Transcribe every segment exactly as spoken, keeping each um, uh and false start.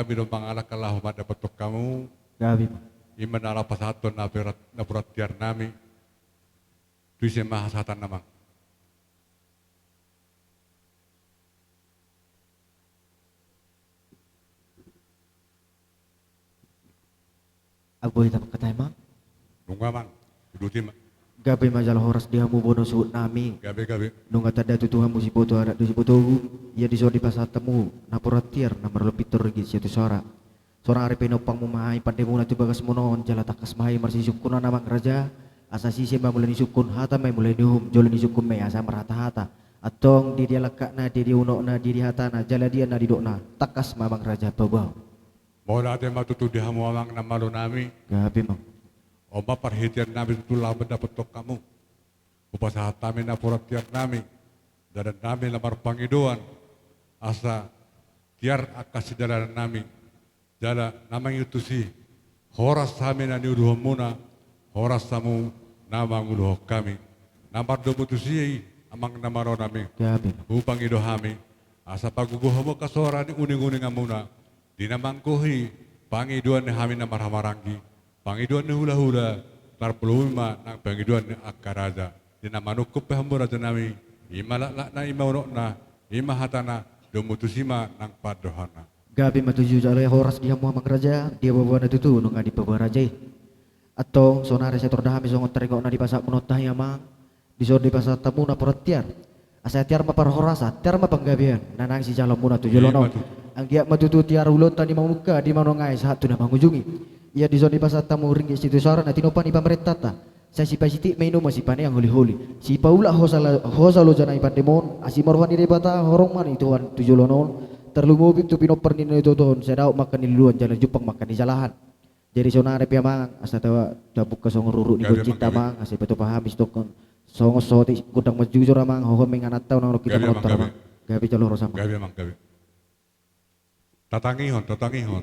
Hami do mangalangka laho mandapothon hamu. Gabe ma. I ma na laho pasahathon napuran, napuran tiar nami. Tu ise ma hasahatan, amang? Ago hita mangkatai, amang. Nunga, amang. Uduti ma. Gabe ma jala horas di hamu bono suhut nami. Gabe, gabe. Nunga tanda tutu hamu siboto anak dohot siboto ogung. Ia dison dipasahat hamu napuran tiar na marlompan pintor ringgit siatus hora. Saonari pinompar hamu ma i pandemuna tu bagasmuna on, jala tangkas ma i marsisungkunan, amang raja. Asa sise ma mulai ni sungkun, hata ma mulai ni uhum, jolo ni sungkun ma i asa marhata-hata. Antong dia-dia langkatna, dia-dia unokna, dia-dia hatana, jala dia na nidokna. Tangkas ma, amang raja, paboa. Mauliate ma tutu di hamu, amang na malo nami. Gabe, amang. On ma parhitean nami tutu laho mandapothon hamu. Hupasahat hami napuran tiar nami, dalan nami na marpangidoan, asa tiar angka sidalanan nami, jala na mangihuthon tusi, horas hami na niuluhonmuna, horas hamu na manguluhon hami. Na mardomu tusi i, amang na malo nami. Gabe. Hupangido hami, asa pagogo hamu angka suara ni uning-uninganmuna, di na manggohi pangidoan ni hami na marhahamaranggi, pangidoan ni hula-hula, tarlumobi ma nang pangidoan ni angka raja. Di na manungkun pe hamu, raja nami, i ma laklakna, i ma unokna, i ma hatana, domu tusi ma nang pandohanna. Gabe ma tutu jala horas di hamu, amang raja, dia boaboana tutu nunga dipaboa raja i. Antong saonari sai tor da hami songon taringot na dipasahat muna on tahi, amang. Dison dipasahat hamu napuran tiar. Asa tiar ma parhorasan, tiar ma panggabean, na naeng sijaloonmuna tu joloan on. Ima tutu. Anggiat ma tutu tiar ulaonta di mamungka, di manang ai sahat tu na mangujungi. Ia dison dipasahat hamu ringgit siatus hora na tinompa ni pamarentanta. Sai sipasitik ma inumon, sipaneang holi-holi. Sipaulak hosa la-, hosa loja na i pandemon, asi ma roha ni Debata, horong ma ni Tuhan tu joloan on. Tarlumobi tu pinompar ni na nitotohon, sai daok ma angka niluluan jala jumpang ma angka nijalahan. Jadi saonari pe, amang, asa ta-, tabuka songon ruruk ni gonjinta, amang, asa ipatupa hami sitongkin songon sotik gondang manjujur, amang, hohom ingananta unang ro hita manontor, amang. Gabe jala horas, amang. Gabe, amang, gabe. Tatangihon, tatangihon.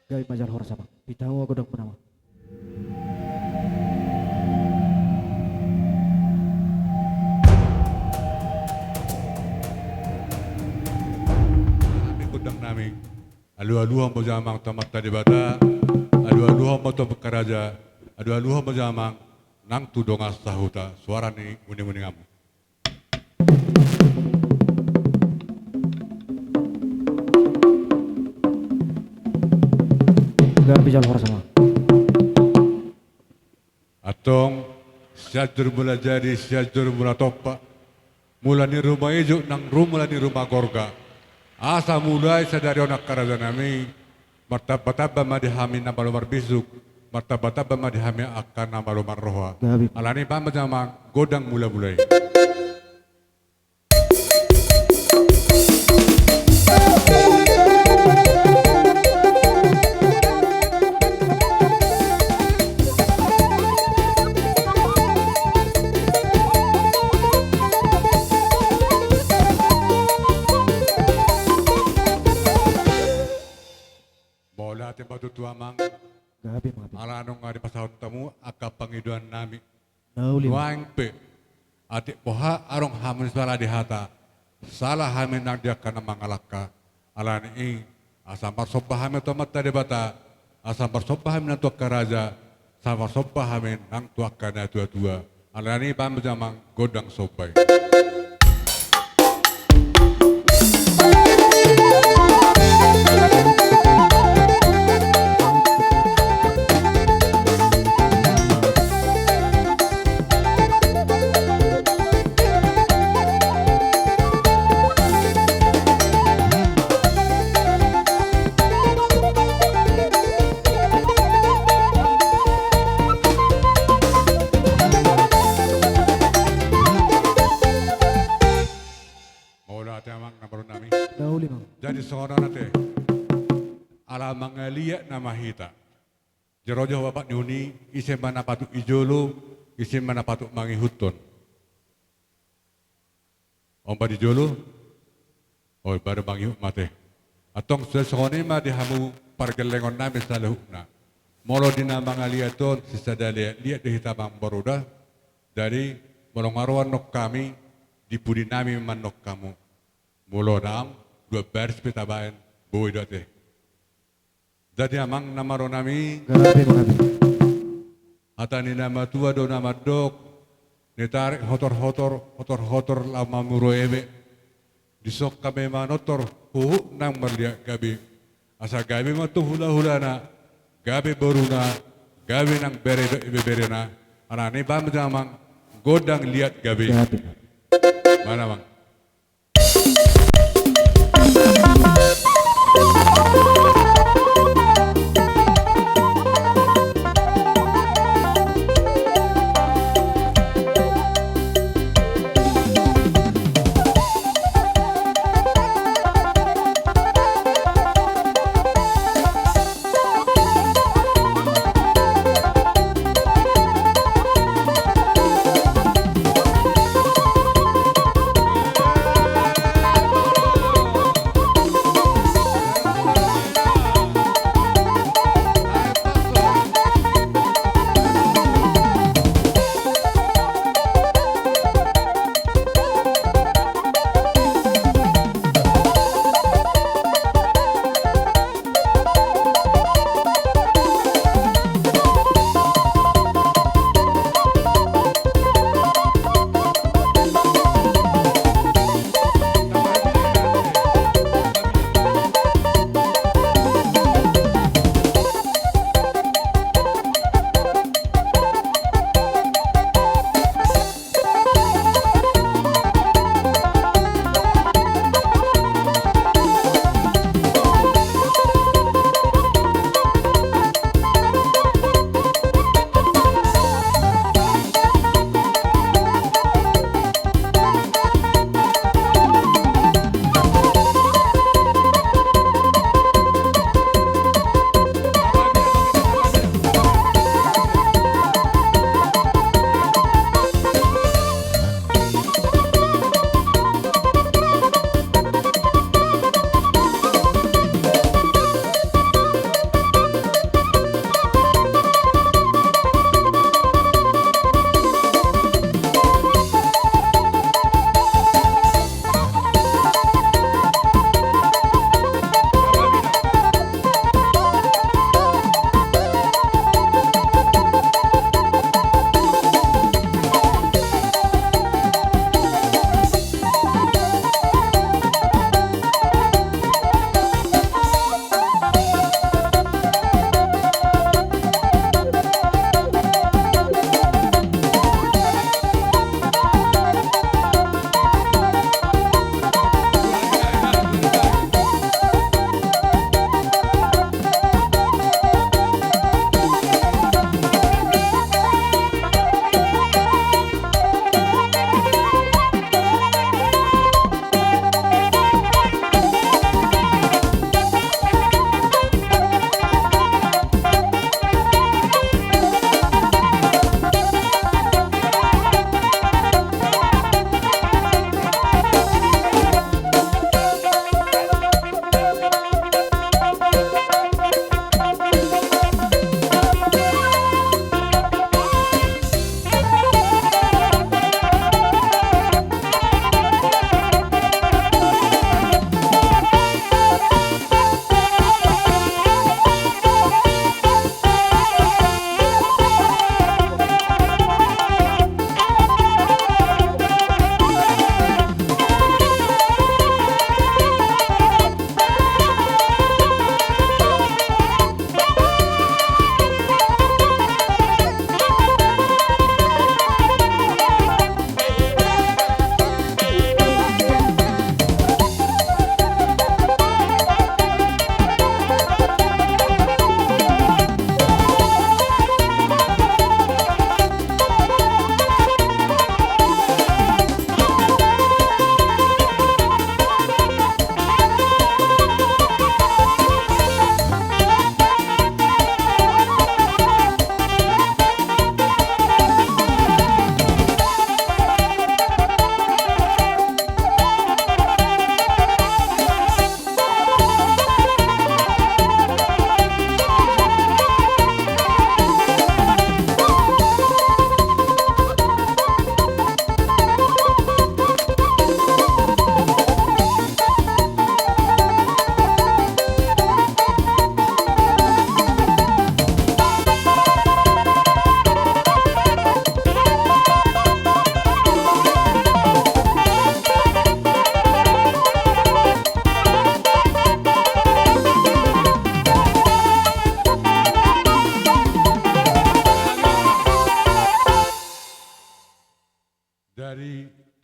Gabe ma jala horas, amang. Pitahon ma gondang muna, amang. Hami gondang nami. Alualuhon ma jo, amang, tu Amanta Debata, alualuhon ma tu angka raja, alualuhon ma jo, amang, nang tu dongan sahuta, suara ni uninguninganmu. Gabe jala horas, amang. Antong, Sianjur Mulajadi, Sianjur Mulatompa, mula ni ruma ijuk nang ru-, mula ni ruma gorga. Asa mulai sadari on, angka raja nami, martambatamba ma di hami na malo marbisuk, martambatamba ma di hami angka na malo marroha. Gabe. Alani i, bahen ma jo, amang, gondang mulabulai. Ala nunga dipasahat hamu angka pangidoan nami. Na uli. Nuaeng pe, atik boha adong hamu na sala di hata, sala hami nang di angka na mangalangka. Ala ni i, asa marsomba hami tu Amanta Debata, asa marsomba hami nang tu angka raja, asa marsomba hami nang tu angka na tuatua. Ala ni i, bahen ma jo amang gondang somba i. Mauliate amang na marunami. Na uli ma. Jadi songon on ate. Ala mangaliat nama hita. Jero jo bapak ni uni, ise ma na patut di jolo, ise ma na patut mangihuthon. On ma di jolo. Oi, baru mangihut ma ate. Antong songon i ma di hamu pargellengon nami saluhutna. Molo di na mangaliat on, sisada liat-liat do hita mamboru da. Jadi, molo nga ro annon hami, di pudi nami ma annon hamu. Molo dang, dua baris pe tabaen, boi do ate. Jadi amang na marunami. Gabe, gabe. Hata ni na matua do na mandok, na tarik hotor-hotor, hotor-hotor laho mamuro eme. Dison hami manortor, huhut nang marliat gabe. Asa gabe ma tu hula-hulana, gabe boruna, gabe nang bere dohot ibeberena. Ala ni i bahen ma jo amang gondang liat gabe. Gabe. Mana amang?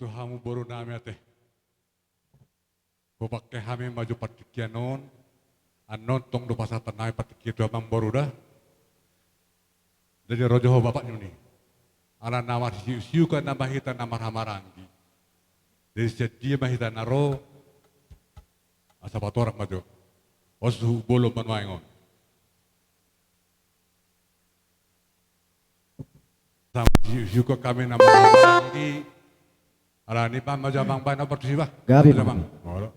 tu hamu boru nami ate. Hupangke hami ma jo partingkian on. Annon tong do pasahaton nami partingkian tu amang boru da. Jadi ro jo ho bapak ni. Ala na marsiukon nama hita na marhahamaranggi. Jadi sian dia ma hita na ro. Asa patorang ma jo. Os suhut bolon ma nuaeng on. Sama si Yuko kami nama lagi. Ala ni pam aja bang, baen opat tusi bah. Gabe, Bang. Bang. Molo.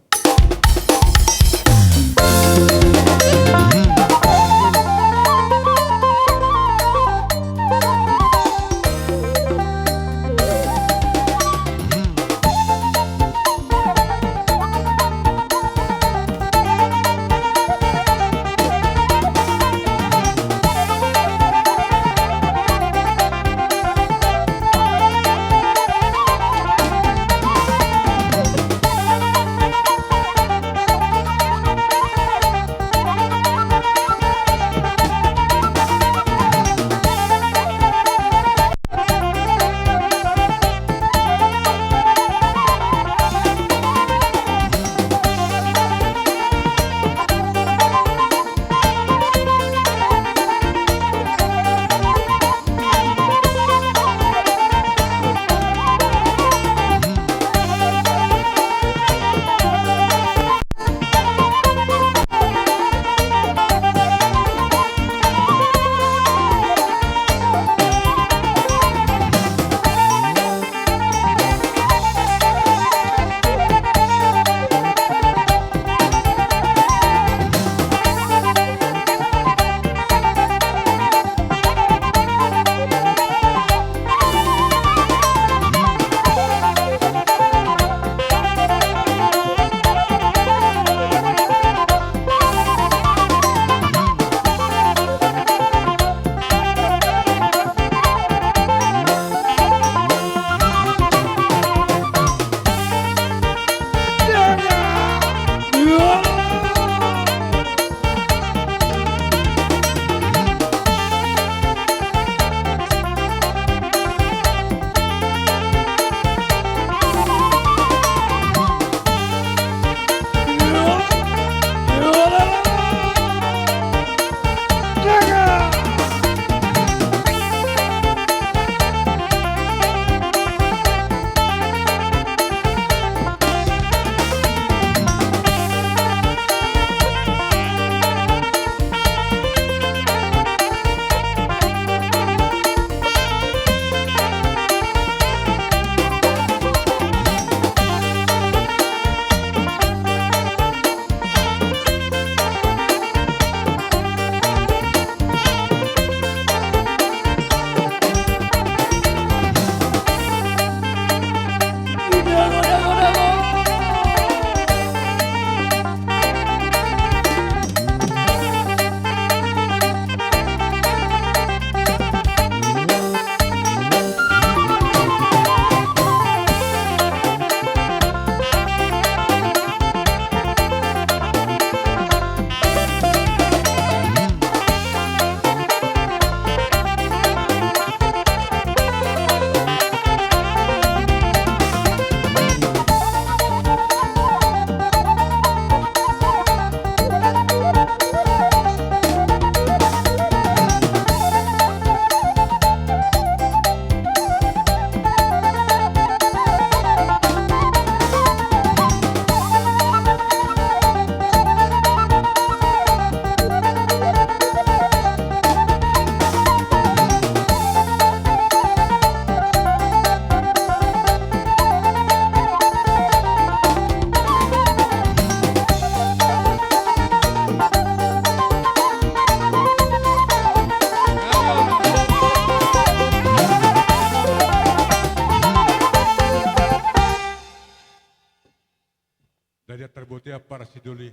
Jadi tarboto i ampara sidoli.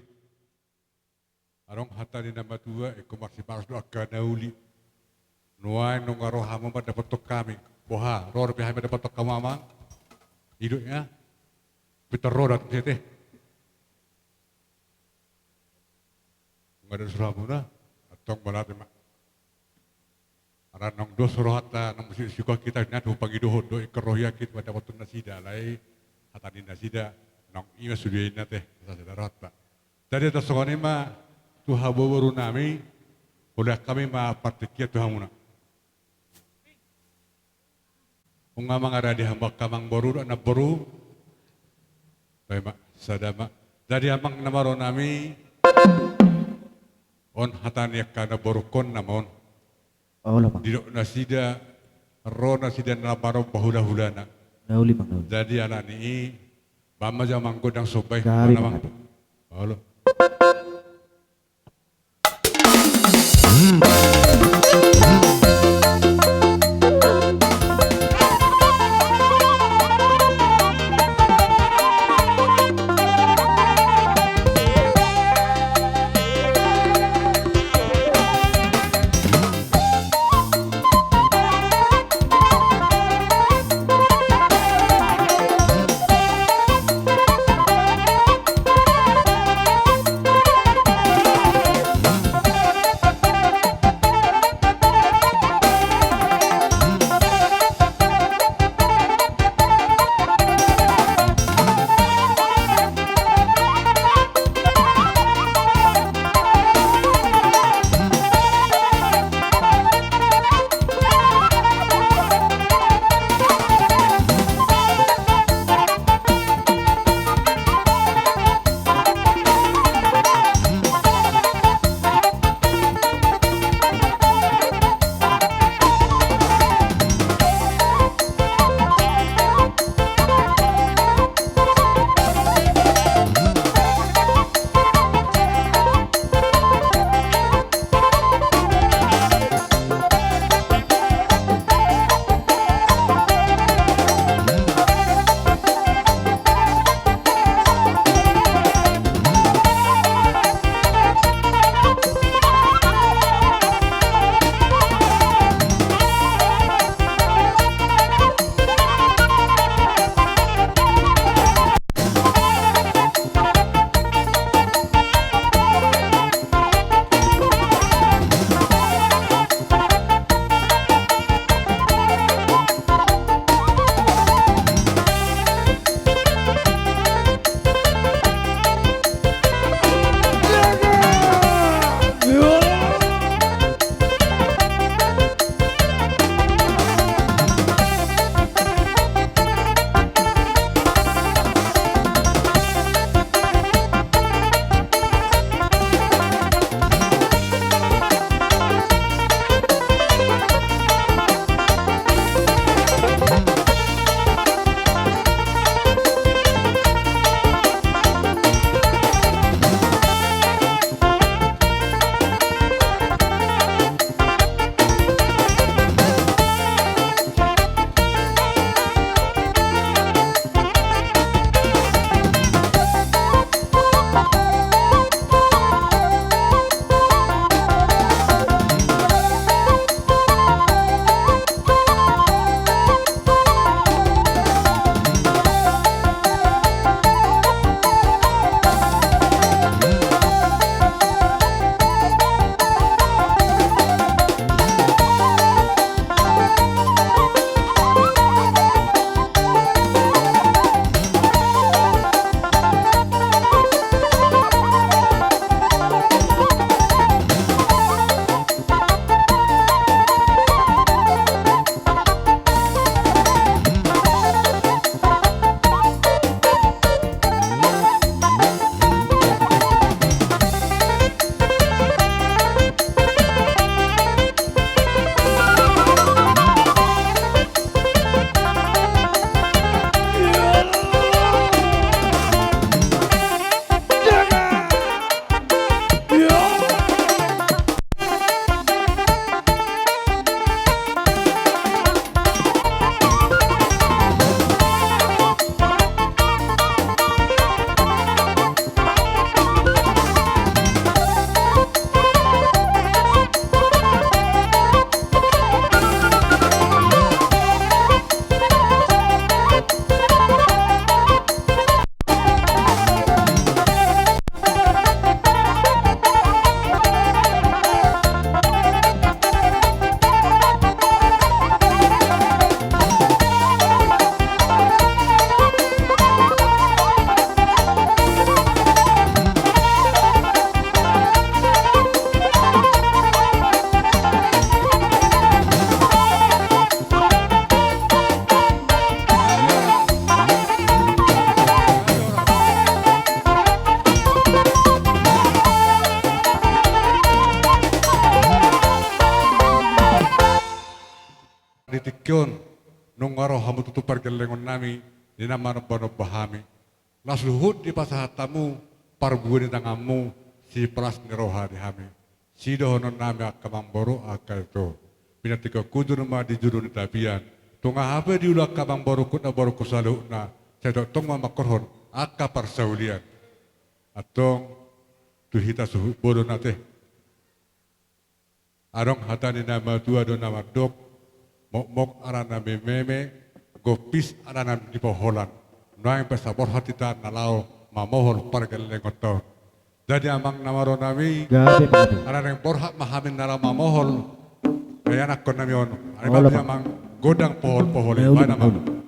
Adong hata ni na matua, ingkon marsipalos do angka na uli. Nuaeng nunga ro hamu mandapothon hami. Boha, ro dope hami mandapothon hamu amang. Idok ya. Pintor ro da tu sete. Nunga da sura hamuna. Antong mauliate ma. Ala naung dos rohanta, naung musiksik hita, nian hupangidohon do, ingkon ro hian hita mandapothon nasida, alai hata ni nasida, naung i ma sude inna te, sada rohanta. Jadi asa songon i ma, tu hamu boru nami, mauliate hami ma partingkian tu hamuna. Nunga mangaradi hamu angka amangboru dohot namboru. Baen ma, sada ma. Jadi amang na maroro nami, on hata ni angka namborungkon nama on. Olo, Amang. Didok nasida, ro nasida na maromba hulahulana. Na uli, Amang, na uli. Jadi ala ni i, baen ma jo amang gondang somba i. Gabe, amang. Olo. Di tingki on, nunga ro hamu tutu pargellengonnami, di na manombanomba hami. Laos huhut dipasahat hamu parbue ni tanganmu, sipalas ni roha di hami. Sidohononnami angka amangboru, angka ito. Pinantikhon hujur ma di julu ni tapian. Tung aha pe diula angka amangboru, angka inang, boru saluhutna, sai tongtong ma mangkorhon angka parsaulian. Antong tu hita suhut bolon ate. Adong hata ni na matua do na mandok, mokmok alana meme, gompis alana di poholan. Nuaeng pe saborhat hita na laho mamohol pargellengonta on. Jadi amang na maronami, gabe, gabe, ala naeng borhat ma hami na laho mamohol, eh, anakkonnami on. Ala, olo, ma, amang, godang pohol-pohol i. Olo, ma, olo, amang.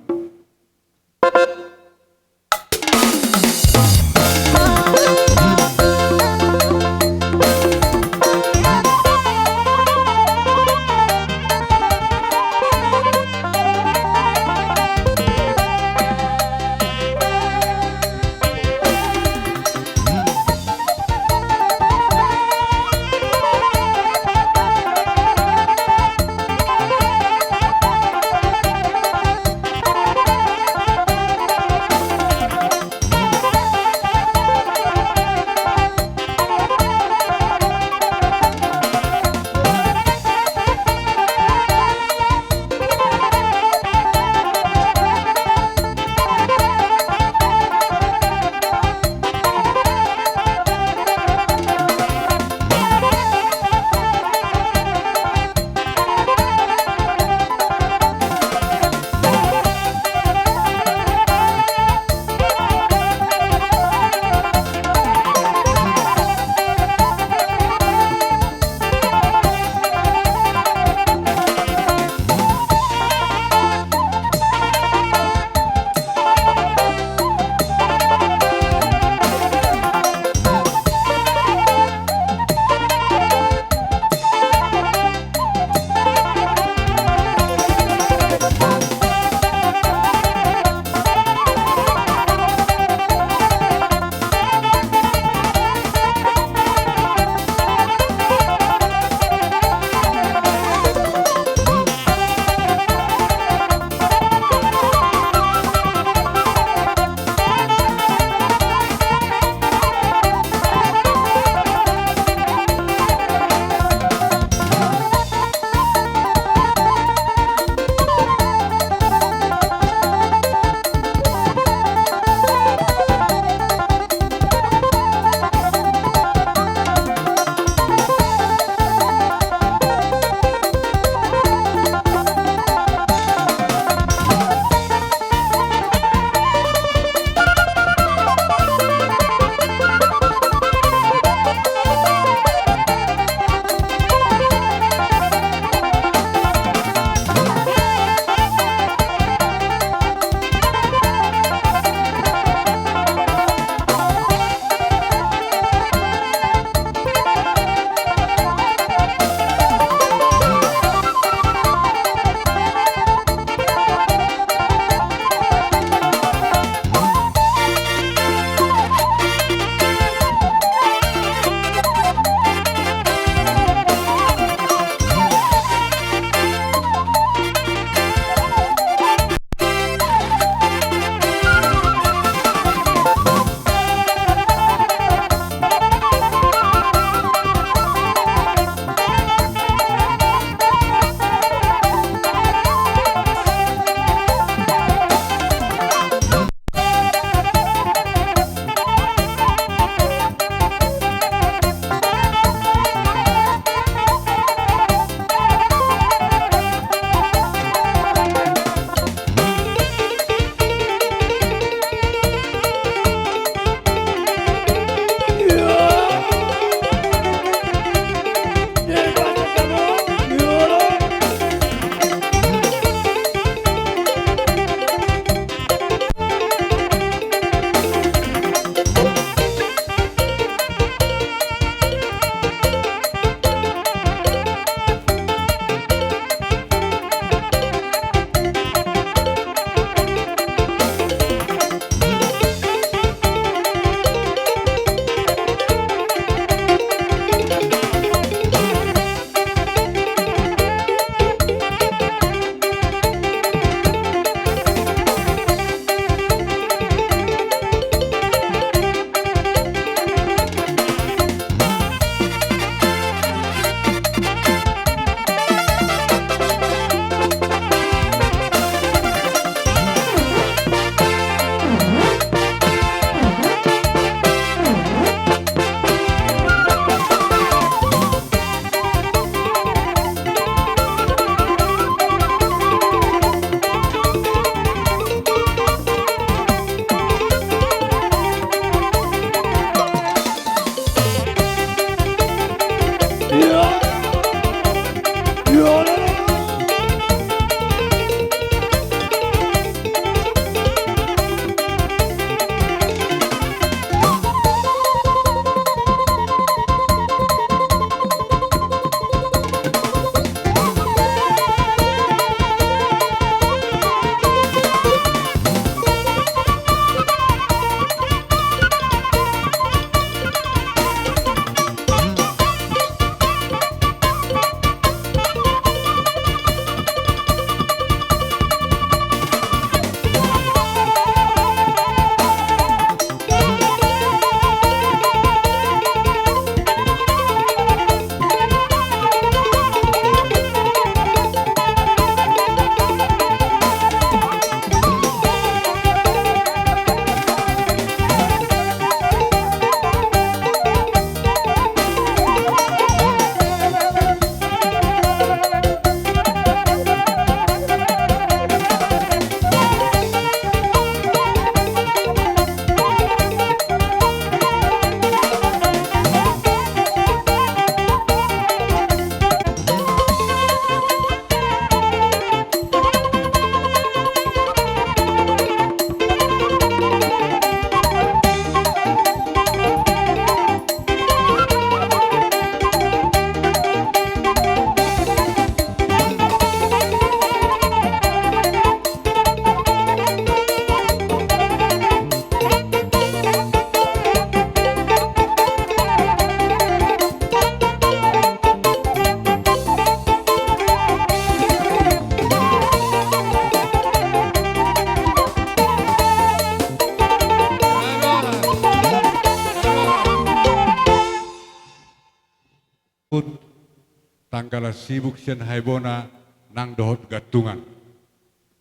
tanggalan sibuk sian haibona nang dohot gantungan.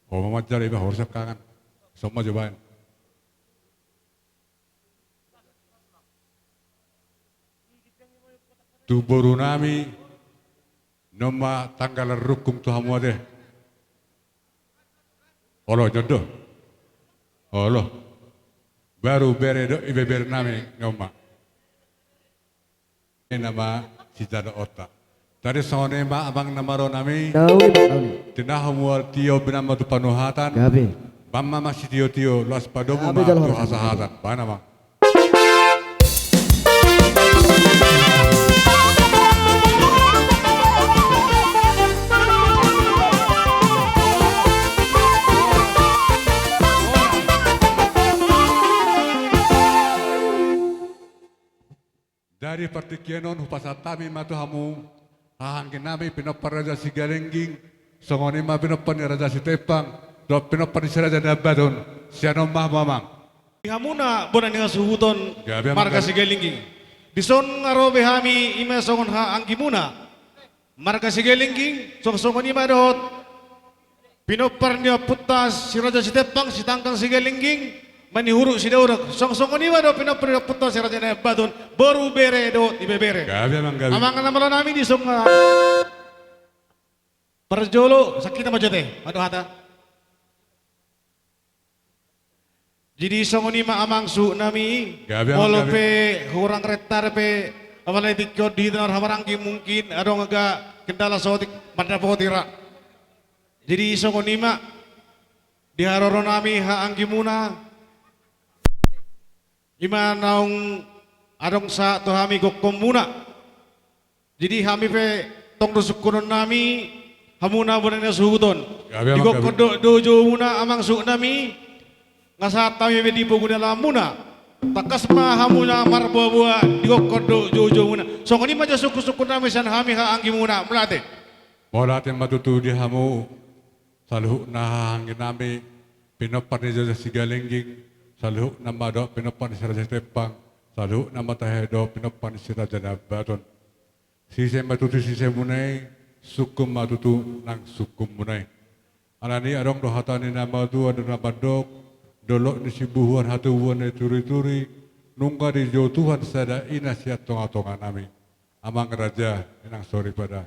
Ho ma manjalo iba, horas sian tangan. Songon i ma jo baen. Tu boru nami, on ma tanggalan rungkung tu hamu ate. Olo, on do. Olo. Boru, bere dohot ibebere nami, on ma. Nama sijalo ota. Jadi songon i ma amang na malo nami. Daun, daun. Tinahu mual tio binaen ma tu panuhatan. Gabe. Baen ma amang sitiotio, laos padomu ma tu hasahatan. Baen amang. Dari partingkian on hupasahat hami ma tu hamu, haha anggi nami, pinompar ni Raja Sigalengging, songon i ma pinompar ni Raja Sitempang, dohot pinompar ni si Raja Naiambaton, sian on ma hamu amang. Di hamuna bona ni hasuhuton, gabe amang, marga Sigalengging. Dison nga ro be hami, i ma songon haha anggimuna. Marga Sigalengging, songon i ma dohot pinompar ni ompunta si Raja Sitempang, Sitanggang Sigalengging, Manihuruk Sidauruk, songon i ma dohot pinompar ni ompunta si Raja Naiambaton, boru, bere dohot ibebere. Gabe amang, gabe. Amang na malo nami, dison nga parjolo, sangkita ma jo ate, mandok hata. Jadi songon i ma amang suhut nami. Gabe amang, gabe. Molo pe hurang rentar pe, apalagi di tingki on di hita na marhahamaranggi mungkin adong angka kendala saotik mandapoti ra. Jadi songon i ma di haroro nami haha anggimuna, i ma naung adong sahat tu hami gokhonmuna. Jadi hami pe tong do sungkunon nami, hamuna bona ni hasuhuton. Gabe amang, gabe. Di gokhon dohot joujou muna amang suhut nami, nga sahat hami be di pogu ni alaman muna. Tangkas ma hamuna marboaboa di gokhon dohot joujou muna. Songon i ma jo sungkunsungkun nami sian hami haha anggimuna. Mauliate. Mauliate ma tutu di hamu saluhutna haha anggi nami, pinompar ni Raja Sigalengging, saluhutna ma dohot pinompar ni si Raja Sitempang, saluhutna ma tahe dohot pinompar ni si Raja Naiambaton. Sise ma tutu sisemuna i, sungkun ma tutu nang sungkunmuna i. Alani i adong do hata ni na matua, adong na mandok, dolok ni sibuhuan hatubuan na turituri, nunga dijou Tuhan sada ina sian tongatonga nami. Amang raja, inang soripada.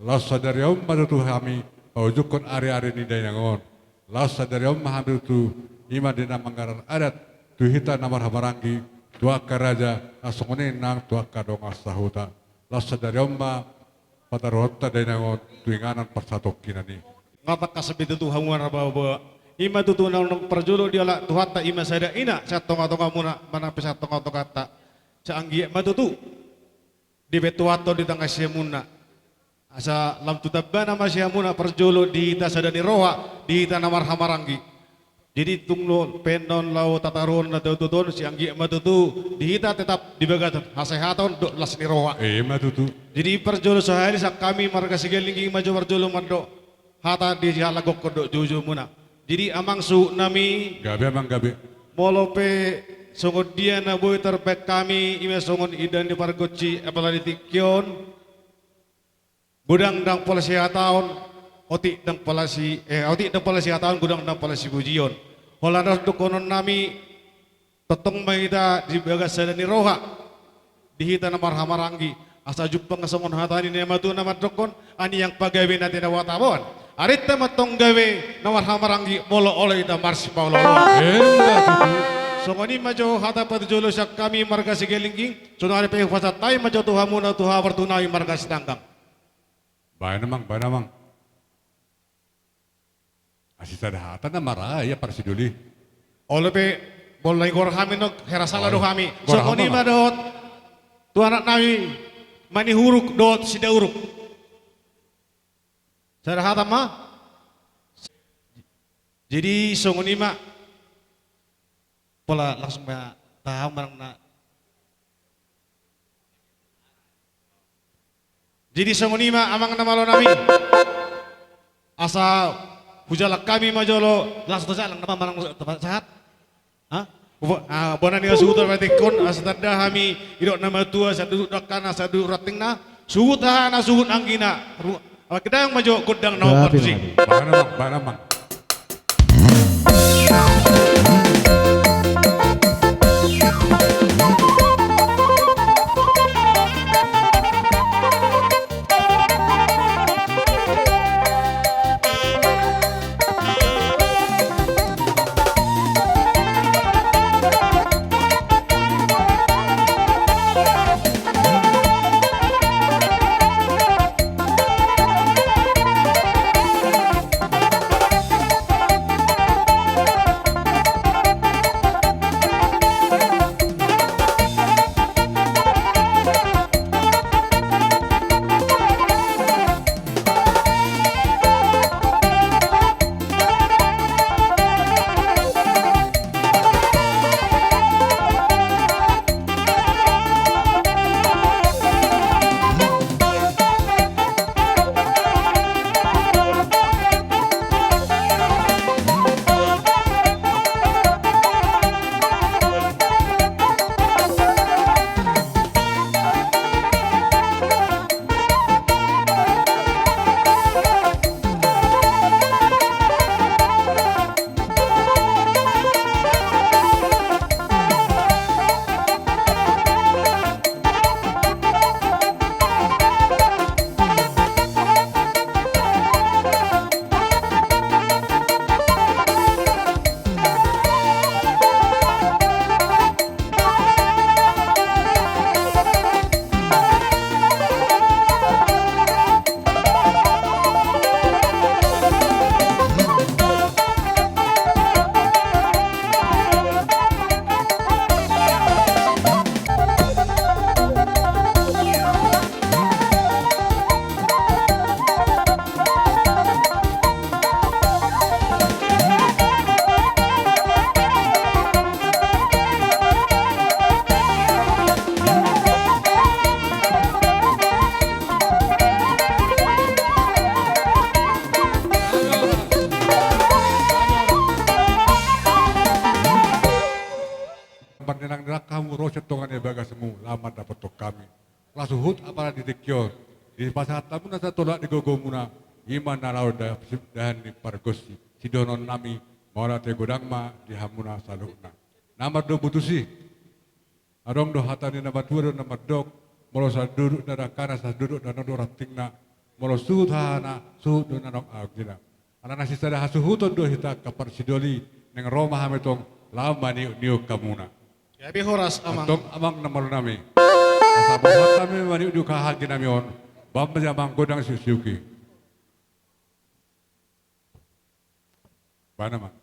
Laos sadari on ma tutu hami paujunghon ariari ni dainang on. Laos sadari on ma hami tutu, i ma di na manggarar adat, tu hita na marhahamaranggi, tu angka raja, na songon i nang tu angka dongan sahuta. Laos sadari on ma pataruhonta dainang on tu inganan parsatongkinan i. Nga tangkas be tutu hamu marboaboa. I ma tutu naung parjolo dialap Tuhanta, i ma sada ina sian tongatongamuna manang pe sian tongatonganta. Sai anggiat ma tutu dibahen Tuhanta on di tangsiamunna. Asa lam tu tambana ma sihamuna parjolo di hita sada ni roha, di hita na marhahamaranggi. Jadi tung do pe annon laho tataruhon na tutu on, sai anggiat ma tutu di hita tetap di bagasan hasehaton dohot las ni roha. I ma tutu. Jadi parjolo sahali sian hami marga Sigalengging ma jo parjolo mandok hata di halak gokhon dohot joujoumuna. Jadi amang suhut nami. Gabe amang, gabe. Molo pe songon dia na boi tarbahen hami, i ma songon indahan ni pargonsi apala di tingki on. Godang ndang pola sihataon, otik ndang pola si, eh, otik ndang pola sihataon, godang ndang pola sipujion. Holan ro dohonon nami, tongtong ma hita di bagas sada ni roha, di hita na marhahamaranggi, asa jumpang songon hata ni na matua na mandokhon, aniang pagabe na tinabotaboan. Arinta ma antong gabe na marhahamaranggi, molo olo hita marsipaolooloan. Emma tutu. Songon i ma jo hata parjolo sian hami marga Sigalengging, sonari pe hupasahat hami ma jo tu hamuna tu haha partubu nami marga Sitanggang. Baen amang, baen amang. Asi sada hata na mara ia parsidoli. Olo pe, bola igor hami nong, hera sala do hami. Songon i ma dohot tu anak nami Manihuruk dohot Sidauruk. Sada hata ma. Jadi songon i ma. Pola langsung ma tahu manang na. Jadi songon i ma amang na malo nami. Asa hujalang hami ma jolo, langsung tajalang nama manang tepat sahat. Ha? Upa-, ah, bona ni hasuhuton ma tingki on, asa tanda hami, didok na matua, saduhut dangkana, saduhut rantingna, Suhut hahana, suhut anggina. Ru-, ala gedang ma jo gondang na hombar tusi. Bahen amang, bahen amang. Marnirang-nirang hamu ro sian tonga ni bagasmu, laho mandapothon hami. Laos suhut apala di tingki on, dipasahat hamuna satolap ni gogomuna, i ma na laho da-, dahan ni pargonsi. Sidohononnami, mauliate godang ma di hamuna saluhutna. Na mardomu tusi. Adong do hata ni na matua do na mandok, molo sanduduk na dangkana, sanduduk na adong do rantingna, molo suhut hahana, suhut do na adong anggina. Alana sisada hasuhuton do hita angka parsidoli, naeng ro ma hami tong laho maniuk-niuk hamuna. Gabe horas, Amang. Antong, Amang na malo nami. Asa boha hami maniuk-niuk haha angginami on, bahen ma jo, Amang, gondang siuk-siuk i. Bahen, Amang.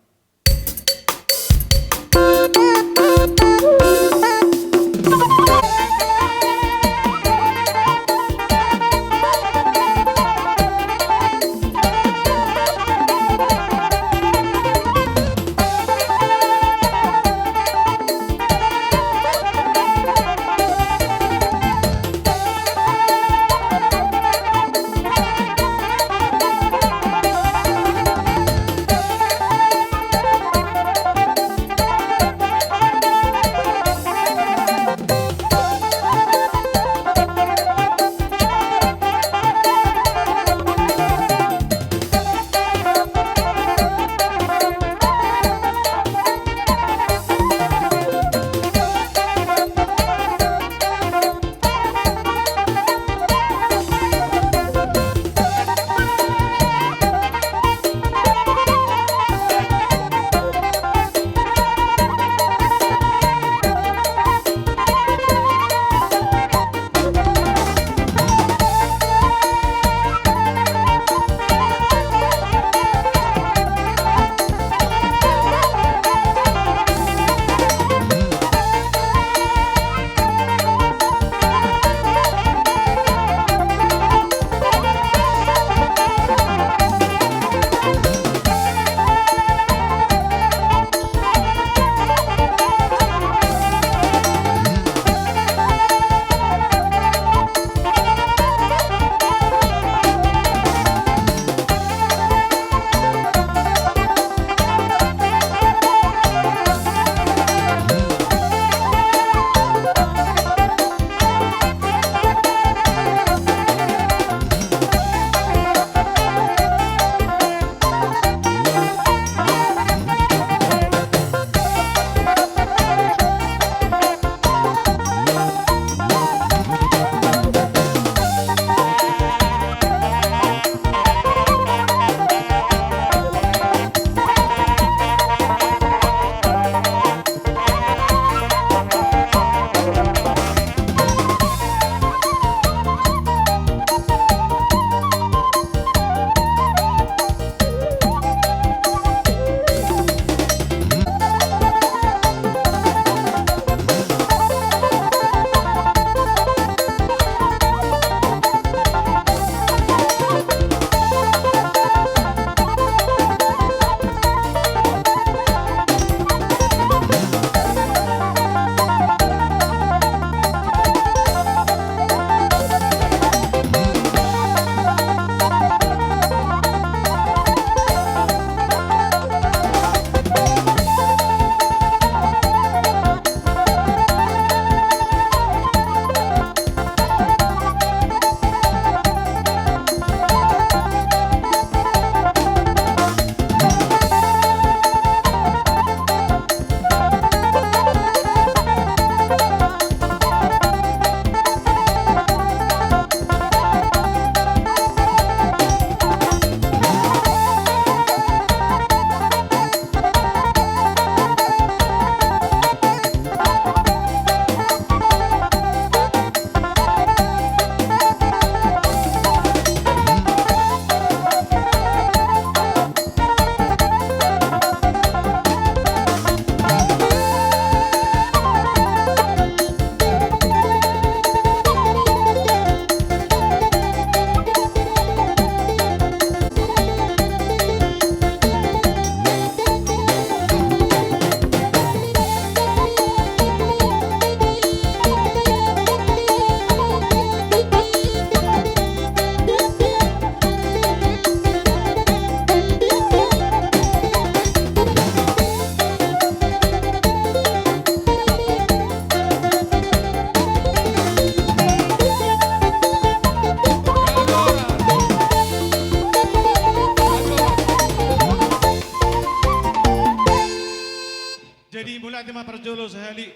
Ima parjolo sahali.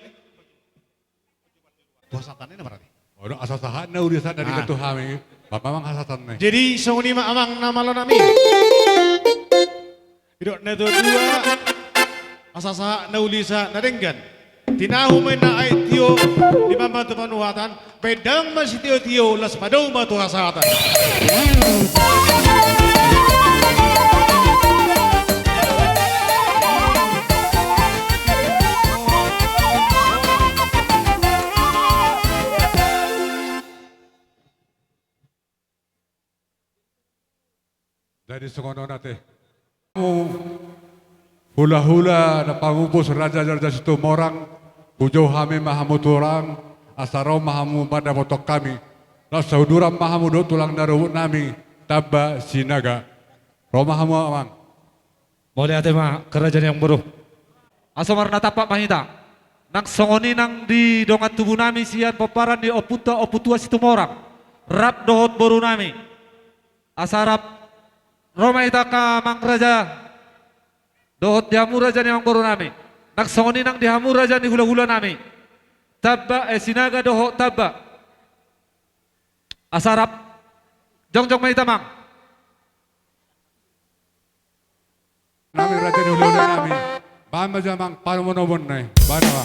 Tu hasahatan i na berarti. Olo, asa sahat na uli sahat dari ketua hami. Bapak mang hasahatan na i. Jadi songon i ma amang na malo nami. Didok na tuatua, asa sahat na uli sahat na denggan. Tinahu ma inna aek tio, di bamba tu panuhatan, baen damang ma sitiotio, laos madao ma tu hasahatan. Jadi songon on ate. Hulahula na pangubus raja-raja Situmorang, hujou hami ma hamu tulang, asa ro ma hamu mandapothon hami. Laos sauduran ma hamu dohot tulang na ruhut nami, Tamba Sinaga. Ro ma hamu amang. Mauliate ma, raja ni amangboru. Asa marnatampak ma hita. Nang songon i nang di dongan tubu nami sian pomparan ni ompunta Ompu Tua Situmorang. Rap dohot boru nami. Asa rap ro ma hita angka amang raja. Dohot di hamu raja ni amangboru nami. Nang songon i nang di hamu raja ni hulahula nami. Tamba, eh, Sinaga dohot Tamba. Asa rap. Jongjong ma hita amang. Nami raja ni hulahula nami. Baen ma jo amang panomunomuon na i. Baen ma.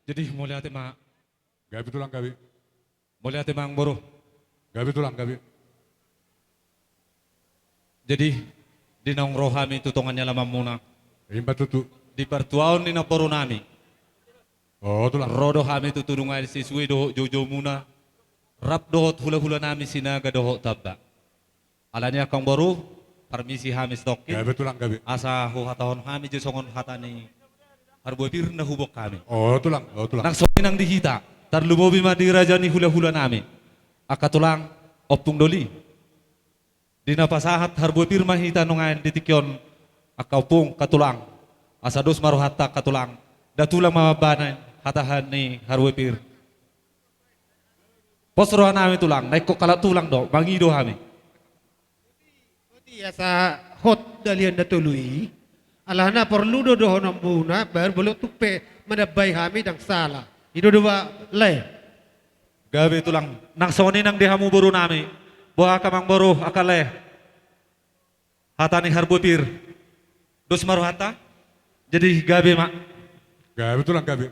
Jadi mauliate ma. Gabe tulang gabe. Mauliate ma amangboru. Gabe tulang gabe. Jadi di naung ro hami tu tonga ni alamanmuna. Imba tutu. Di partuaon ni namboru nami. O tulang. Ro do hami tu Tudung Aek Sisue dohot joujoumuna. Rap dohot hulahula nami Sinaga dohot Tamba. Alani i angka amangboru, parmisi hami satongkin. Gabe tulang gabe. Asa huhatahon hami jo songon hata ni parbue pir na huboan hami. O tulang, o tulang. Nang songon i nang di hita, tarlumobi ma di raja ni hulahula nami. Angka tulang, ompung doli. Di na pasahat parbue pir ma hita nuaeng di tingki on, angka ompung, angka tulang. Asa dos ma rohanta angka tulang. Nda tulang ma mambahen hata ni harbue pir. Pos roha nami tulang, na ingkon halak tulang do, mangido hami. Boti asa hot dalihan na tolu i, alana porlu do dohononmuna, baru molo tung pe manambai hami ndang sala. I do, do ba, lae. Gabe tulang, nang songon i nang di hamu boru nami. Boha angka amangboru, angka lae. Hata ni harbue pir. Dos ma rohanta. Jadi gabe ma. Gabe tulang, gabe.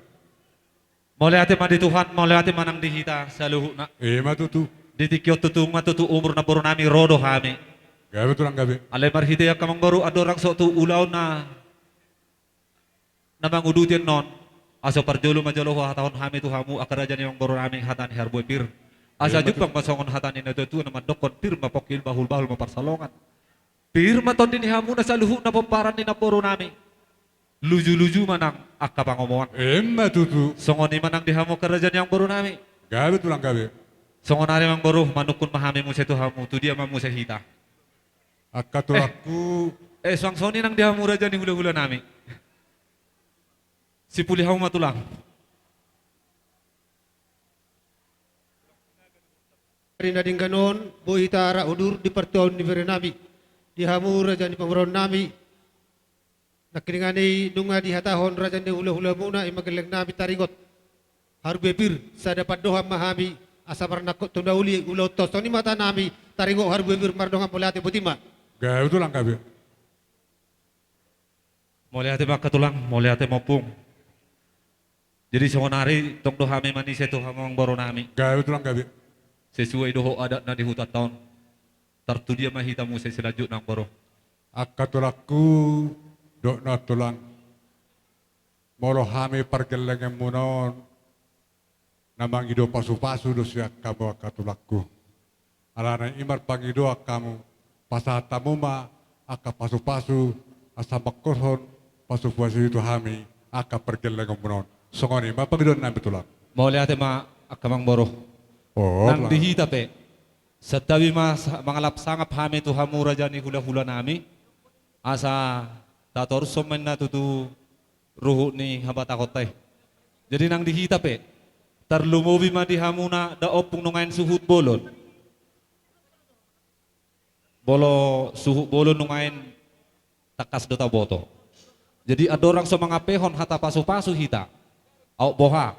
Mauliate ma di Tuhan, mauliate ma nang di hita saluhutna. Ima tutu. Di tingki on tutu ma tutu umur namboru nami, ro do hami. Gabe tulang, gabe. Alai marhite angka amangboru, andorang so tu ulaon na na manguduti annon, asa parjolo ma jolo huhatahon hami tu hamu angka raja ni amangboru nami hata ni harbue pir. Asa jumpang ma songon hata ni natuatua na mandokkon, pir ma pongki, bahulbahul ma pansalongan. Pir ma tondi ni hamu na saluhutna pomparan ni namboru nami. Lujuluju ma nang angka pangomoan. Ima tutu. Songon i ma nang di hamu angka raja ni amangboru nami. Gabe tulang, gabe. Songon ari amangboru, manungkun ma hami muse tu hamu, tu dia ma muse hita. Angka tulangku. Eh, suang songon i nang di hamu raja ni hulahula nami. Sipuli hamu ma tulang. Ari na denggan on, boi hita rap udur di partuaon ni bere nami. Di hamu raja ni pamoruon nami. Nangkiningan i nunga dihatahon raja ni hulahulamuna, ima gelleng nami taringot harbue pir, sada pandohan ma hami, asa marnangkok tu na uli ulaonta, songon i ma hata nami, taringot harbue pir, mardongan mauliate, boti ma. Gabe tulang, gabe. Mauliate ma angka tulang, mauliate ma ompung. Jadi songon ari tong do hami manise tu hamu amangboru nami. Gabe tulang, gabe. Sesuai dohot adat na di hutanta on. Tar tu dia ma hita muse selanjutna amangboru. Angka tulangku, dohot na tulang. Molo hami pargellengenmuna on, na mangido pasupasu do sian hamu angka tulangku. Alana i marpangidoan hamu, pasahat hamu ma angka pasupasu, asa mangkorhon pasupasu i tu hami angka pargellengenmuna on. Songon i ma pangidoan nami tulang. Mauliate ma angka amangboru. Oh, nang tulang. Di hita pe. Santabi ma sa-, mangalap sangap hami tu hamu raja ni hulahula nami. Asa tatorushon ma inna tutu ruhut ni habatahonta i. Jadi nang di hita pe, tarlumobi ma di hamu na da ompung nuaeng suhut bolon. Molo suhut bolon nuaeng tangkas do taboto. Jadi andorang so mangampehon hata pasupasu hita. Aut boha.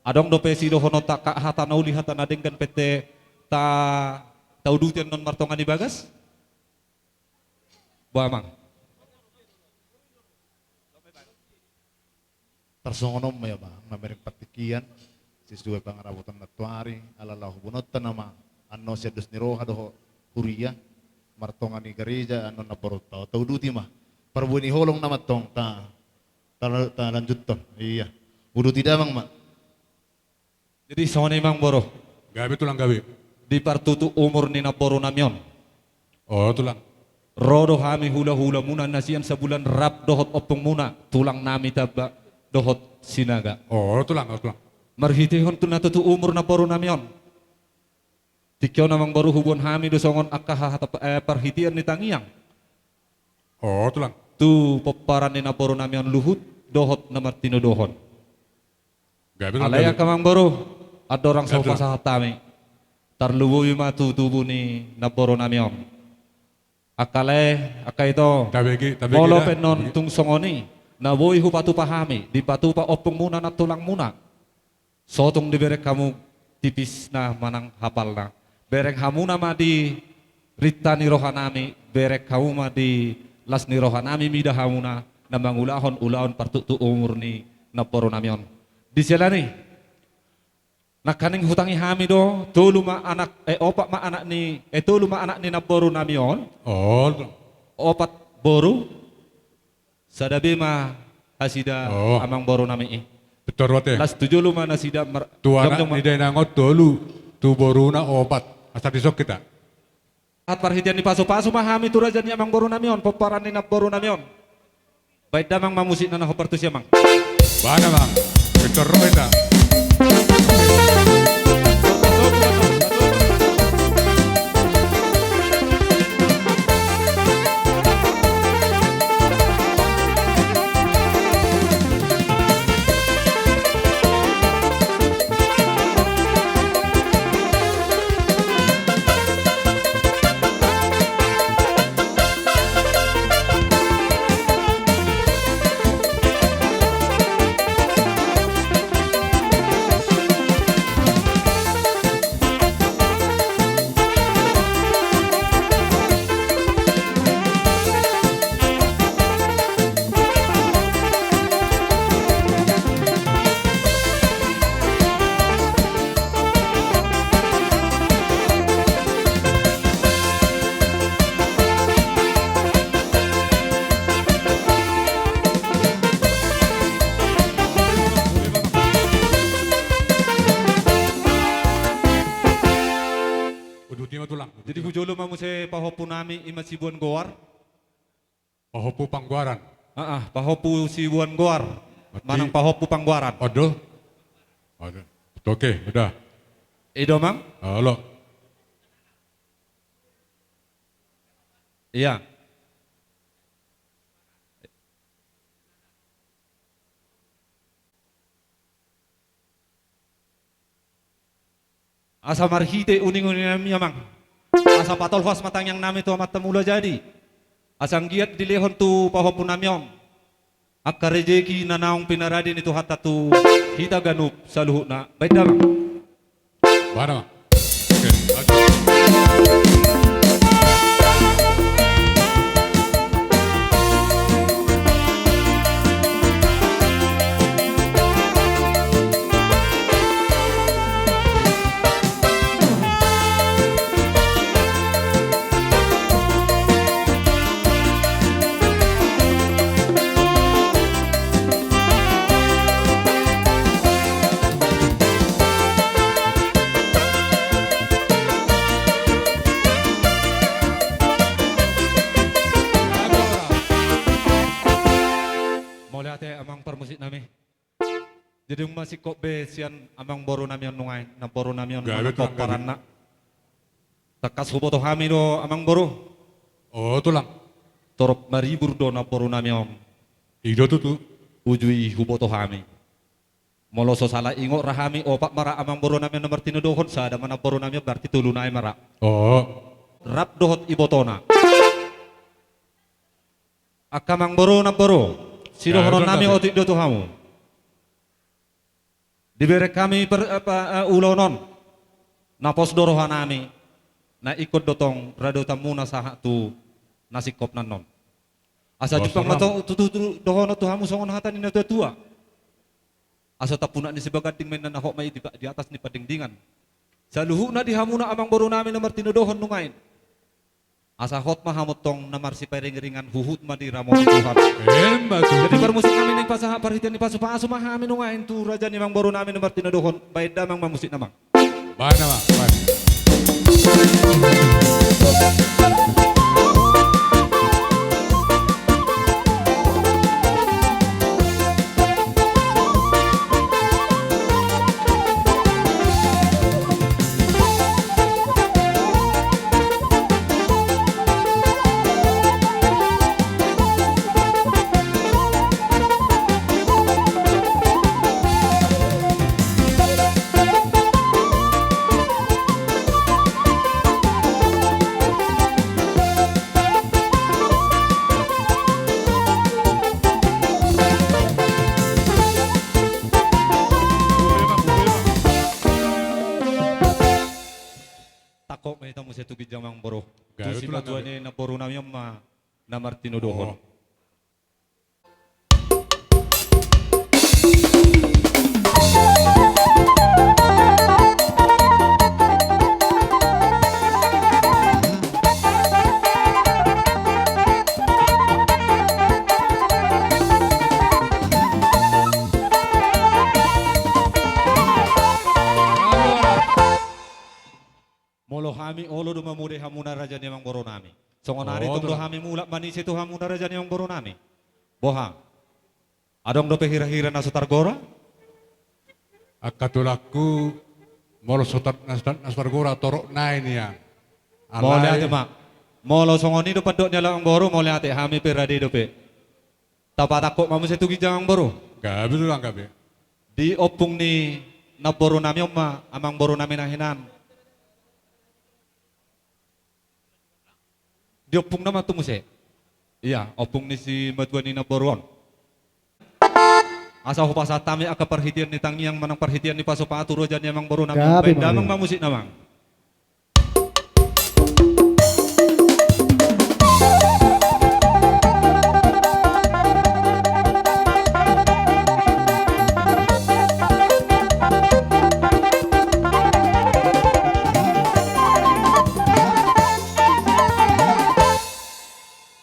Adong dope sidohononta angka hata na uli, hata na denggan pe ate ta, tauduti annon martonga ni bagas? Boha amang? Tarsongon on ma i amang, na mereng partingkian, sesuai pangarapoton nantoari, ala laho boanonta nama annon sian dos ni roha dohot huria, martonga ni gareja annon namborunta, tauduti ma. Parbue ni holong nama antong ta, ta, talanjuthon. Ia. Uduti damang ma. Jadi songon i amangboru. Gabe tulang, gabe. Di partutu umur ni namboru nami on. Oh, tulang. Ro do hami hulahulamuna na sian Sabulan Rap dohot ompungmuna, tulang nami Tamba dohot Sinaga. Oh, tulang, oh, tulang. Marhitehon tu na tutu umur namboru nami on. Tingki on amangboru huboan hami do songon angka hahata, eh, parhitean ni tangiang. Oh, tulang. Tu pomparan ni namboru nami on luhut dohot na martinodohon. Gabe tulang, gabe. Alai angka amangboru, andorang so pasahat hami, tarlumobi ma tu tubu ni namboru nami on. Angka lae, angka ito. Tabege, tabege da. Molo pe annon tung songon i, na boi hupatupa hami, dipatupa ompungmuna nang tulangmuna. So tung dibereng hamu tipisna manang hapalna. Bereng hamuna ma di rinta ni roha nami, bereng hamu ma di las ni roha nami mida hamuna na mangulahon ulaon partutu umur ni namboru nami on. Di siala ni i, nangkaning hutangi hami do, tolu ma anak, eh, opat ma anak ni, eh, tolu ma anak ni namboru nami on. Oh. Opat boru, sada be ma hasida, oh, amangboru nami i. Pintor ate. Las tu jolo ma nasida mar-, tu anak ni dainang on tolu, tu boruna opat. Asa dison hita. At parhitean ni pasupasu ma hami tu raja ni amangboru nami on, pomparan ni namboru nami on. Baen damang ma musikna na hombar tusi amang. Baen damang. Pintor ro hita. Ima sibuan goar. Pahompu panggoaran. Ah, ah, pahompu sibuan goar. Manang pahompu panggoaran. Odo. Odo. Oke, udah. Ido, Mang? Olo. Iya. Asa marhite uninguninami, Amang, asa patolhas ma tangiangnami tu Amanta Mulajadi, asa anggiat dilehon tu pahompunami on angka rejeki na naung pinarade ni Tuhanta tu hita ganup saluhutna. Baen damang. Baen damang. Oke, lanjut. Mauliate, Amang parmusiknami. Jadi dung masingkop be sian amangborunami on nuaeng, namborunami on, gabe, manang tulang, gabe, pomparanna. Tangkas huboto hami do, Amangboru. O, tulang. Torop maribur do namborunami on. I do tutu. Uju i huboto hami. Molo so sala ingot ra hami, opat ma ra amangborunami on na martinodohon, sada ma namborunami on, berarti tolu nai ma ra. O. Rap dohot ibotona. Angka amangboru, namboru, sidohononnami otik do tu hamu. Dibereng hami per-, apa, eh, ulaon on, na pos do rohanami, na ingkon do tong radotanmuna sahat tu na singkopna on. Asa jumpang ma tong tutu, tutu dohonon tu hamu songon hata ni natuatua. Asa tampunak ni sibaganding ma inna, na hot ma i di, di atas ni pandingdingan. Saluhutna di hamuna amangborunami na martinodohon nuaeng. Asa hot ma hamu tong na marsiparingiringan, huhut ma diramoti Tuhan. Emma tutu. Jadi parmusiknami, naeng pasahat parhitean ni pasupasu ma hami nuaeng tu raja ni amangborunami na martinodohon. Baen damang ma musikna, Amang. Baen damang, baen. Tangkok ma hita muse tu ginjang, Amangboru. Tu simatua ni namborunami on ma na martinodohon. Molo hami olo do mamodai hamuna raja ni amangborunami. Songon ari tong do hami mulak manise tu hamuna raja ni amangborunami. Boha? Adong dope hirahira na so targora? Angka tulangku, molo so tar-, na so tar-, na so targora torop nai nian. Mauliate ma. Molo songon i do pandok ni amangboru, mauliate, hami pe rade dope. Tapatangkok ma muse tu ginjang, Amangboru. Gabe tulang, gabe. Di ompung ni namborunami on ma amangborunami na hinan. Di ompungna ma tu muse. Ia, ompung ni simatua ni namboru on. Asa hupasahat hami angka parhitean ni tangiang manang parhitean ni pasupasu tu raja ni amangborunami on. Gabe, baen damang ma musikna, Amang.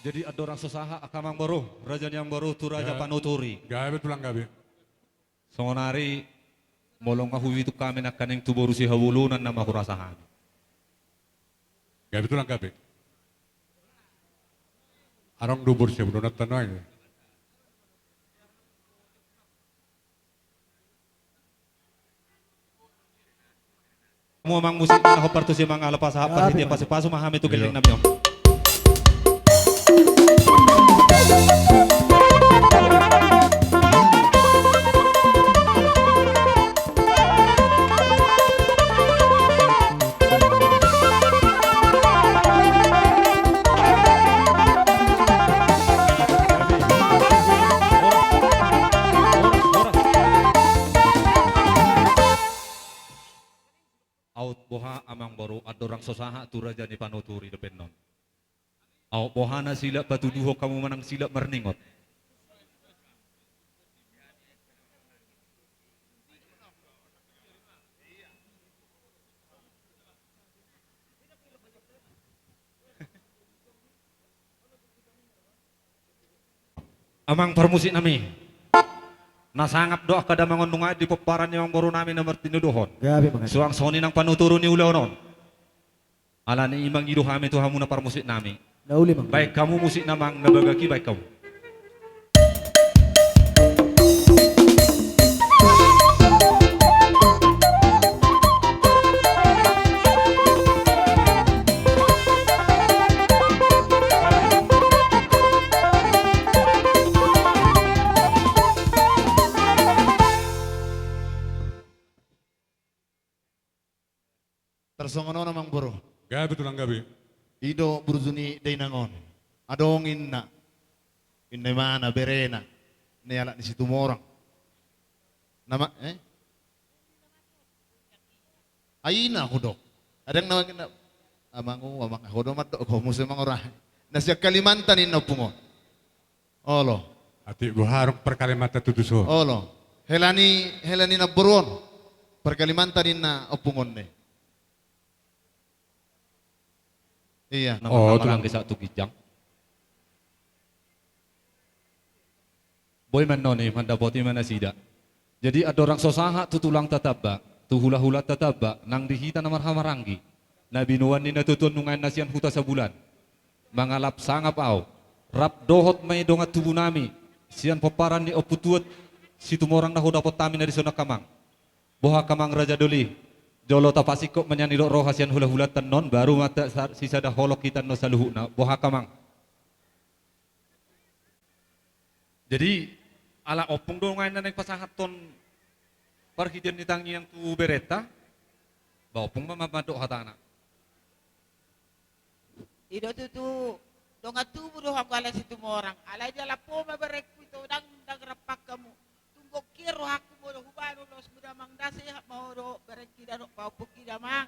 Jadi andorang so sahat angka amangboru, raja ni amangboru tu raja panuturi. Gabe tulang, gabe. Songon ari, molo nga huitung hami nangkaning tu boru Sihabulunan nama hurasa hami. Gabe tulang, gabe. Adong dubur siap donat tano aja. Hamu amang musik na hombar tusi mangalap asa parhite pasu-pasu ma hami tu geleng nami on. Aut boha amang boru, andorang so sahat tu raja ni panuturi dope annon. Aut boha na silap patuduhon hamu manang silap marningot. Amang parmusik nami, na sangap do angka damang on nunga di pomparan ni amang boru nami na martinodohon. Gabe mangan. Suang songon i nang panuturu ni ulaon on. Alani i mangido hami tu hamu na parmusik nami. Na uli mang. Baen hamu musik na mang na bagak i baen hamu. Tarsongon on amang boru. Gabe tulang gabe. I do burju ni dainang on. Adong inna. Inna imana berena. Ni halak ni Situmorang. Nama, eh? Aina hudok. Adong nama inna. Amang, amang hudok mandok ho muse mangora. Na sian Kalimantan inna ompung on. Olo. Atik boha adong par Kalimantan tutu so. Olo. Hela ni, hela ni namboru on. Par Kalimantan inna ompung on ne. Iya. Nama oh, tulang. Saat tu ginjang. Boi mannon i mandapoti ma nasida. Jadi andorang so sahat tu tulangta tamba, tu hulahulanta tamba, nang di hita na marhahamaranggi. Na binoan ni na tutu on nunga na sian Huta Sabulan. Mangalap sangap au. Rap dohot ma i dongan tubu nami. Sian pomparan ni Ompu Tuat Situmorang na hudapot hami na dison angka amang. Boha angka amang raja doli. Jolo tapasingkop ma nian didok roha sian hulahulanta annon, baru ma ta-, sa-, sisada holong hita annon saluhutna. Boha angka amang. Jadi, ala ompung do nunga inna naeng pasahathon parhitean ni tangiang tu berenta, ba ompung ma mandok hatana. I do tutu, dongan tubu do hamu ala Situmorang, alai dialap ho ma berengku ito, ndang, ndang rap hamu. Tung gok hian rohangku molo hubahen ulos mu damang da, sehat ma ho dohot berengki da dohot pahompungki damang.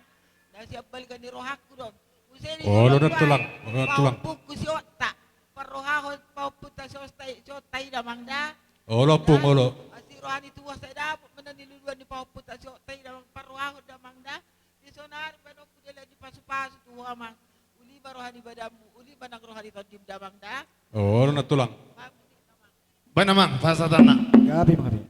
Na sian balga ni rohangku do on. Muse di olo, tulang, olo, tulang. Pahompungku si Otta. Parrohahon pahompunta si Otta i, si Otta i damang da. Olo, ompung, olo. Asi roha ni Tuhan sai dapot ma na niluluan ni pahompunta si Otta i damang, parrohahon damang da. Di sonari baen ho hudela ni pasupasu tu ho amang. Uli ma roha ni badanmu, uli ma nang roha ni tondim damang da. Olo, na tulang. Baen amang pasahatanna. Gabe ma gabe.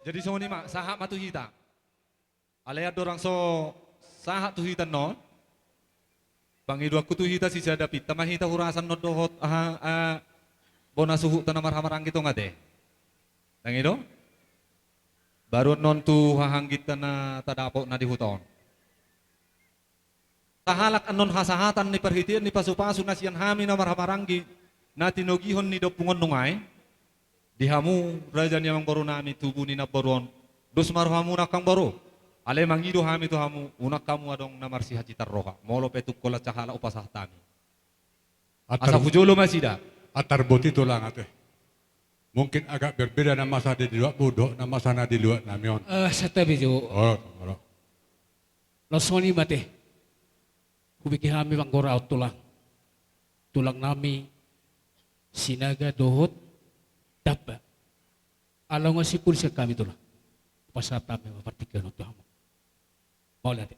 Jadi songon i ma, sahat ma tu hita. Alai andorang so sahat tu hita annon, pangidoanku tu hita, sisada pinta ma hita hurasa annon dohot aha, a, bona suhutta na marhahamaranggi, tonga te. Ndang i do? Baru annon tu hahangginta na tadapot na di huta on. Sahalak annon hasahatan ni parhitean ni pasupasu na sian hami na marhahamaranggi, na tinogihon ni da ompung on nunga i. Di hamu raja ni amangboru nami, tubu ni namboru on, dos ma rohamuna angka amangboru. Alai mangido hami tu hamu, unang hamu adong na marsihacitan roha, molo pe tung holan sahalak hupasahat hami. Asa hujolo ma nasida. Antar boti tulang ate. Mungkin agak berbeda na masa di luat budok, na masa na di luat nami on. Eh, santabi jo. Olo, olo. Laos songon i ma ate. Hubege hami manggora on tulang. Tulang nami Sinaga dohot Tamba. Ala nunga simpul sian hami, Tulang, pasahat hami ma partingkian on tu hamu. Mauliate.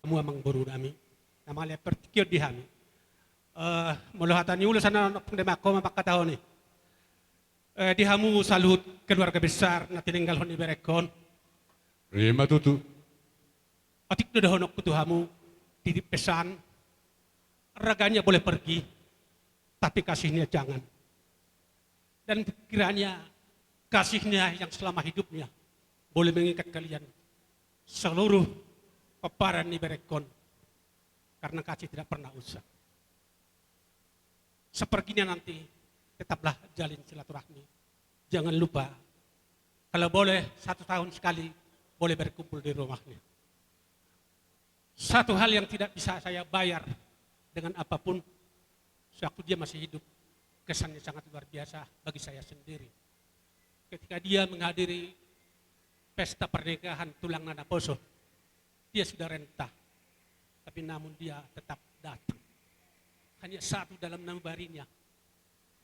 Hamu amangboru nami, na mauliate partingkian di hami. Eh, molo hata ni ulos, annon ompung, dembanghon ma pangkatahon i. Eh, di hamu saluhut keluarga besar na tininggalhon ni berengkon. Ima tutu. Otik do dohononku tu hamu, titip pesan, raganya boleh pergi, tapi kasihnya jangan. Dan kiranya kasihnya yang selama hidupnya boleh mengikat kalian seluruh pomparan ni berengkon, karena kasih tidak pernah usang. Seperginya nanti, tetaplah jalin silaturahmi. Jangan lupa, kalau boleh, satu tahun sekali boleh berkumpul di rumahnya. Satu hal yang tidak bisa saya bayar dengan apapun, sewaktu dia masih hidup, kesannya sangat luar biasa bagi saya sendiri. Ketika dia menghadiri pesta pernikahan tulangna naposo, dia sudah renta, tapi namun dia tetap datang. Hanya satu dalam nambarinya,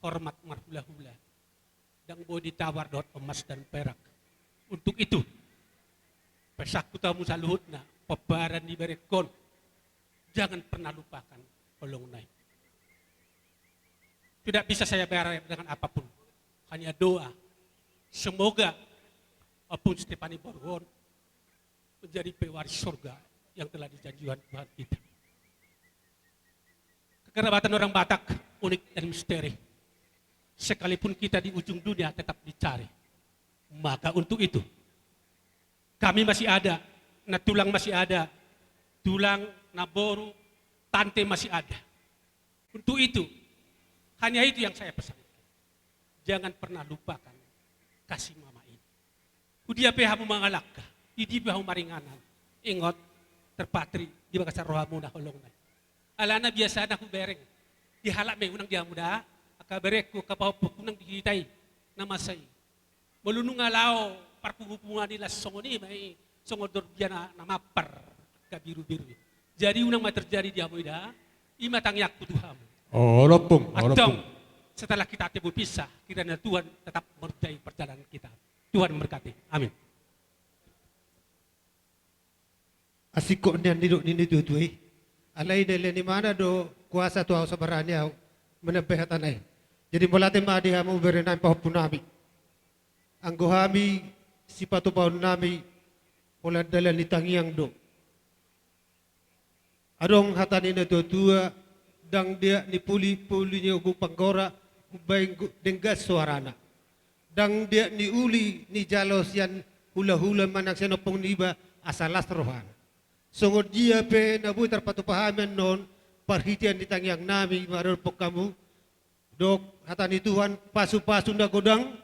hormat marhula-hula. Ndang boi ditawar dohot emas dan perak. Untuk itu, pesanku tu hamu saluhutna, pomparan ni berengkon, jangan pernah lupakan holong na i. Tidak bisa saya bayar dengan apapun. Hanya doa. Semoga Ompung Stepani boru on menjadi pewaris surga yang telah dijanjikan Tuhan kita. Kekerabatan orang Batak unik dan misteri. Sekalipun kita di ujung dunia, tetap dicari. Maka untuk itu, kami masih ada, na tulang masih ada, tulang, na boru, tante masih ada. Untuk itu, hanya itu yang saya pesan. Jangan pernah lupakan kasih mama ini. Di dia pe hamu mangalangka, di dia pe hamu maringanan, ingot, terpatri di bagasan rohamuna holong na i. Alana biasana hubereng di halak ma i, unang di hamu da, angka berengku, angka pahompungku, unang di hita i na masa i. Molo nunga laho parpungupunguan i, las songon i ma i, songon dorbiana na mampar angka birubiru i. Jadi unang ma terjadi di hamu i da. Ima tangiangku tu hamu. Olo, Ompung, olo, Ompung. Antong, setelah kita temu pisah, kiranya Tuhan tetap merajai perjalanan kita. Tuhan memberkati. Amin. Asing do nian nidok ni natuatua i. Alai dilean imana do kuasa tu ahu, sabar ni ahu manambai hata na i. Jadi mauliate ma di hamu berenami, pahompunami. Anggo hami, sipatupaonnami holan dalan ni tangiang do. Adong hata ni natuatua: Ndang deak ni puli, puli ni ogung panggora, umbahen gu-, denggan soarana. Ndang deak ni uli nijalo sian hulahula manang sian ompung niba, asa las rohana. Songon dia pe na boi tarpatupa hami annon, parhitean ni tangiangnami, maradophon hamu, dok hata ni Tuhan, pasupasu na godang,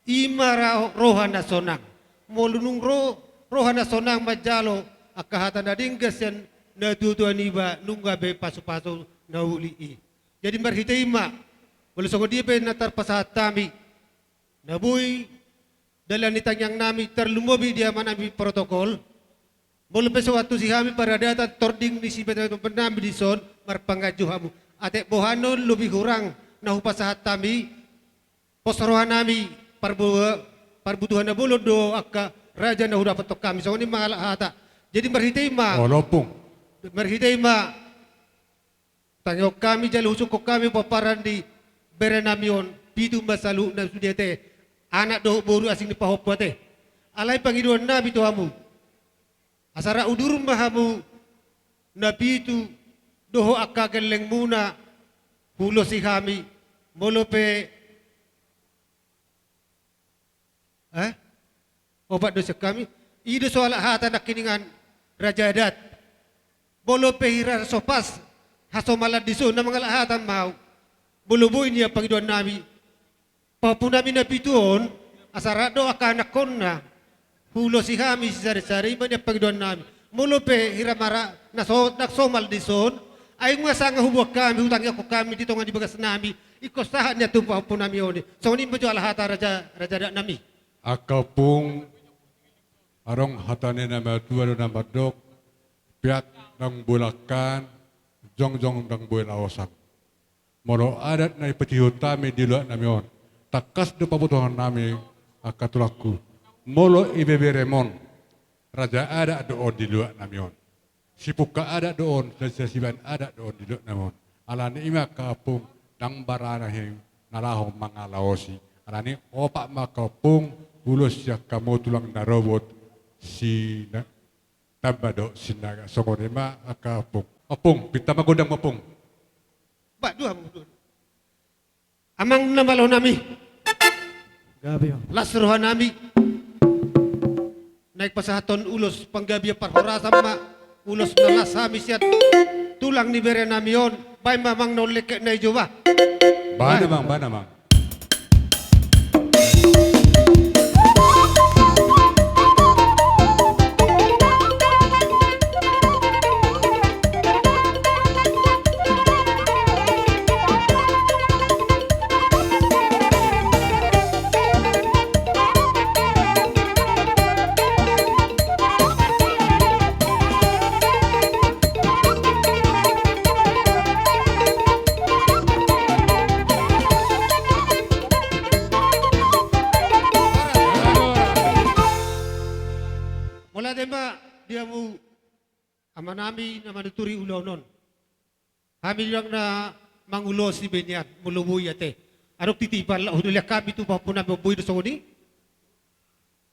ima ra-, roha na sonang. Molo dung ro-, roha na sonang manjalo angka hata na denggan sian natuatua niba, nunga be pasupasu na uli i. Jadi marhite i ma, molo songon dia pe na tarpasahat hami, na boi dalan ni tangiangnami, tarlumobi di amanami protokol. Molo pe so antusi hami paradaton tording ni sibahenonnami dison, marpanganju hamu. Atik boha annon lobi hurang na hupasahat hami, pos rohanami, parbo-, parbutuhan na bolon do angka raja na hudapothon hami, songon i mangalap hata. Jadi marhite i ma. Olo, Ompung. Marhite i ma. Tangihon hami jala husungkun hami pomparan ni berenami on, pitu ma saluhutna sude ate, anak dohot boru, asing ni pahompu ate. Alai pangidoannami tu hamu, asa ra udur ma hamu na pitu dohot angka gellengmuna, huulosi hami, molo pe Eh? Opat do sian hami. I do so alap hata nangkiningan raja adat. Molo pe hira so pas hasomalan dison, na mangalap hata ma ahu. Molo boi nian pangidoannami, pahompunami na pitu on, asa rap do angka anakkonna, huulosi hami sisarisari, i ma nian pangidoannami. Molo pe hira ma ra na so, na somal dison, ai nunga sanga huboan hami, hutangihon hami di tonga ni bagasnami, ingkon sahat nian tu pahompunami on i. Songon i ma jo alap hata raja, raja adatnami. Angka ompung, adong hata ni na matua do na mandok: Peak ndang boi langkan, jongjong ndang boi laosan. Molo adat na ipatihon hami di luatnami on, tangkas do pabotohonnami Angka tulangku, molo ibeberem on, raja adat do on di luat nami on. Sipungka adat do on, sasiban adat do on di luat nami on. Alani i ma angka ompung, ndang barani na laho mangalaosi. Alani opat ma angka ompung, ulos sian hamu tulang na robot, si na-, Tamba dohot Sinaga. Songon i ma angka ompung. Ompung, pinta ma gondang ma ompung. Ba, dua, dua. Amang na malo nami. Gabe, Amang. Las roha nami. Naeng pasahathon ulos panggabean parhorasan ma, ulos na las hami sian tulang ni bere nami on. Baen ma, Amang, na lengket na ijo ba. Baen, Amang, baen, Amang. Mauliate ma di hamu amanami na manuturi ulaon on. Hami ndang na mangulosi be nian, molo boi ate. Adong titipan laho dilean hami tu pahompunami, boi do songon i.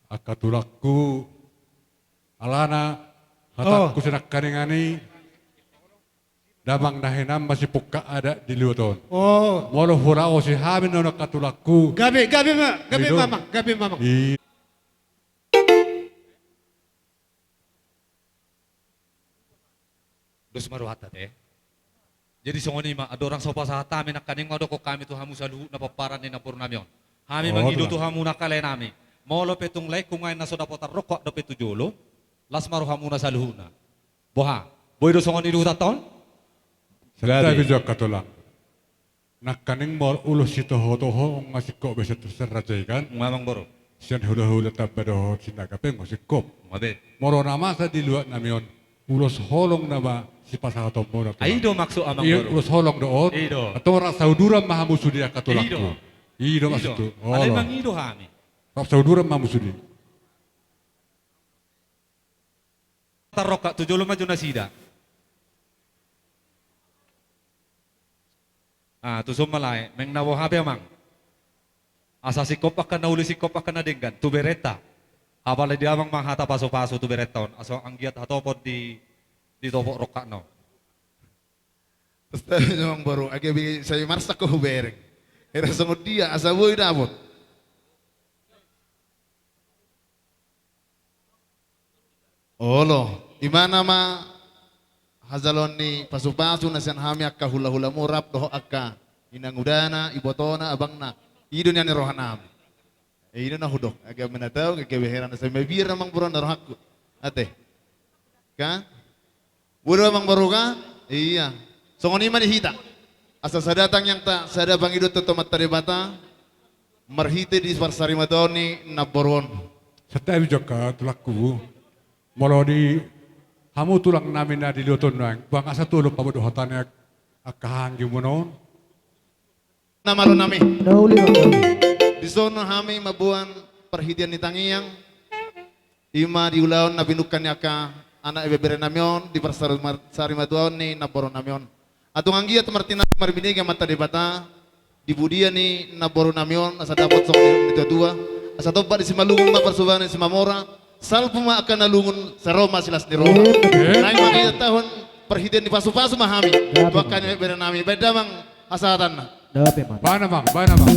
Angka tulangku, alana hatangku, oh, sinangkaningan i, damang na hinan ma sipungka adat di luat on. Oh. Molo hulaosi hami non, angka tulangku. Gabe, gabe ma, gabe ma, Amang, gabe ma, Amang. I- Dos ma rohanta ate. Jadi songon i ma, andorang so pasahat hami nangkaning, mandokkon hami tu hamu saluhutna pomparan ni namborunami on. Hami, oh, mangido tu hamu nangkaninami. Molo pe tung laengku nuaeng na so dapotan rongkap dope tu jolo, las ma rohamuna saluhutna. Boha? Boi do songon i di hutanta on? Santabi jo, angka tulang. Nangkaning molo ulos sitohotoho, nunga singkop be sian raja i kan? Nunga, Amang boru. Sian hulahula Tamba dohot Sinaga pe nunga singkop. Nunga be. Molo na masa di luat nami on, ulos holong nama sipasahatonmuna. Ai i do maksud, Amang boru. Ulos holong do on. I do. Antong rap sauduran ma hamu sude, angka tulangku. I do. I do maksudhu. Olo. Alai mangido hami. Rap sauduran ma hamu sude. Tarrongkap tu jolo ma jo nasida. Ah, tuson ma lae, naeng na boha be, Amang. Asa singkop angka na uli, singkop angka na denggan tu berenta. Apala di Amang ma hata pasupasu tu berenta on, asa anggiat hatopot di, ditopot rongkapna on. Santabi jo, Amang boru, age be sai marsak ho hubereng. Hira songon dia asa boi dapot. Olo, i ma nama hajaloon ni pasupasu na sian hami angka hulahula murab dohot angka inangudana, ibotona, abangna. I do nian ni rohanami. Eh, i do na hudok, age be na tau, age be hira na sai mabiar, Amang boru, na rohangku. Ate. Kan? Boi do, Amang boru, kan? Ia. Songon i ma di hita. Asa sada tangiangta, sada pangidoanta tu Amanta Debata, marhite di parsarimatuaon ni namboru on. Santabi jo, angka tulangku. Molo di hamu tulang nami na di luat on nuaeng, boha asa tolu paboa do hata ni angka hahaanggimuna on. Na malo nami. Na uli ma. Dison hami mamboan parhitean ni tangiang, i ma di ulaon na pinungka ni angka anak ibebere nami on di parsari-, sarimatuaon ni namboru nami on. Antong anggiat martinangi marbinege Amanta Debata di pudian ni namboru nami on, asa dapot songon ni natuatua, asa tompa di Simalungun ma parsubahan ni Simamora, salpu ma angka na lungun, sai ro ma silas ni roha. Amin. Naeng mangido taon parhitean ni pasupasu ma hami. Amin. Tu angka ibebere nami, baen damang hasahatanna. Baen, Amang, baen, Amang.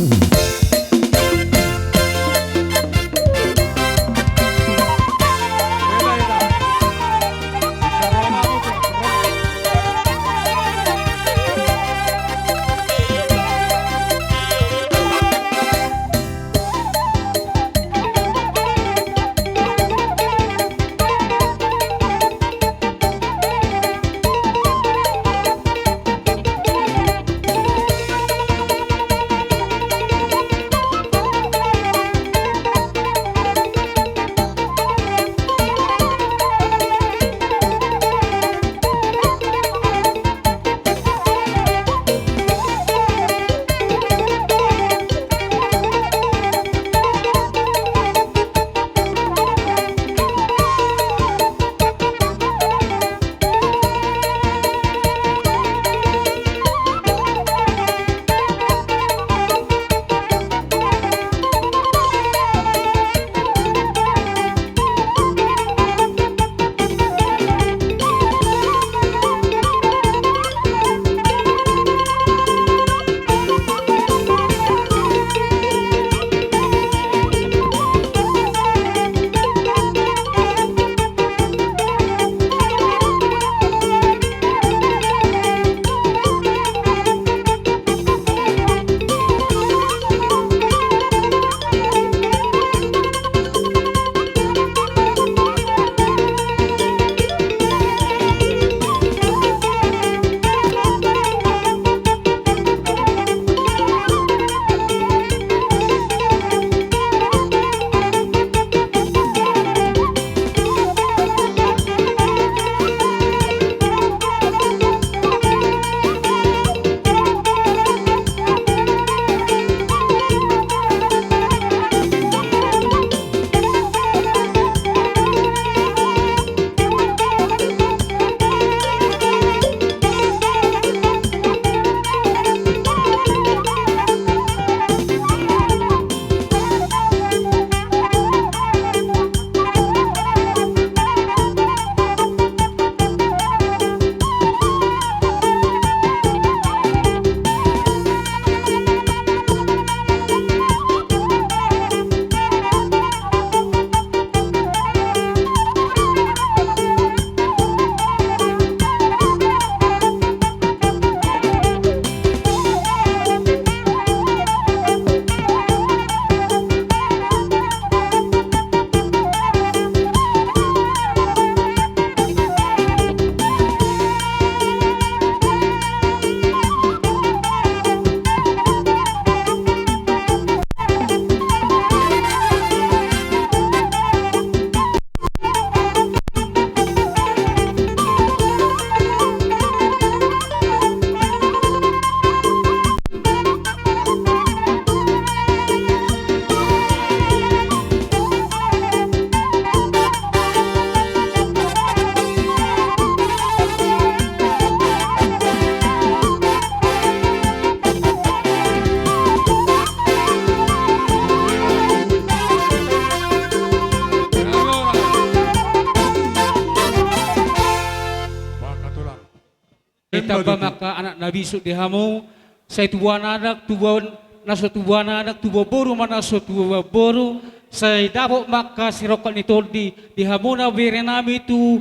Tamba ma angka anak na bisuk di hamu, sai tubuan anak, tubuan na so tubuan anak, tubuan boru ma na so tubuan boru, sai dapot ma angka sirongkap ni tondi di hamuna berenami tu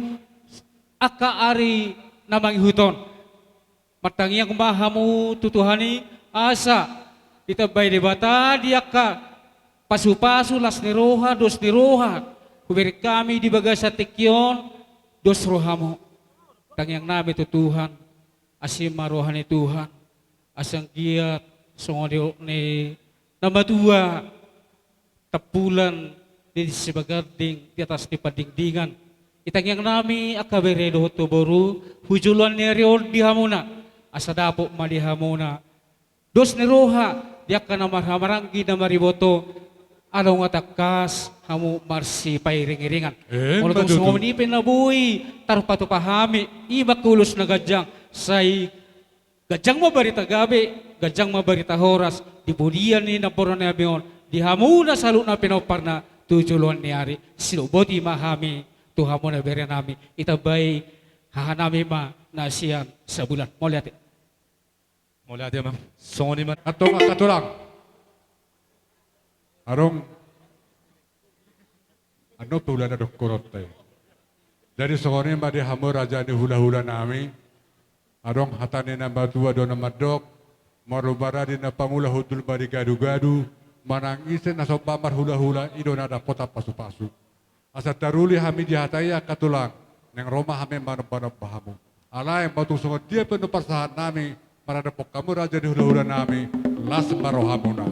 angka ari na mangihut on. Martangiang ma hamu tu Tuhan i, asa ditambai Debata di angka pasupasu, las ni roha, dos ni roha hubereng hami di bagasan tingki on, dos rohamu. Tangiangnami tu Tuhan, asi ma roha ni Tuhan, asa anggiat songon didok ni na matua, tampulan di sibaganding di atas ni pandingdingan. Di tangiangnami angka bere dohot tu boru, tu joloan ni ari on di hamuna, asa dapot ma di hamuna dos ni roha di angka na marhahamaranggi na mariboto, adong ma tangkas hamu marsipairingiringan. Emma tutu. Molo tung songon i pe na boi tarpatupa hami, i ma angka ulos na ganjang, sai ganjang ma barita gabe, ganjang ma barita horas di pudian ni namboru nami on, di hamuna saluhutna pinomparna tu joloan ni ari. Sidok boti ma hami tu hamuna berenami, ditambai hahanami ma na sian Sabulan. Mauliate. Mauliate ma. Songon i ma. Antong angka tulang. Adong. Annon pe hulana dohononta i. Jadi songon i ma di hamu raja ni hulahulanami. Adong hata ni na matua do na mandok, marumbaradi na pamula, hundul ma di gadugadu, manang ise na somba marhulahula, i do na dapotan pasupasu. Asa taruli hami di hata i angka tulang, naeng ro ma hami manombanomba hamu. Alai molo tung songon dia pe nuaeng parsahannami, maradophon hamu raja ni hulahulanami, las ma rohamuna.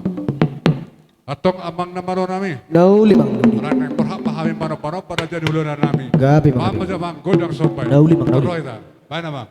Antong amang na malonami. Na uli, amang na uli. Alai naeng borhat ma hami manombanomba raja ni hulahulanami. Gabe, amang. Paham ma jo amang, gondang somba i. Na uli, amang, na uli. Ro hita. Baen amang.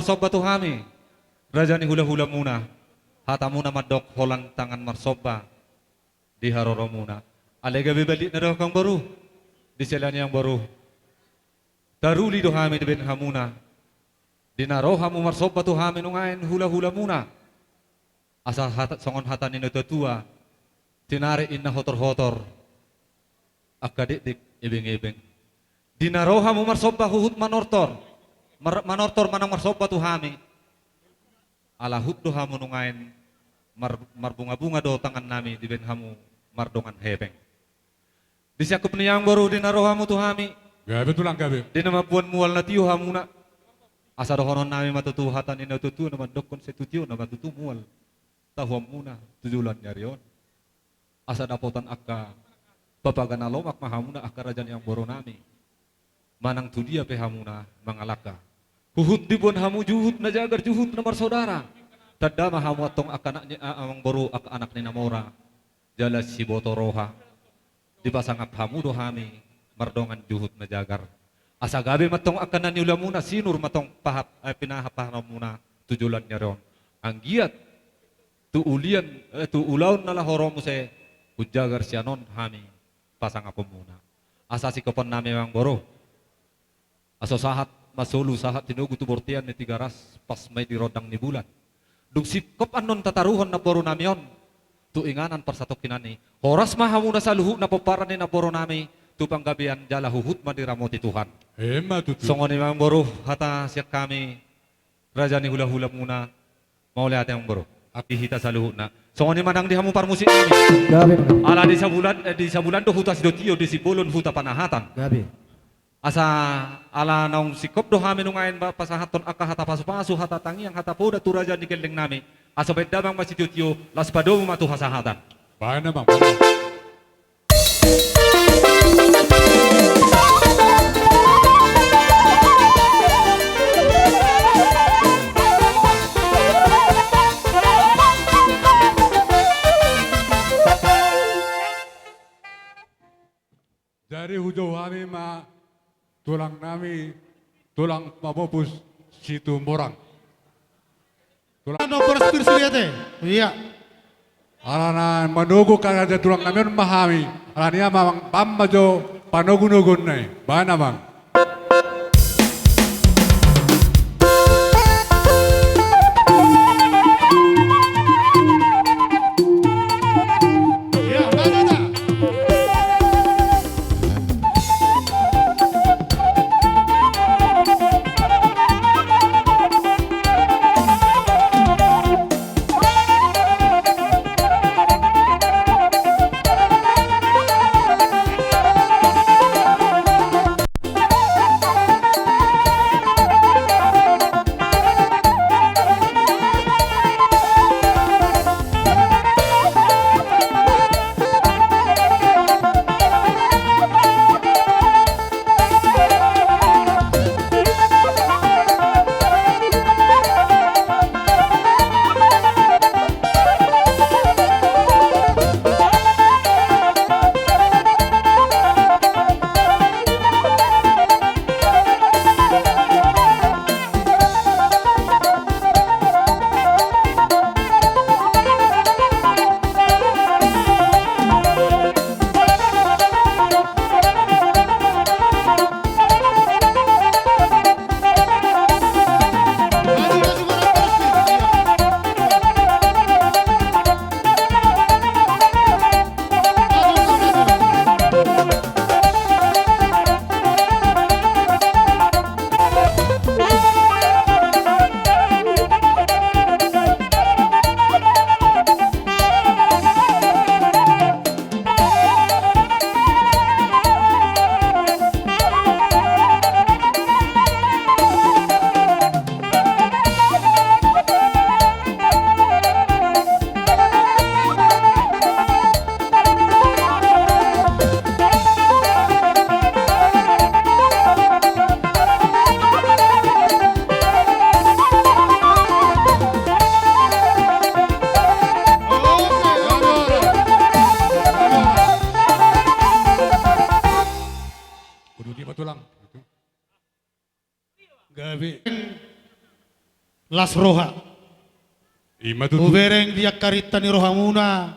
Somba tu hami, raja ni hulahulamuna, hatamuna mandok holan tangan marsomba di haroromuna. Alai gabe balintna do, amangboru, di siala ni i, amangboru, taruli do hami dibahen hamuna, di na ro hamu marsomba tu hami nuaeng hulahulamuna. Asa hata, songon hata ni natuatua, tinarik inna hotorhotor, angka dekdek ebengebeng. Di na ro hamu marsomba huhut manortor, mar-, manortor manang marsomba tu hami. Ala huhut do hamu nuaeng mar-, marbungabunga do tangannami dibahen hamu mardongan hepeng. Di siangkup ni i, amangboru, di na ro hamu tu hami, gabe tulang, gabe, di na mamboan mual na tio hamuna. Asa dohononnami ma tutu hata ni natuatua na mandokkon, sai tu tio nama tutu mual tahuanmuna tu joloan ni ari on. Asa dapotan angka papaga na lomak ma hamuna, angka raja ni amangborunami. Manang tu dia pe hamuna mangalangka, huhut diboan hamu juhut na jagar, juhut na marsaudara. Tanda ma hamu antong angka anak ni, a-, amangboru, angka anak ni na mora jala siboto roha. Dipasangap hamu do hami mardongan juhut na jagar. Asa gabe ma antong angka na niulamuna, sinur ma antong pahap, eh, pinahanpahanmuna tu joloan ni ari on. Anggiat tu ulian, eh, tu ulaon na laho ro muse, tu jagar sian on hami pasangaponmuna. Asa singkoponnami, amangboru, aso sahat ma solu sahat tinogu tu bortean ni Tigaras, pas ma i di rondang ni bulan. Dung singkop annon tataruhon namborunami on tu inganan parsatongkinan i, horas ma hamuna saluhutna pomparan ni namborunami tu panggabean jala huhut ma diramoti Tuhan. Emma tutu. Songon i ma, amangboru, hata sian hami, raja ni hulahulamuna. Mauliate, amangboru. Di hita saluhutna. Songon i ma nang di hamu parmusiknami. Gabe, gabe. Ala di Sabulan, eh, di Sabulan do huta Sidotio, di Simbolon huta Panahatan. Gabe. Asa ala naung singkop do hami nuaeng ba pasahathon angka hata pasupasu, hata tangiang, hata poda tu raja ni gellengnami. Asa bahen damang ma sitiotio, laos padomu ma tu hasahatan. Bahen damang, bahen damang. Jadi hujou hami ma tulangnami, tulang pamopus Situmorang. Tulang. Nomor spir suliate. Iya. Alana manogu angka raja tulangnami on ma hami. Alani i ma, amang, bahen ma jo panogunoguonna i. Bahen, amang. Gabe. las roha. Ima tutu. Hubereng di angka rinta ni rohamuna,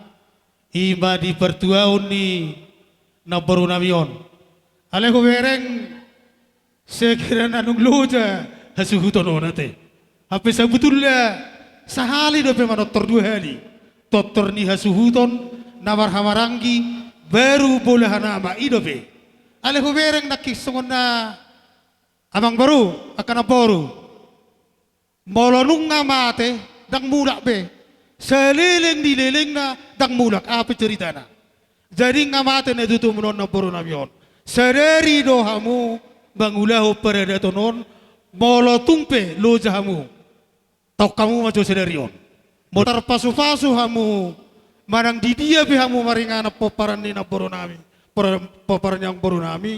ima di partuaon ni namborunami on. Alai hubereng, sekiranya nunga loja hasuhuton on ate. Hape sabutulna sahali dope manortor dua hali. Tortor ni hasuhuton na marhahamaranggi, baru bolahan ama i dope. Alai hubereng nangkin songon na amangboru, angka namboru. Molo nunga mate, ndang mulak be. Saleleng ni lelengna ndang mulak, aha pe ceritana. Jadi nunga mate na tutu muna on namborunami on. Sadari do hamu mangulahon paradaton on, molo tung pe loja hamu. Taon hamu ma jo sadari on. Molo tarpasupasu hamu, manang di dia pe hamu maringanan pomparan ni namborunami, por-, pomparan ni namborunami,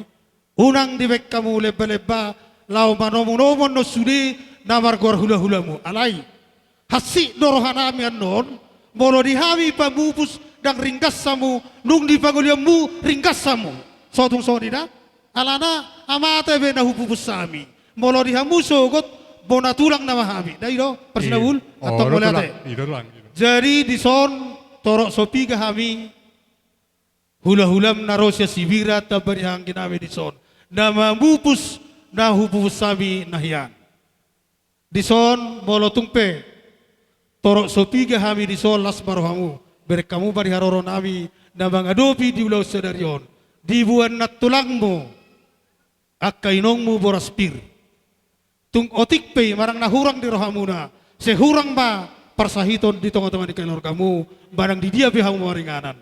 unang dibaen hamu lembalemba, laho manomunomu annon sude na margoar hulahulamu. Alai, hansit do rohanami annon, molo di hami pamupus ndang ringgas hamu, nunga di pangolianmu ringgas hamu. Sotung songon i da, alana amanta be na hupupus hami. Molo di hamu sogot, bona tulang nama hami. Da i do, parsinabul, antong mauliate. Jadi dison, torop so piga hami, hulahulam na ro sian Sibiran, tamba ni anggi nami dison. Na mamupus, na hupupus hami na hian. Dison, molo tung pe, torop so piga hami dison, las ma rohamu. Bereng hamu ma di haroronami, na mangadopi di ulaon sadari on. Diboan nantulangmu, angka inongmu boras pir. Tung otik pe i manang na hurang di rohamuna, sai hurang ma parsahiton di tongatonga ni keluargamu, manang di dia pe hamu maringanan.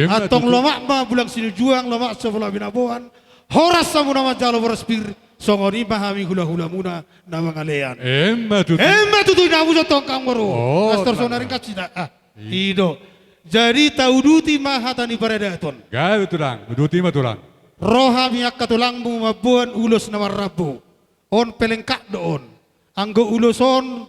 Antong lomak ma bulang sinujuang, lomak sabola binaboan, horas hamu na manjalo boras pir, songon i ma hami hulahulamuna na mangalean. Emma tutu. Emma tutu, ina hamu jo antong amangboru. Astor so na ringgas i da. Ah, i do. Jadi tauduti ma hata ni paradaton. Gabe tulang, uduti ma tulang. Ro hami angka tulangmu mamboan ulos na marrambu. On pelengkap do on. Anggo ulos on,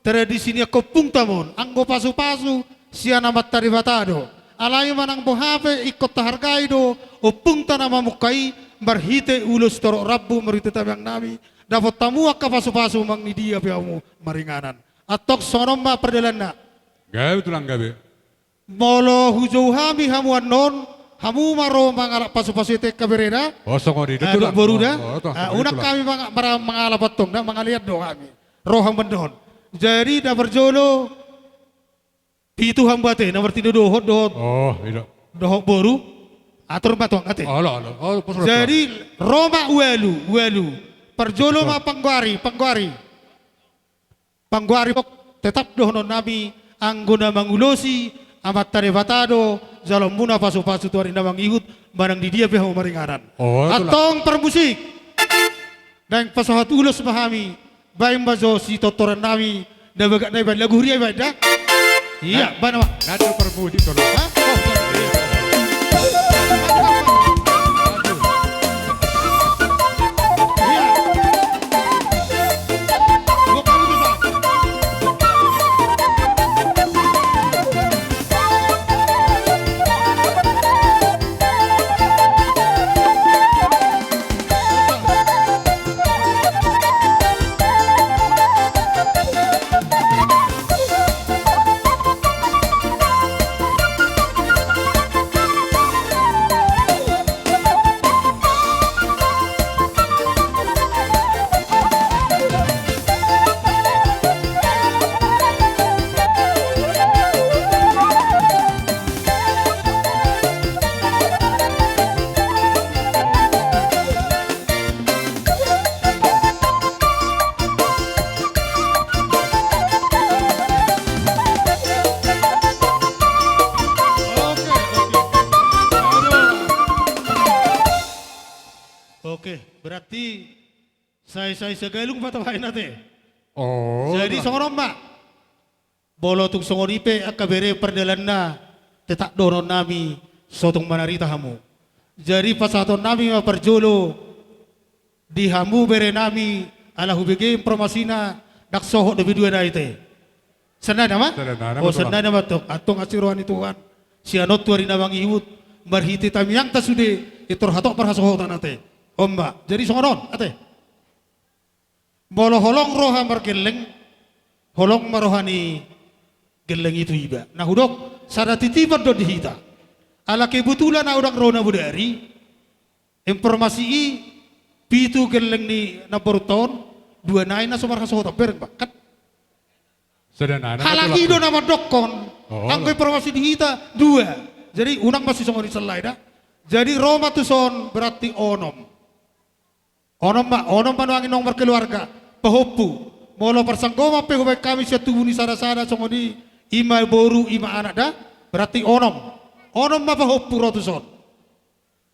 tradisi ni angka ompungta ma on. Anggo pasupasu, sian Amanta Debata do. Alai manang boha pe ingkon tahargai do ompungta na mamungka i, marhite ulos torop rambu, marhite tangiang nami, dapot hamu angka pasupasu manang di dia pe hamu maringanan. Antong songon on ma pardalanna. Gabe tulang, gabe. Molo hujou hami hamu annon, hamu ma ro mangalap pasupasu i ate, angka berena. Oh, songon i do tulang. Dohot boru da. Unang hami mangalap antong da, mangalean do hami. Ro hamu annon. Jadi na parjolo, pitu hamu ate, na martinodohon dohot. Oh, i do. Dohot boru. Atur ma antong ate. Jadi ro ma ualu, ualu. Parjolo ma panggoari, panggoari. Panggoari, tetap dohonon nami, anggo na mangulosi Amanta Debata do, jaloonmuna pasupasu tu ari na mangihut, manang di dia pe hamu maringanan. Antong parmusik. Naeng pasahat ulos ma hami, baen ma jo sitortoran nami, na bagak na ibaen, lagu huria ibaen da? Ia, baen ma. Nandung parmusik tolong. Oke, berarti sai-sai sagalung ma tabaen ate. Jadi songon on ma. Molo tung songon i pe angka bere pardalanna, tetap dohonon nami, sotung manarita hamu. Jadi pasahaton nami ma parjolo di hamu bere nami, ala hubege informasi na, ndang sohot dope dua nai ate. Sannari nama? Sannari nama. Oh, sannari nama antong. Antong asi roha ni Tuhan. Sian on tu ari na mangihut, marhite tangiangta sude, pintor hatop marhasohotan ate. On ma. Jadi songon on ate. Molo holong roha margelleng, Holong ma roha ni gelleng i tu iba. Na hudok, sada titipan do di hita. Ala kebetulan ahu ndang ro na bodari, informasi i pitu gelleng ni namborunta on, dua nai na so marhasohotan bereng, bah, kan? Sada nai na halak i do na mandokkon. Oh, anggo informasi di hita, dua. Jadi, unang masisongon i sallai da. Jadi, ro ma tuson berarti onom. Onom ma, onom ma nuaeng i naung markeluarga, pahompu. Molo parsanggoman pe hubaen hami sian tubu ni sada-sada songon i, i ma boru, i ma anak da, berarti onom. Onom ma pahompu ro tuson.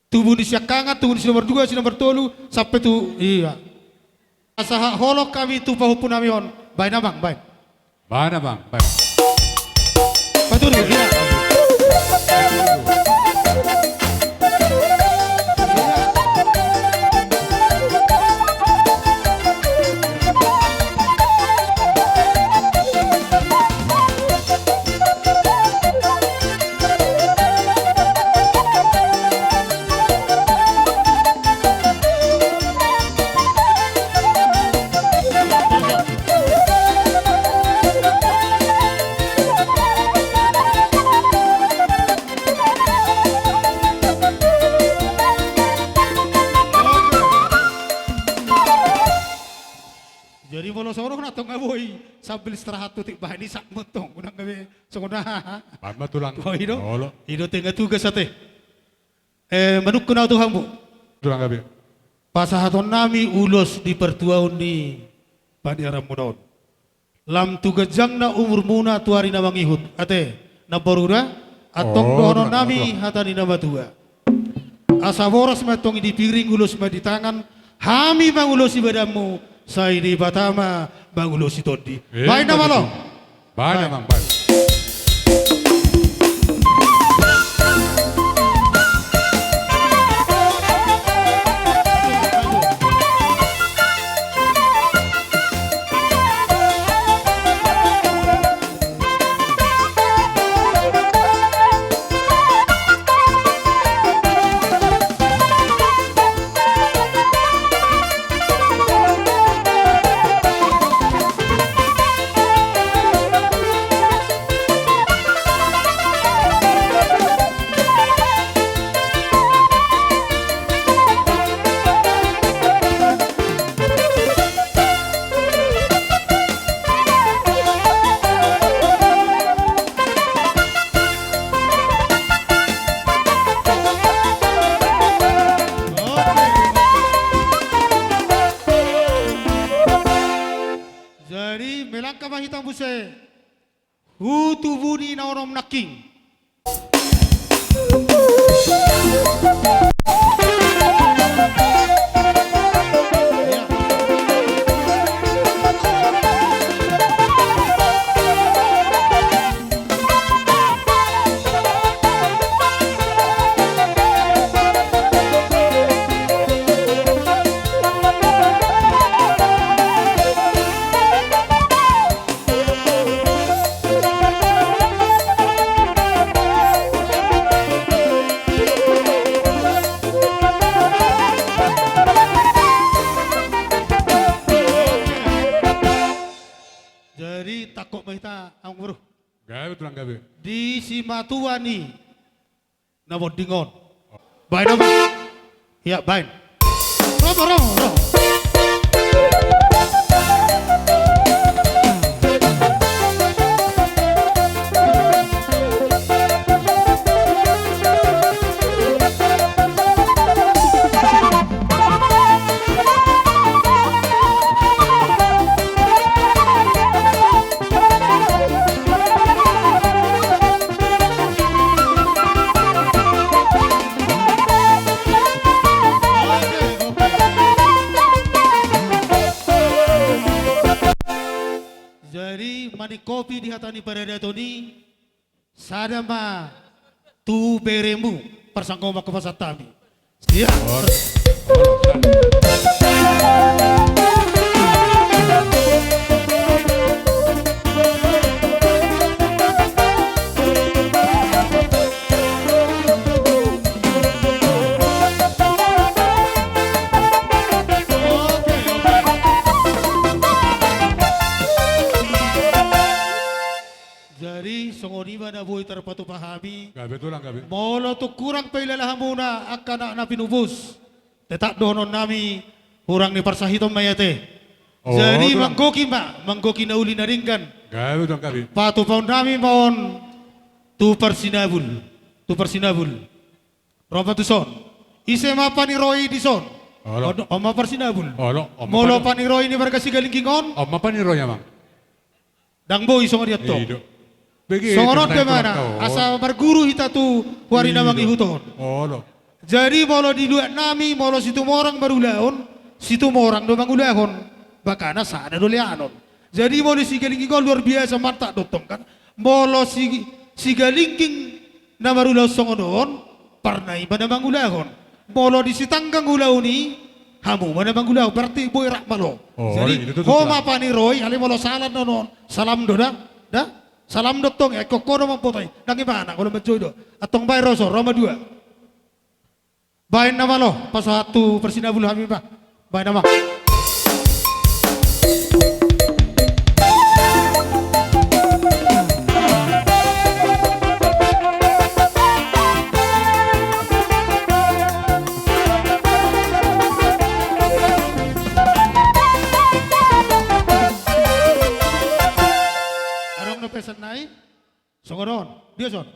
Tubu ni siangkangan, tubu ni si nomor dua, si nomor tolu, sampe tu, iya. Asa hak holong hami tu pahompu nami on, baen amang, baen. Baen amang, baen. Paturu, iya. Jadi molo songon on antong nga boi sambil istirahat tu tingki bahen i, sak montong unang gabe songon aha. Baen ma tulang. Oh, i do. Olo. I do tenga tugas ate. Eh, manungkun ahu tu hamu. Tulang gabe. Pasahaton nami ulos di partuaon ni paniaranmuna on. Lam tu ganjangna umurmuna tu ari na mangihut. Ate, namboru da, antong dohonon nami hata ni na matua. Asa boras ma antong i di piring, ulos ma di tangan, hami mangulosi badanmu, sai Debata ma mangulosi tondi. Baen na malo. Baen amang, baen. Jadi, melangkah ma hita muse. Hu tubu ni na onom nangkin. Jadi, tangkok ma hita, amang boru. Gabe tulang gabe. Di simatua ni na monding on. Baen, baen. Iya, baen. Romo, romo, romo. Jadi, maningkopi di hata ni paradaton i, sada ma tu beremu, parsanggoman ma pasahat hami. Siap. Tupa hami. Gabe, Tulang, gabe. Molo tung hurang pe ilala hamuna angka anak na pinupus, tetap dohononnami hurang ni parsahiton ma i ate. Oh, Tulang. Jadi manggohi ma, manggohi na uli na denggan. Gabe, Tulang, gabe. Patupaonnami ma on tu parsinabul, tu parsinabul. Ro ma tuson. Ise ma paniroi dison? Olo. On, on ma parsinabul. Olo, on ma paniroi. Molo paniroi ni marga Sigalingging on? On ma paniroi, Amang. Ndang boi songon i antong. I do. Bege, songon on pe mana, asa marguru hita tu huari na mangihut on. I do. Olo. Jadi molo di luatnami, molo Situmorang marulaon, Situmorang do mangulahon. Bakana sada do leanon. Jadi molo Sigalingging on luar biasa, mantap do tong kan. Molo si, Sigalingging na marulaon songon on, parna i ma na mangulahon. Molo di Sitanggang ulaon i, hamu ma na mangulahon, berarti boi rap malo. Oh, jadi, i do tutu, ho ma paniroi, alai molo salam do on. Salam do da, da? Salam do tong, eh, ingkon ho do mamboto i. Ndang ibana, molo manjou do. Antong baen ro son, ro ma dua. Baen nama lo, pasahat tu parsinabul hami ma. Baen nama. Adong do pesan nai? Songon on, dia son.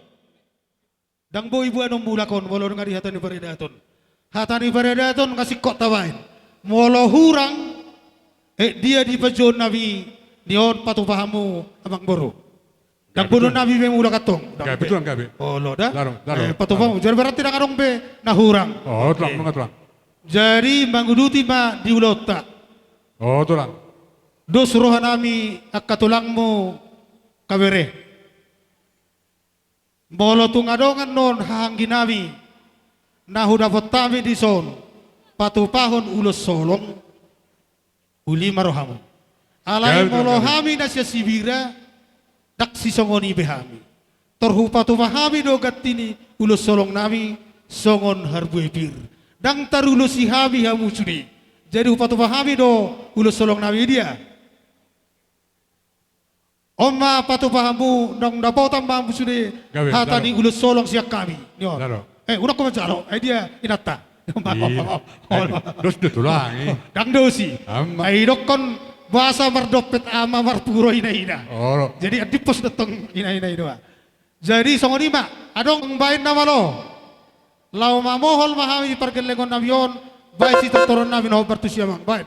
Ndang boi buanonmu lakon, molo nunga di hata ni paradaton. Hata ni paradaton nga singkop tabaen. Molo hurang, eh, dia di pajuonnami, ni on patupa hamu amangboru. Ndang boanonnami be mulak antong. Gabe, Tulang, gabe. Olo da. Lalu, lalu. Eh, patupa hamu. Jadi berarti ndang adong be na hurang. Oh, Tulang, nunga, Tulang. Jadi manguduti ma di ulaonta. Oh, Tulang. Dos rohanami angka tulangmu, kabere. Molo tung adong annon hahaangginami, na hudapot hami dison, patupahon ulos holong, uli ma rohamu. Alai molo hami na sian Sibira, ndang sisongon i be hami. Tor hupatupa hami do ganti ni ulos holongnami, songon harbue pir. Ndang tarulosi hami hamu sude. Jadi hupatupa hami do ulos holongnami dia. On ma patupa hamu, naung dapotan ma hamu sude hata ni ulos holong sian hami. Ni on. Eh, unang ho manjalo. Eh, dia inanta. Dos do, Tulang, i. Ndang dos i. Ai idokkon boasa mardompet ama, marpuro inaina. Jadi andippos do tong inaina i do. Jadi songon i ma, adong, baen nama lo. Laho mamohol ma hami di pargellengonnami on, baen sitortoronnami na hombar tu siamang, baen.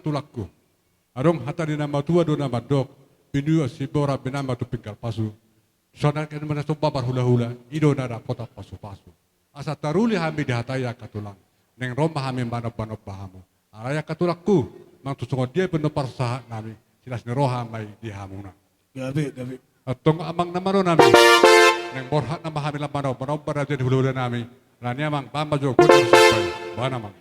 tulangku. Adong hata ni na matua do na mandok, pinuhon siboran be nama tu pinggan pasu. Songon i ma na somba marhulahula, i do na dapotan pasupasu. Asa taruli hami dihatai angka tulang, naeng ro ma hami manombanomba hamu. Alai angka tulangku, manang tu songon dia pe na parsahat nami, silas ni roha ma i di hamuna. Gabe, gabe. Antong amang nama do nami. Naeng borhat nama hami lam manombanomba raja ni hulahula nami. Alani amang, bahen ma jo gondang somba i. Bahen amang.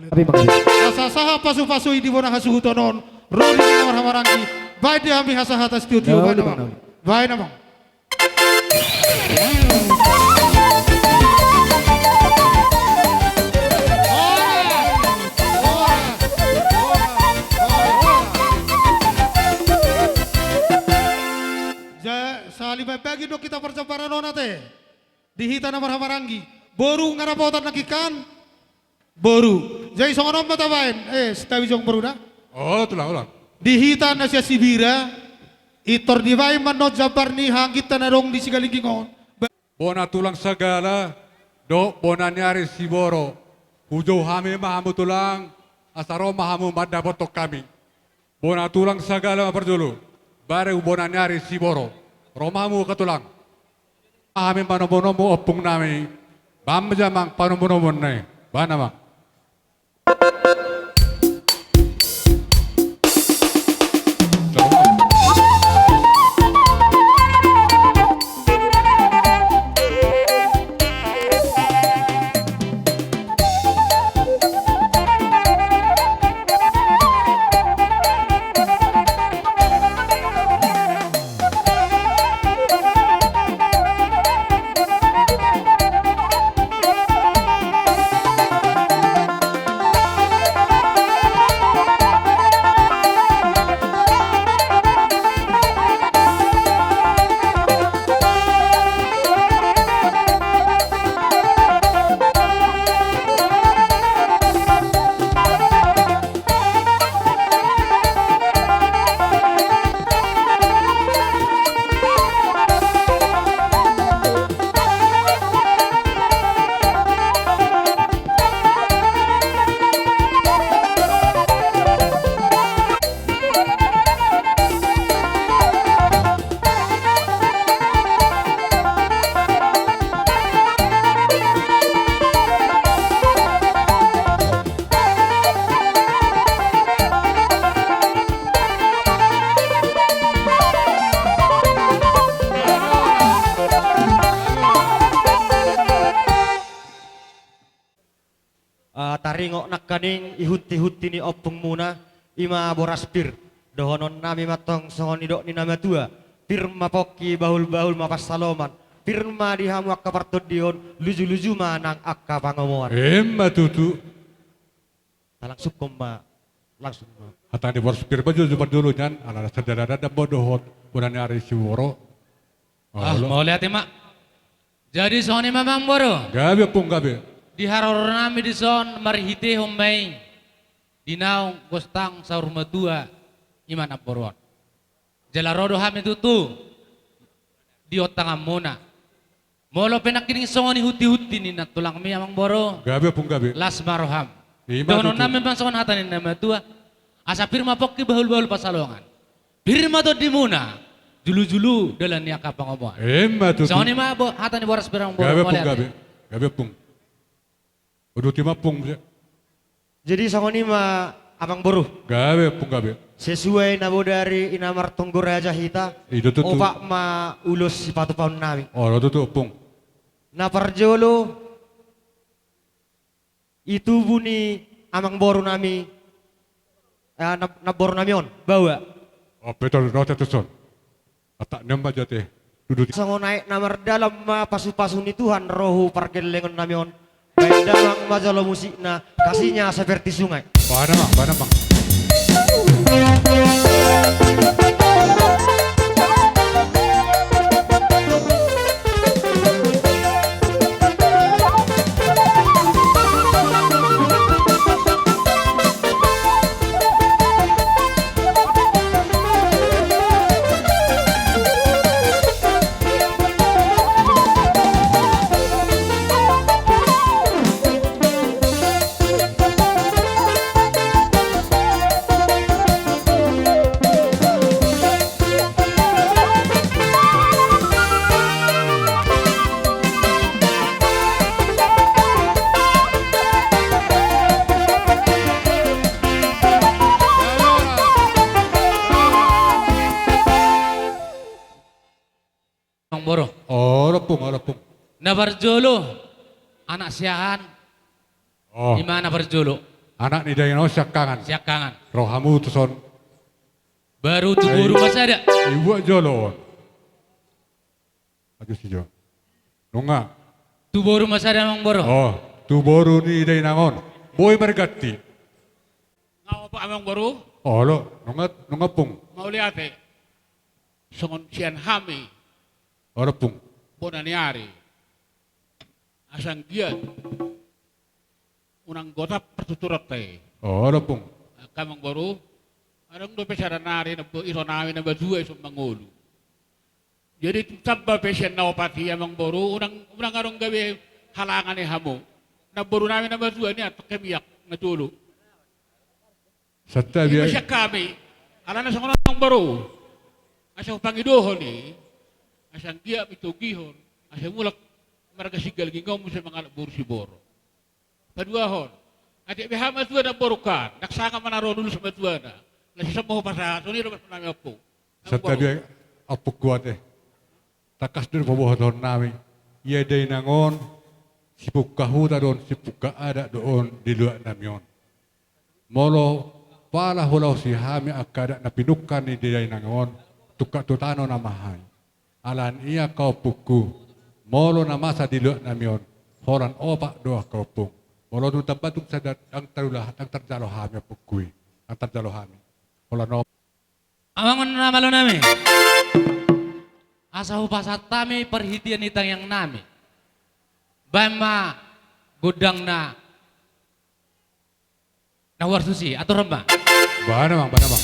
Asa sahat pasupasu i di bona hasuhuton on, ro di hita na marhahamaranggi, baen di hami hasahatan sitio-tio, baen amang. Baen amang. Sahali mambagi do hita parjambaran on ate. Di hita na marhahamaranggi. Boru nga dapotan nangkin kan? Boru. Jadi songon on ma tabaen. Eh, santabi jo amang boru da. O tulang, ulang. Di hita na sian Sibira, pintor dibaen ma annon jambar ni hahaangginta na adong di Sigalingging on. Bona tulang sagala, dohot bona ni ari Siboro. Hujou hami ma hamu tulang, asa ro ma hamu mandapothon hami. Bona tulang sagala ma parjolo, baru bona ni ari Siboro. Ro ma hamu angka tulang. Hami manomunomu ompung nami. Baen ma jo amang panomunomuon i. Baen amang. Ah, taringot nangkaning ihunti-hunti ni ompungmuna, i ma boras pir. Dohononnami ma antong songon nidok ni na matua: Pir ma pongki, bahul-bahul ma pansalongan. Pir ma di hamu angka partondion, luju-luju ma nang angka pangomoan. Emma tutu. Talangsungkon ma, langsung ma. Hata ni boras pir ma jo, jo parjolo nian, ala na sada-sada mo dohot bona ni ari Siboro. Ah, olo. Mauliate ma. Jadi songon i ma amang boru. Gabe ompung, gabe. Di haroronnami dison marhitehon ma i di naung gostang saur matua i ma namboru on. Jala ro do hami tutu di ontanganmuna. Molo pe nangkining songon i hunti-hunti ni nantulangmi amang boru. Gabe ompung, gabe. Las ma roham. I ma tutu. Dohononnami ma songon hata ni na matua: Asa pir ma pongki, bahul-bahul pansalongan. Pir ma tondimuna, julu-julu dalan ni angka pangomoan. Emma tutu. Songon i ma bo-, hata ni boras pir amang boru. Gabe ompung, gabe. Gabe ompung. Uduti ma ompung. Jadi songon i ma amang boru. Gabe ompung, gabe. Sesuai na bodari i na martonggo raja hita. I do tutu. Opat ma ulos sipatupaonnami. Olo tutu ompung. Na parjolo, i tubu ni amang borunami, eh, na-, namborunami on, Baoa. O, Peter, rota tuson. Atak nemba jate. Duduk. Songon aek na mardalan ma pasupasu ni Tuhan ro hu pargellengonnami on. Baen damang ma jolo musikna, Kasihnya Seperti Sungai. Baen damang, baen damang. Amang boru. Olo ompung, olo ompung. Na parjolo, anak siahaan. O. I ma na parjolo. Anak ni Dainang on siangkangan. Siangkangan. Ro hamu tuson. Baru tu boru ma sada. Ibuat jolo on. Ajo si jo. Nunga. Tu boru ma sada, Amangboru. Oh, tu boru ni Dainang on. Boi marganti. Nga opat, Amangboru. Olo, nunga, nunga, Ompung. Mauliate. Songon sian hami. Olo, Ompung. Bona ni ari. Asa anggiat unang gotap partuturonta i. Olo, Ompung. Angka, Amangboru, adong dope sada nari na bo-, ironami na matua i so mangolu. Jadi tamba pe sian na opat i, Amangboru, unang, unang adong gabe halangan i hamu. Namborunami na matua, nian tongke miak na tolu. Santabi. Ima sian hami, alana songon on, Amangboru. Asa hupangidohon i, asa anggiat mitogihon, asa mulak marga Sigalinggo muse mangalap boru Siboro. Paduahon, atik beha matua namborungkon, ndang sanga ma na ro ulos matuana. Na sisomba hupasahat, songon i do pasahaton nami, Ompung. Santabi, Ompungku, ate. Tangkas do pabotohon nami. Ia Dainang on, sipungka huta do on, sipungka adat do on di luat nami on. Molo pala hulaosi hami angka adat na pinungka ni Dainang on, tungka tu tano nama hami. Alani i angka ompungku, molo na masa di luat nami on, holan opat do angka ompung. Molo dung tamba tung sada, ndang tarula, ndang tarjalo hami, ompungku i. Ndang tarjalo hami. Holan opat. Amang na malo nami. Asa hupasahat hami parhitean ni tangiang nami. Baen ma gondang na Na huar susi, atur ma. Baen, Amang, baen, Amang.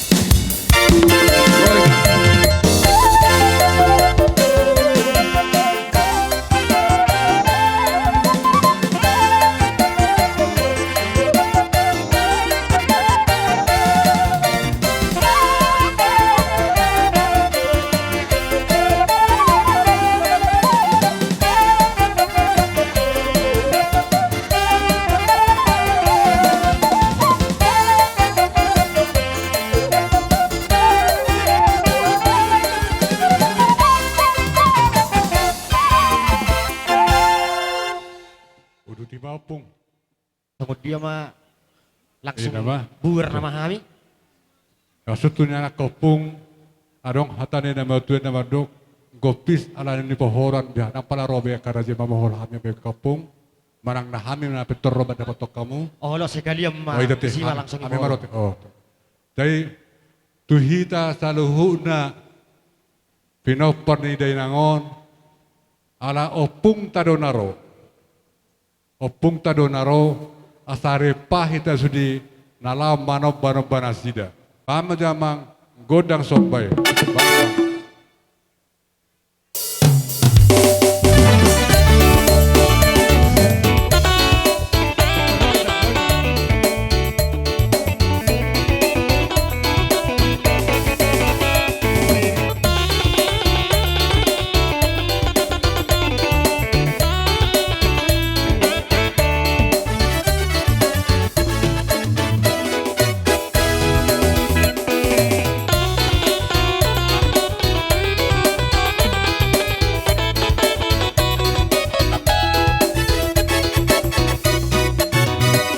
Uduti ma, Ompung. Songon dia ma langsung bubar nama hami. Maksud tu nian angka ompung, adong hata ni na matua na mandok, gompis alani ni pohoran, dia nang pala ro be angka raja i mamohol hami be angka ompung, manang na hami na pintor ro mandapothon hamu. Olo, sekalian ma. Oh, ida te, hami ma ro te. Oh. Jadi tu hita saluhutna pinompar ni Dainang on, ala ompungta do na ro. Ompungta do na ro, asa rap hita sude na laho manombanomba nasida. Baen ma jo, Amang, gondang somba i. Baen ma.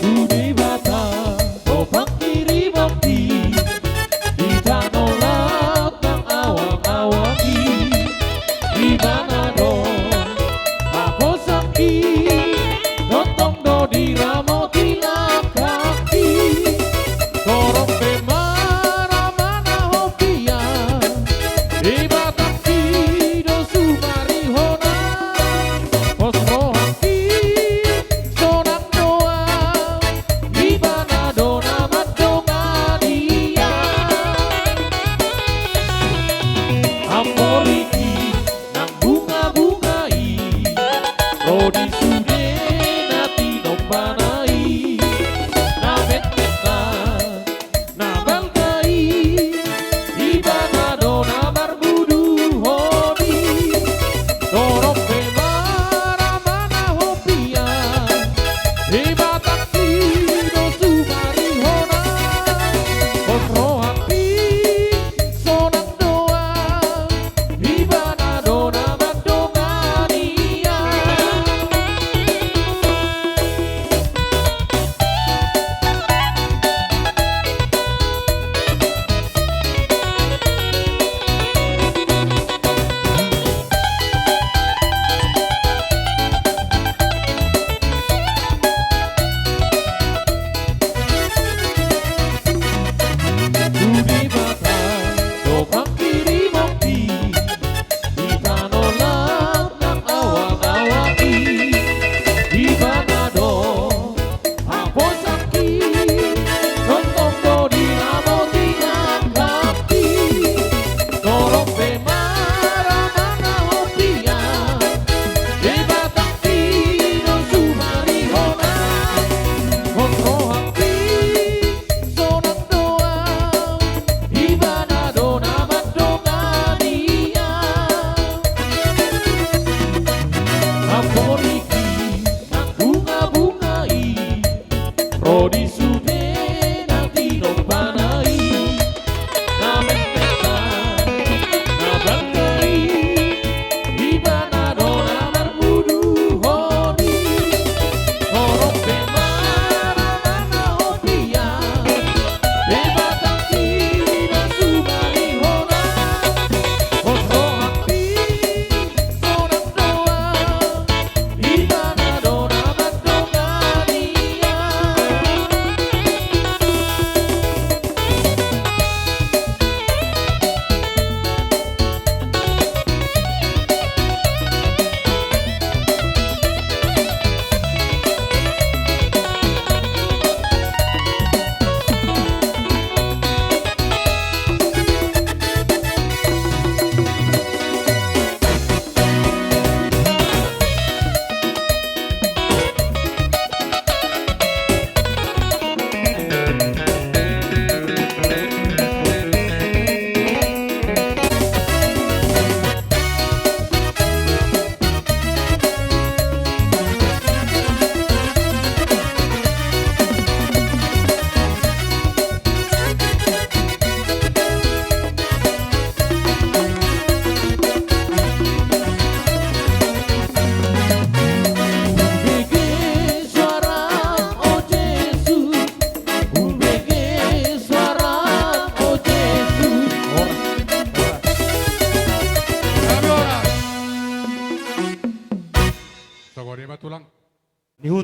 Tu Debata do panghirimon i, di tano laut nang awangawang i, Ibana do haposan i, tongtong do diramoti langkang i. Torop pe ma ra manahop ia, Debatangki do sumarihon, pos rohangki sonang do au, Ibana do na mandongani au. Amporik i nang bungabunga i, ro di sude na tinombana i, na metmet na na balga i, Ibana do na marbuduhon i. Torop pe ma ra manahop ia, Debatangki do sumarihon, pos rohangki sonang do au, Ibana do na mandongani au.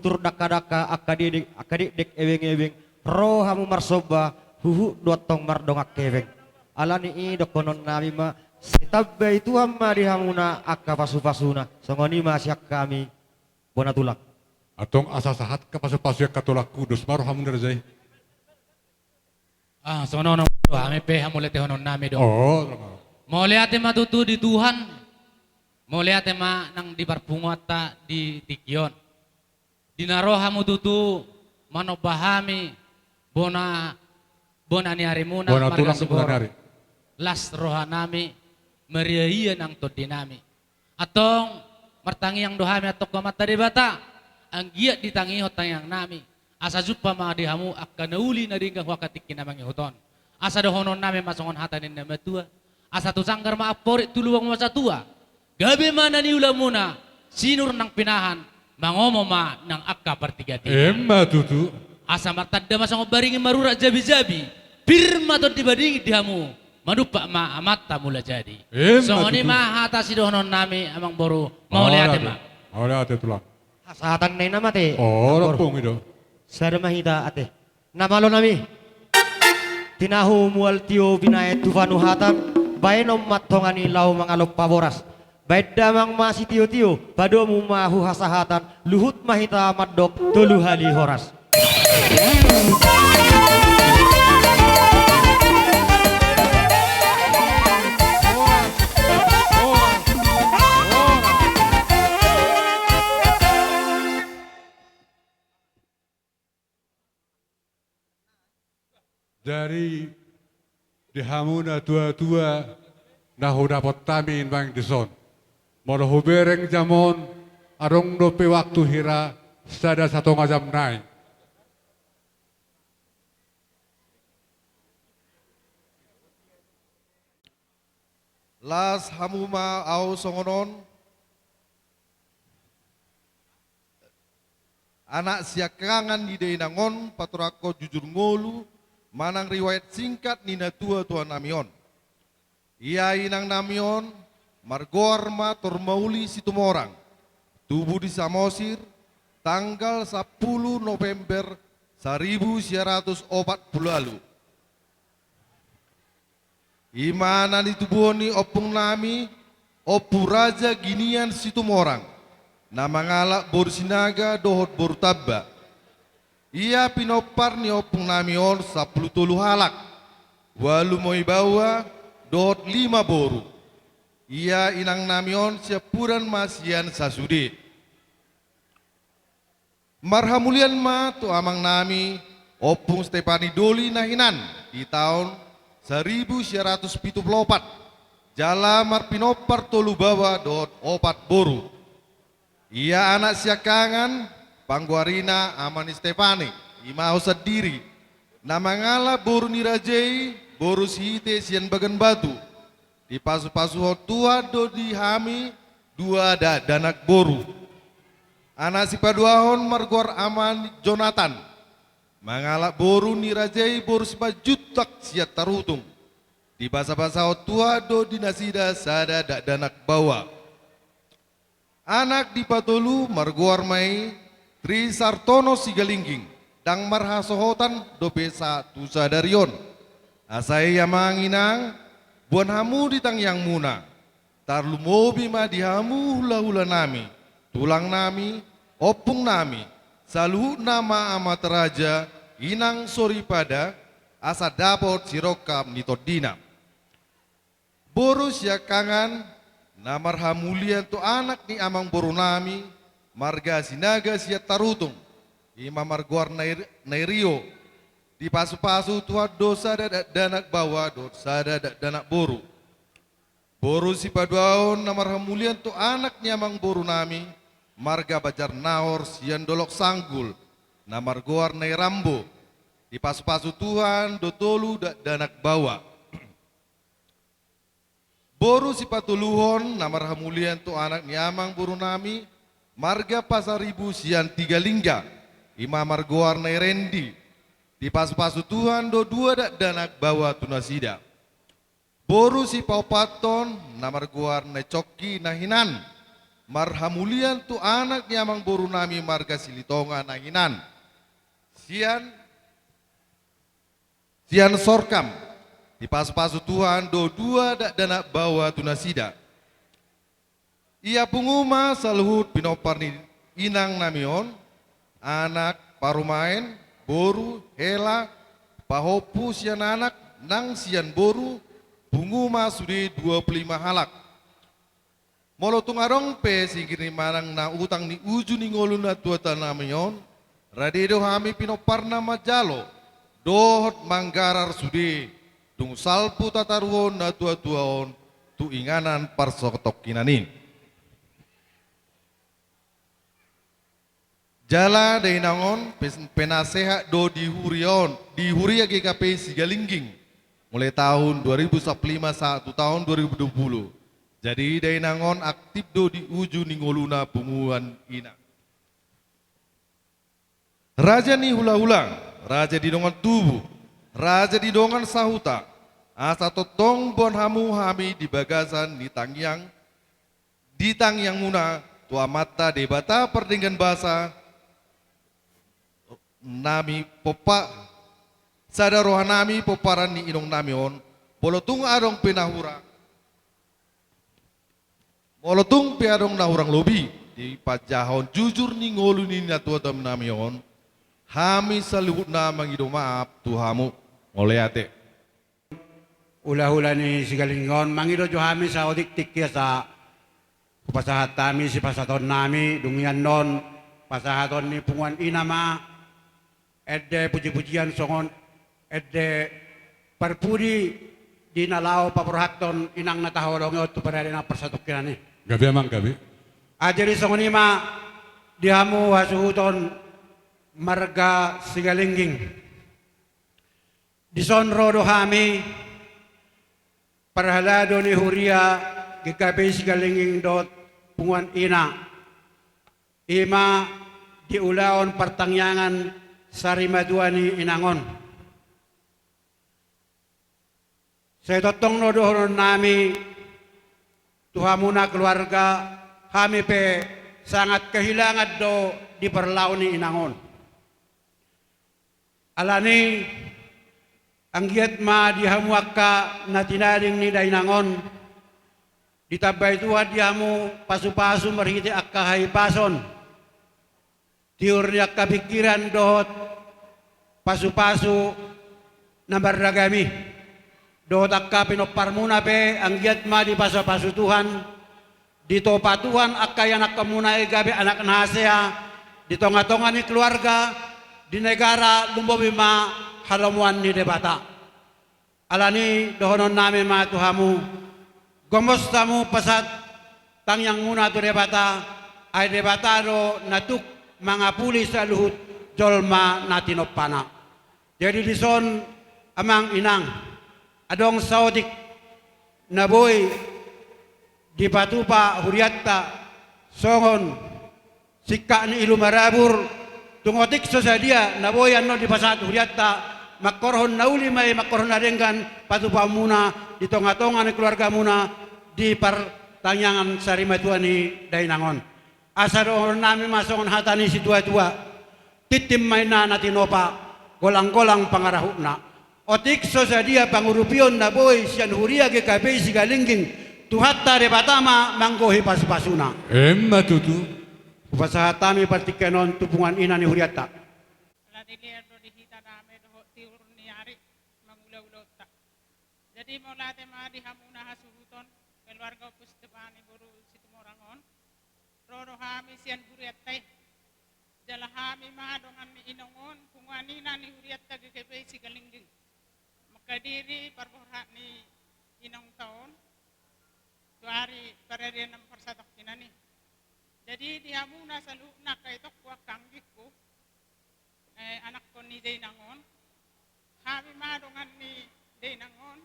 Tur dangka-dangka angka dekdek, angka dekdek ebeng-ebeng, ro hamu marsomba, huhut do antong mardongan hepeng. Alani i dohonon nami ma, sai tambai Tuhan ma di hamuna angka pasu-pasuna. Songon i ma sian hami, bona tulang. Antong asa sahat angka pasu-pasu angka tulangku, dos ma rohamuna raja i. Ah, songon on do, hami pe hamauliatehonon nami do. Oh, sama. Mauliate ma tutu di Tuhan. Mauliate ma nang di parpunguanta di tingki on. Di na ro hamu tutu manomba hami bona, bona ni arimuna, bona marga tulang Siboro. Bona ni ari. Las roha nami, maria-ia nang tondi nami. Antong martangiang do hami antong tu Amanta Debata, anggiat ditangihon tangiang nami, asa jumpa ma di hamu angka na uli na denggan hu angka tingki na mangihut on. Asa dohonon nami ma songon hata ni na matua, asa tu sanggar ma amporik, tu lubang ma satua. Gabe ma na niulamuna, sinur nang pinahan, mangomo ma nang angka partigatiga. Emma tutu. Asa martanda ma songon baringin marurat jabi-jabi, pir ma tondi madingin di hamu, manumpak ma Amanta Mulajadi. Emma tutu. Songon i ma hata sidohonon nami, amang boru. Mauliate ma. Mauliate tulang. Hasahatan na i nama te. Oh, amang boru. Rampung i do. Sada ma hita ate. Na malo nami. Tinahu mual tio binaen tu panuhatan, baenon ma tongan i laho mangalompa boras. Baen damang ma sitio-tio, padomu ma hu hasahatan, luhut ma hita mandok tolu hali horas. Jadi di hamu na tua-tua, na hudapot hami nuaeng dison, molo hubereng jam on, adong dope waktu hira sada satonga jam nai. Las hamu ma au songon on. Anak siangkangan ni dainang on paturangkon jujur ngolu manang riwayat singkat ni na tua-tua nami on. Ia inang nami on margoar ma Tormauli Situmorang, tubu di Samosir, tanggal sampulu November saribu sia ratus opat pulu ualu. I ma na nitubuhon ni ompung nami, Ompu Raja Ginian Situmorang, na mangalap boru Sinaga dohot boru Tamba. Ia pinompar ni ompung nami on sampulu tolu halak, ualu ma i baoa dohot lima boru. Ia inang nami on siampudan ma sian sasude. Marhamulian ma tu amang nami, Ompung Stepani Doli na hinan, di taon saribu sia ratus pitu pulu opat, jala marpinompar tolu baoa dohot opat boru. Ia anak siangkangan, panggoarina ama ni Stepani, i ma au sandiri, na mangalap boru ni raja i, boru Sihite sian Bagan Batu. Dipasupasuhon Tuhan do di hami dua dakdanak boru. Anak sipaduahon margoar ama ni Jonatan, mangalap boru ni raja i boru Simanjuntak sian Tarutung. Dibasabasahon Tuhan do di nasida sada dakdanak baoa. Anak dipatolu margoar ma i Tri Sartono Sigalingging, ndang marhasohotan dope sahat tu sadari on. Asa i amang inang, boan hamu di tangiangmuna. Tarlumobi ma di hamu hulahula nami, tulang nami, ompung nami, saluhutna ma amanta raja, inang soripada, asa dapot sirongkap ni tondina. Boru siangkangan, na marhamulian tu anak ni amang boru nami, marga Sinaga sian Tarutung, i ma margoar Nair-, Nairio. Dipasupasu Tuhan do sada dakdanak baoa dohot sada dakdanak boru. Boru sipaduahon na marhamulian tu anak ni amang boru nami, marga Banjarnahor sian Dolok Sanggul, na margoar Nairambo. Dipasupasu Tuhan do tolu dakdanak baoa. Boru sipatoluhon na marhamulian tu anak ni amang boru nami, marga Pasaribu sian Tigalingga, i ma margoar Nairendi. Dipasupasu Tuhan do dua dakdanak baoa tu nasida. Boru sipaompathon na margoar Naicongki na hinan, Marhamulian tu anak ni amangboru nami marga Silitonga nang hinan. Sian, sian Sorkam, dipasupasu Tuhan do dua dakdanak baoa tu nasida. Ia pungu ma saluhut pinompar ni inang nami on, anak parumaen, boru, hela, pahompu sian anak, nang sian boru, pungu ma sude dua pulu lima halak. Molo tung adong pe singkir ni manang na utang ni uju ni ngolu natuatuanami on, rade do hami pinomparna manjalo, dohot manggarar sude, dung salpu tataruhon natuatua on, tu inganan parsatongkinan i. Jala dainang on pes-, penasehat do di huria on, di huria G K P Sigalingging, mulai tahun dua ribu sampulu lima sahat tu tahun dua ribu dua puluh. Jadi dainang on aktif do di uju ni ngoluna punguan ina. Raja ni hulahula, raja di dongan tubu, raja di dongan sahuta, asa tongtong boan hamu hami di bagasan ni tangiang, di tangiangmuna tu Amanta Debata pardenggan basa nami pompa, sada roha nami pomparan ni inong nami on, molo tung adong pe na hurang, molo tung pe adong na hurang lobi di panjahahon jujur ni ngolu ni natuatuanami on, hami saluhutna mangido maaf tu hamu. Mauliate. Hulahula ni Sigalingging on, mangido jo hami saotik tingki asa hupasahat hami sipasahaton nami, dung i annon pasahaton ni punguan ina ma ende pujipujian songon ende parpudi di na laho paborhathon inang na taholongi on tu parade na parsatongkinan i. Gabe amang, gabe. Ah, jadi songon i ma di hamu hasuhuton marga Sigalingging. Dison ro do hami, parhalado ni huria G K P Sigalingging dohot punguan ina, i ma di ulaon partangiangan sarimatua ni inang on. Sai tongtong do dohonon nami tu hamuna keluarga, hami pe sangat kehilangan do di parlao ni inang on. Alani, anggiat ma di hamu angka na tinading ni dainang on, ditambai Tuhan di hamu pasupasu marhite angka hahipason, tiur ni angka pingkiran dohot pasupasu na marragam i. Dohot angka pinomparmuna pe, anggiat ma dipasupasu Tuhan, ditopa Tuhan angka ianakhonmuna i gabe anak na hasea di tongatonga ni keluarga, di negara, lumobi ma halomoan ni Debata. Alani dohonon nami ma tu hamu, gomos hamu pasahat tangiangmuna tu Debata, ai Debata do na tuk mangapuli saluhut jolma na tinompana. Jadi dison, amang inang, adong saotik na boi dipatupa hurianta songon singkat ni ilu marabur, tung otik so sadia na boi annon dipasahat hurianta, mangkorhon na uli ma i, mangkorhon na denggan patupaonmuna di tongatonga ni keluargamuna di partangiangan sarimatua ni dainang on. Asa dohonon nami ma songon hata ni situatua: Tintin ma inna na tinopa, golanggolang pangarahutna. Otik so sadia pangurupion na boi sian huria G K P Sigalingging, Tuhanta Debata ma manggohi pasupasuna. Emma tutu. Hupasahat hami partingkian on tu punguan ina ni hurianta. Ala dilean do di hita dame dohot tiur ni ari mangula ulaonta. Jadi mauliate ma di hamuna hasuhuton keluarga Ompu Stepani boru Situmorang on. Ro do hami sian hurianta i. Jala hami ma dongan ni inong on, punguan ina ni hurianta G K P Sigalingging, mangkadiri parborhat ni inongta on tu ari parade na parsatongkinan i. Jadi di hamuna saluhutna angka itongku, angka anggingku, eh, anakhon ni dainang on. Hami ma dongan ni dainang on,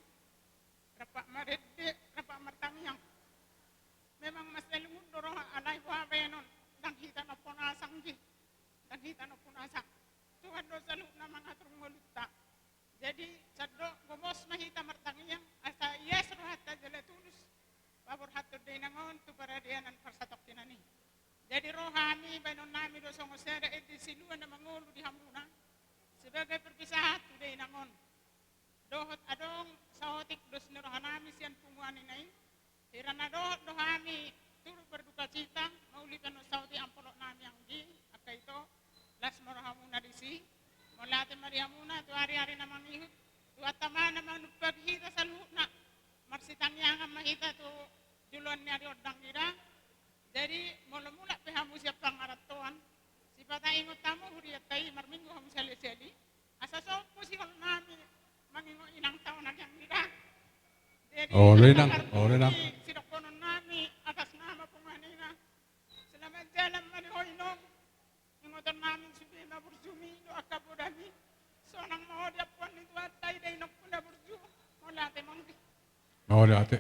rap marende, rap martangiang. Memang mansai lungun do roha, alai boha baenon, ndang hita na ponas anggi, ndang hita na ponas. Tuhan do saluhutna mangatur ngolunta. Jadi sandok gomos ma hita martangiang, asa ias rohanta jala tulus paborhathon da inang on tu paradianan parsatongkinan i. Jadi ro hami, baenon nami do songon sada ende silua na mangolu di hamuna sebagai perpisahan tu da inang on. Dohot adong saotik dos ni roha nami sian punguan ina i, hira na dohot do hami turut berdukacita, mauliate on saotik amplop nami anggi, angka ito, las ma rohamuna disi. Mauliate ma di hamuna tu ari-ari na mangihut, Tuhanta ma na manumpahi hita saluhutna. Marsitangiangan ma hita tu joloan ni ari on dang ida. Jadi molo mulak pe hamu sian pangarantoan, sipata ingot hamu hurianta i, marminggu hamu sahali-sahali, asa sombu sihol nami mangingot inangta on, anggi, anggi da. Jadi, olo inang, olo inang. Sidokkonon nami atas nama punguan ina, selamat jalan ma di ho inong. Ingoton nami sude ma burjumi dohot angka podami. Sonang ma ho di ampuan ni Tuhanta i da inongku na burju. Mauliate ma, anggi. Mauliate.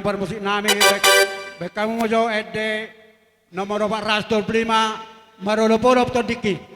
Parmusik nami, baen hamu ma jo ende nomor opat ratus tolu pulu lima, marolopolop tondingki.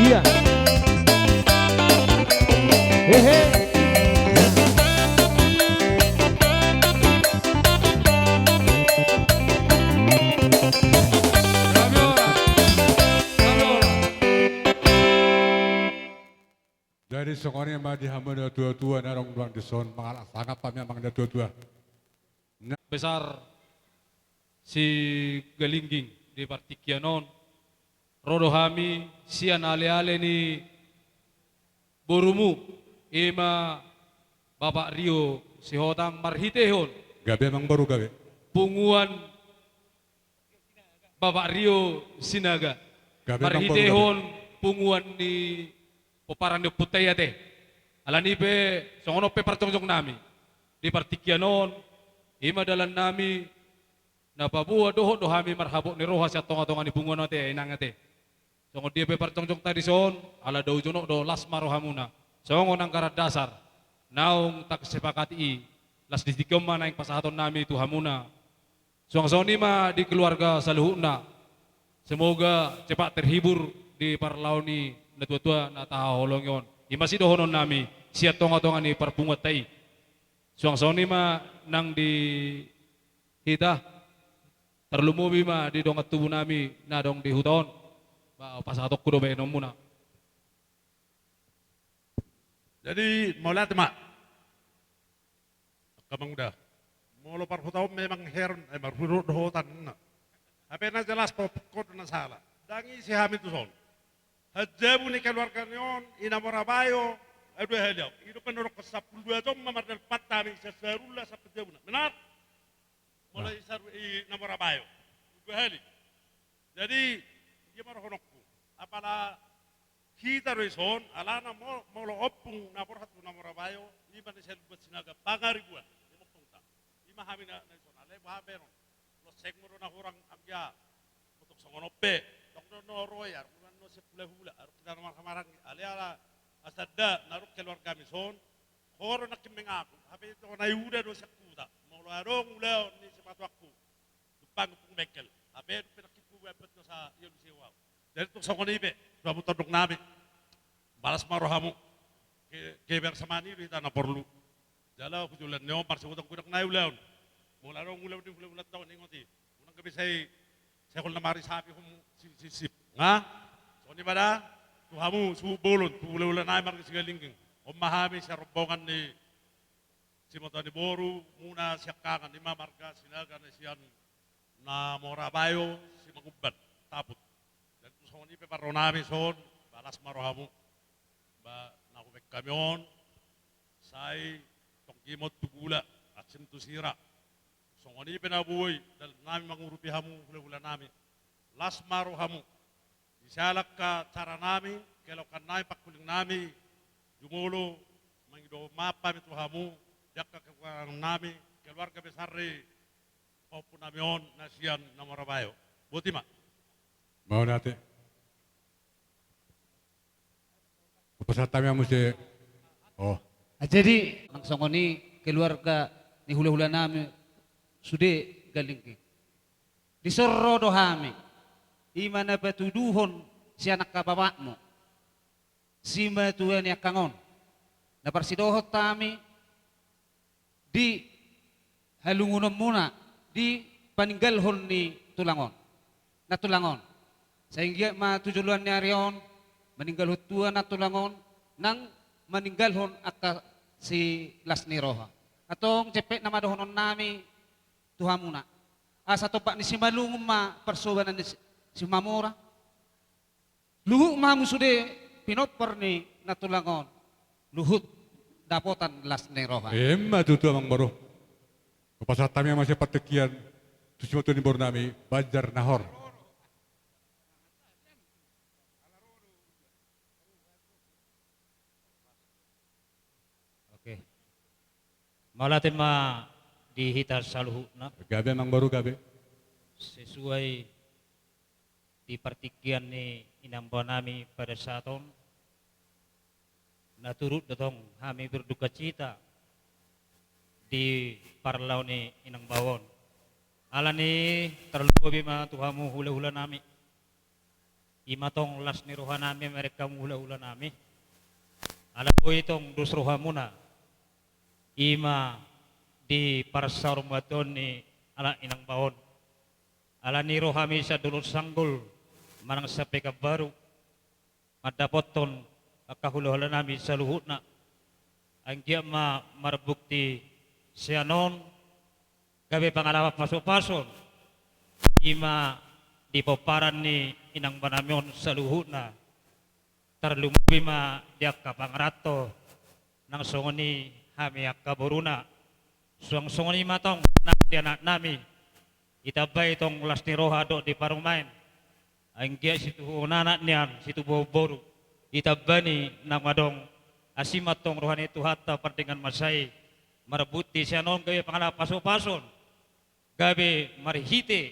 Iya. Hehe. Jadi songon i ma di hamu na tua-tua na adong di son, mangalap sangap hami amang na tua-tua. Besar Sigalingging di partingkian on, ro do hami sian ale-ale ni borumu, i ma Bapak Rio Sihotang marhitehon. Gabe amang boru, gabe. Punguan Bapak Rio Sinaga. Gabe amang boru, gabe. Marhitehon punguan ni pomparan ni ompunta i ate. Alani i pe songon on pe parjongjong nami di partingkian on, i ma dalan nami na paboa dohot do hami marhabot ni roha sian tonga-tonga ni punguan on ate, inang ate. Songon dia pe parjongjongta di son, ala dao jonok do, las ma rohamuna. Songon anggaran dasar naung tasepakati i, las di tingki on ma naeng pasahaton nami tu hamuna. Suang songon i ma di keluarga saluhutna. Semoga cepat terhibur di parlao ni na tua-tua na tahaholongi on. I ma sidohonon nami sian tonga-tonga ni parpunguanta i. Suang songon i ma nang di hita, tarlumobi ma di dongan tubu nami na adong di huta on. Ba, pasahatonku do baenonmuna. Jadi mauliate ma. Angka amang uda, molo parhuta on memang heran, eh, marhurut dohotan na. Hape na jelas pokok na sala. Ndang isi hami tu son. Hanjabu ni keluarga ni on, i na mora bayo, eh, dua hali au. I do pe na dok sampulu dua jom ma mardalan panta hami, sian Sarulla sampe hanjabuna. Benar? Molo i saru-, i na mora bayo. Dua hali. Jadi, dia ma dohononku. Apala hita do i son, alana mo-, molo ompung na borhat tu na mora bayo, i ma na sian Lumban Sinaga, Pangaribuan, i ma ompungta. I ma hami na, na i son, alai boha pe non. Loseng do na hurang anggia. Molo tung songon on pe. Tong do na ro i, aruk do na sian hula-hula, aruk hita na marhahamaranggi. Alai ala, asa nda, na adong keluargami son. Ho do nangkin mengaku, hape tong na i uda do sian huta. Molo adong ulaon ni sipatuangku. Dumpangi ompung bengkel. Hape dung pe nangkin hubaen pe tu asa i alu sewa au. Jadi tung songon i pe, tu hamu tondong nami. Balas ma rohamu. Ke, kebersamaan i do hita na porlu. Jala hujolo ni on marsihuta godang nai ulaon. Molo adong ulaon di hula-hulanta on, ingot i. Unang gabe sai, sai hol na marisapi hamu si, si, sip. Nga? Songon i ma da, tu hamu, suhut bolon, tu hula-hula nai marga Sigalingging. On ma hami sian rombongan ni Simotoa ni boru, muna siangkangan, i ma marga Sinaga na sian na mora bayo, Simanguban, Taput. Jadi tu songon i pe parro nami son, balas ma rohamu. Ba, na hubaen hami on, sai tonggimon tu gula, asing tu sira. Songon i pe na boi, dalan nami mangurupi hamu, hula-hula nami. las ma rohamu. Di siala angka acara nami, kelokan nami, pangkuling nami, jumolo mangido maaf hami tu hamu di angka kekurangan nami, keluarga besar ni pahompu nami on na sian na marabayo. Boti ma. Mauliate. Pasahat hami ma muse. Oh. Ah, jadi nang songon i keluarga ni hulahula nami sude Galingging. Dison ro do hami, i ma na patuduhon sian angka bapakmu, simatua ni angka on, na parsidohot hami di halungunonmuna di paninggalhon ni tulang on, nantulang on. Sai anggiat ma tu joloan ni ari on maninggalhon tua nantulang on, nang maninggalhon angka si las ni roha. Antong jempek nama dohonon nami tu hamuna. Asa tompak ni Simalungun ma parsobanan ni Si-, Simamora. Luhut ma hamu sude pinompar ni nantulang on, luhut dapotan las ni roha. Emma tutu, amang boru. Hupasahat hami ma muse partingkian tu simatua ni boru nami Banjar Nahor. Oke. Mauliate ma di hita saluhutna. Gabe, amang boru, gabe. Sesuai di partingkian ni inang bao nami pada saat on, na turut do tong hami berdukacita di parlao ni inang bao on. Alani tarlumobi ma tu hamu hulahula nami. I ma tong las ni roha nami, merek hamu hulahula nami. Ala boi tong dos rohamuna. I ma di parsaurmatuaon ni anak inang bao on. Alani ro hami sian Dolok Sanggul manang sian Pekanbaru mandapothon angka hulahula nami saluhutna. Anggiat ma marbukti sian on gabe pangalapan pasupasu i ma di pomparan ni inang bao nami on saluhutna. Tarlumobi ma di angka pangaranto, nang songon i hami angka boruna. Suang songon i ma tong nang di anak nami, ditambai tong las ni roha dohot di parumaen. Anggiat situhuon anak nian, situbuhon boru, ditambani na adong. Asi ma tong roha ni Tuhanta pardenggan masa i, marbukti sian on gabe pangalapan pasupasu, gabe marhite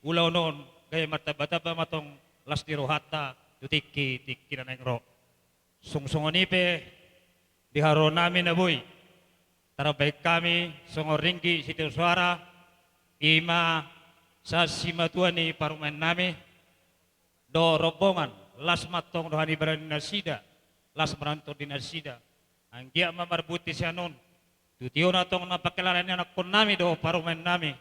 ulaon on gabe martambatamba ma tong las ni rohanta tu tingkitingki na naeng ro. Sung songon i pe di haroro nami na boi tarbahen hami songon ringgit sitio soara, i ma sian simatua ni parumaen nami dohot rombongan, las ma tong roha ni bere ni nasida, las ma roha ni tondi nasida. Anggiat ma marbukti sian on tu tiona tong na pangkilalaan ni anakkon nami dohot parumaen nami,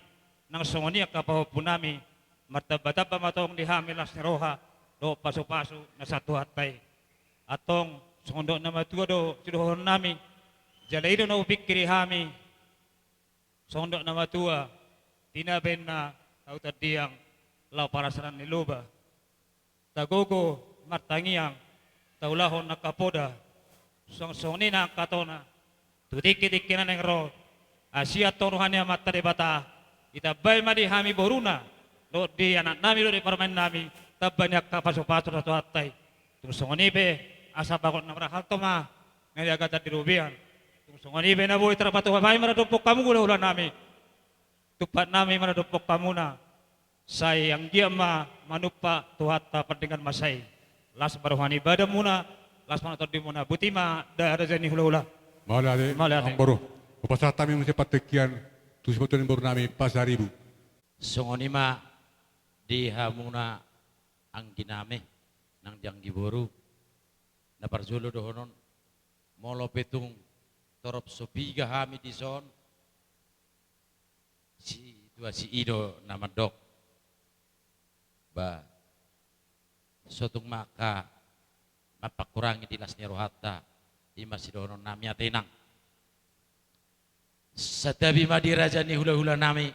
nang songon i angka pahompu nami, martambatamba ma tong di hami las ni roha dohot pasupasu na sian Tuhanta i. Antong songon dok na matua do sidohonon nami, jala i do na hupingkiri hami. Songon dok na matua, tina baenna tau tandiang laho parasar ni loba. Tagogo martangiang taulahon angka poda. Suang songon i nang angka tona tu tingkitingki na naeng ro. Asi antong roha ni Amanta Debata, ditambai ma di hami boruna dohot di anak nami dohot di parumaen nami, tamba ni angka pasupasu na sian Tuhanta i. Tung songon i pe asa bagot na marhalto ma na niagatan di robean. Tung songon i pe na boi tarpatupa hami maradophon hamu hulahula nami, tumpak nami maradophon hamuna. Sai anggiat ma manumpak Tuhanta pardenggan masa i. Las ma roha ni badanmuna, las ma tondimuna. Boti ma da raja ni hulahula. Mauliate. Mauliate. Amang boru, hupasahat hami muse partingkian tu simatua ni boru nami Pasaribu. Songon i ma di hamuna anggi nami nang di anggi boru. Na parjolo dohonon, molo pe tung torop so piga hami dison, situasi i do na mandok. Ba, so tung ma angka na pangkurangi di las ni rohanta, i ma sidohonon nami, ate inang. Santabi ma di raja ni hulahula nami.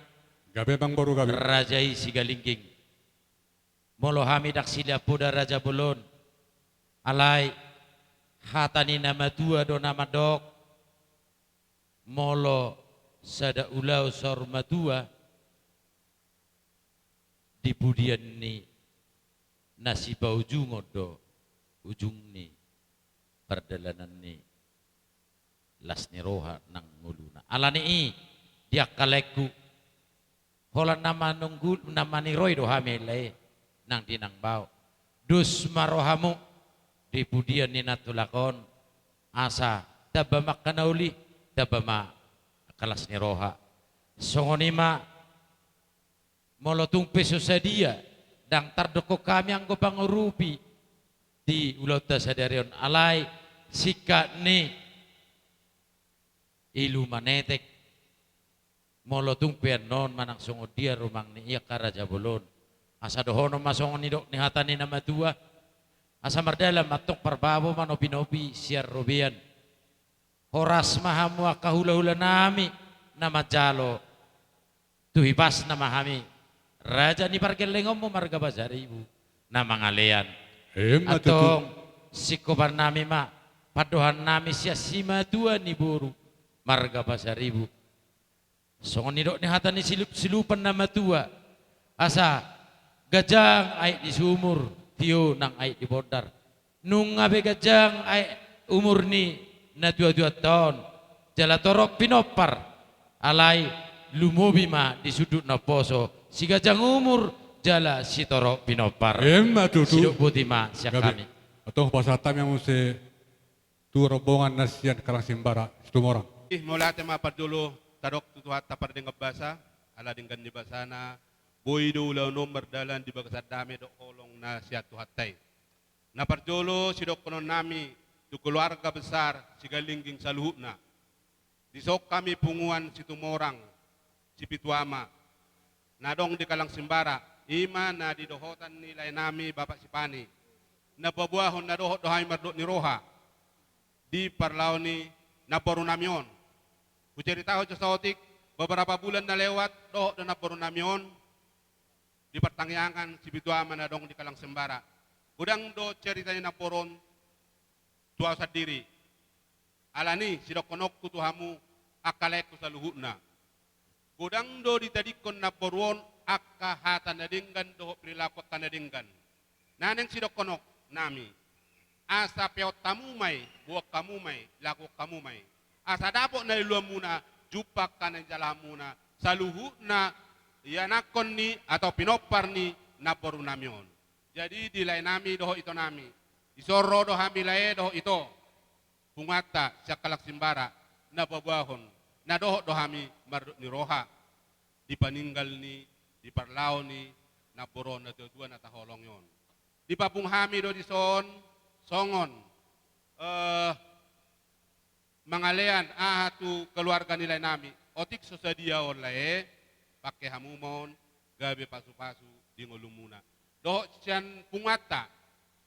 Gabe, amang boru, gabe. Raja i Sigalingging. Molo hami ndang silean poda raja bolon, alai hata ni na matua do na mandok, molo sada ulaon saur matua, di pudian ni na sipaujungon do ujung ni pardalanan ni las ni roha nang ngoluna. Alani i, di angka laengku, holan na manunggu, na maniroi do hami lae nang di nang bao. Dos ma rohamu di pudian ni na tulak on, asa tamba ma angka na uli, tamba ma angka las ni roha. Songon i ma, molo tung pe so sadia, ndang tardok hami anggo pangurupi di ulaonta sadari on, alai singkat ni ilu manetek, molo tung pe annon manang songon dia rumang ni angka raja bolon. Asa dohonon ma songon nidok ni hata ni na matua, asa mardalan ma antong parbabo manopi-nopi sian robean. Horas ma hamu angka hula-hula nami na manjalo, tu hipasna ma hami raja ni pargellengonmu marga Pasaribu na mangalean. Emma tutu. Antong singkopan nami ma pandohan nami sian simatua ni boru marga Pasaribu. Songon nidok ni hata ni silup-silupan na matua, asa ganjang aek di sumur, tio nang aek di bondar. Nunga be ganjang aek umur ni na tua-tuanta on, jala torop pinompar, alai lumobi ma di sundut na poso, siganjang umur jala sitorop pinompar. Emma tutu. Sidok boti ma sian hami. Gabe. Antong pasahat hami muse tu rombongan na sian Kalang Simbara, Situmorang. Ih, mauliate ma parjolo tadok tu Tuhanta pardenggan basa, ala denggan ni basana, boi do ulaon on mardalan di bagasan dame dohot holong na sian Tuhanta i. Na parjolo sidohonon nami tu keluarga besar Sigalingging saluhutna. Dison hami punguan Situmorang, Sipitu Ama, na adong di Kalang Simbara, i ma na di dohotan ni lae nami Bapak Sipani. Na paboahon na dohot do hami mardok ni roha di parlao ni namboru nami on. Huceritahon jo saotik, beberapa bulan na lewat, dohot do namboru nami on di partangiangan Sipitu Ama na adong di Kalang Simbara. Godang do cerita ni namboru on tu ahu sandiri. Alani i sidohononku tu hamu angka laengku saluhutna. Godang do ditadingkon namboru on angka hata na denggan dohot perilaku angka na denggan. Na naeng sidohonon nami, asa peon hamu ma i, boan hamu ma i, lakuhon hamu ma i. Asa dapot na niluluanmuna, jumpang angka na nijalahanmuna, saluhutna ianakhon ni atau pinompar ni namboru nami on. Jadi di lae nami dohot ito nami, dison ro do hami lae dohot ito, punguanta sian Kalang Simbara, na paboahon na dohot do hami mardok ni roha di paninggal ni, di parlao ni namboru on na tua-tua na taholongi on. Dipabung hami do dison songon, eh, mangalean aha tu keluarga ni lae nami. Otik so sadia on lae, pangke hamu ma on gabe pasu-pasu di ngolumuna. Dohot sian punguanta,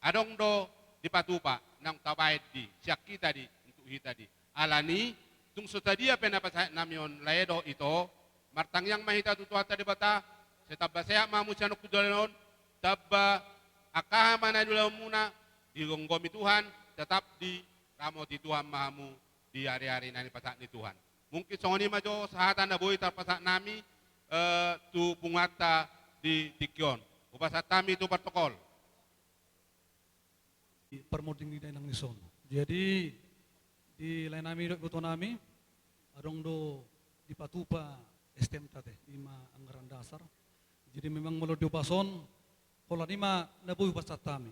adong do dipatupa naung tabaen di sian hita di, untuk hita di. Alani i, tung so sadia pe na pasahat nami on lae dohot ito, martangiang ma hita tu Tuhanta Debata, sai tamba sehat ma hamu sian on tu joloan on, tamba angka aha ma na niluluanmuna, digomgomi Tuhan, tetap diramoti Tuhan ma hamu di ari-ari na nipasahat ni Tuhan. Mungkin songon i ma jo sahata na boi tarpasahat nami, eh, tu punguanta di tingki on. Hupasahat hami tu protokol. Parmonding ni dainang dison. Jadi, di lae nami dohot iboto nami, adong do dipatupa S T M ta te, i ma anggaran dasar. Jadi memang molo di ombas on, holan i ma na boi hupasahat hami.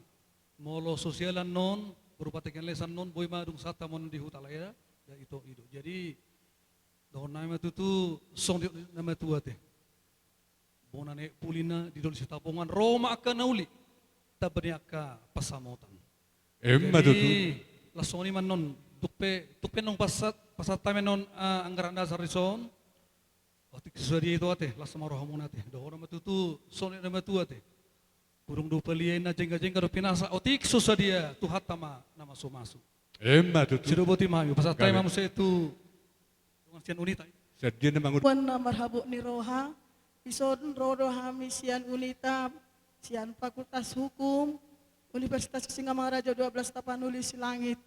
Molo sosial annon, berupa teknis annon, boi ma dung sahat hamu on di huta lae da, da ito i do. Jadi, dohonon nami ma tutu songon nidok ni na matua te. Bona ni aek pulina, didok ni Sitapongan, ro ma angka na uli, tamba ni angka pansamotan. Emma tutu. Jadi, laos songon i ma annon, tung pe, tung pe naung pasahat, pasahat hami annon, ah, anggaran dasar dison. Otik so sadia ito ate, las ma rohamuna ate. Dohonon ma tutu songon nidok ni na matua te. Burung do palia i na jengga-jengga do pinasa, otik so sadia Tuhanta ma na masu-masu. Emma tutu. Sidok boti ma hami, pasahat hami ma muse tu dongan sian Unita. Sadia na mangur- Tuhan na marhabot ni roha, dison ro do hami sian Unita, sian Fakultas Hukum, Universitas Sisingamangaraja dua belas Tapanuli Silangit.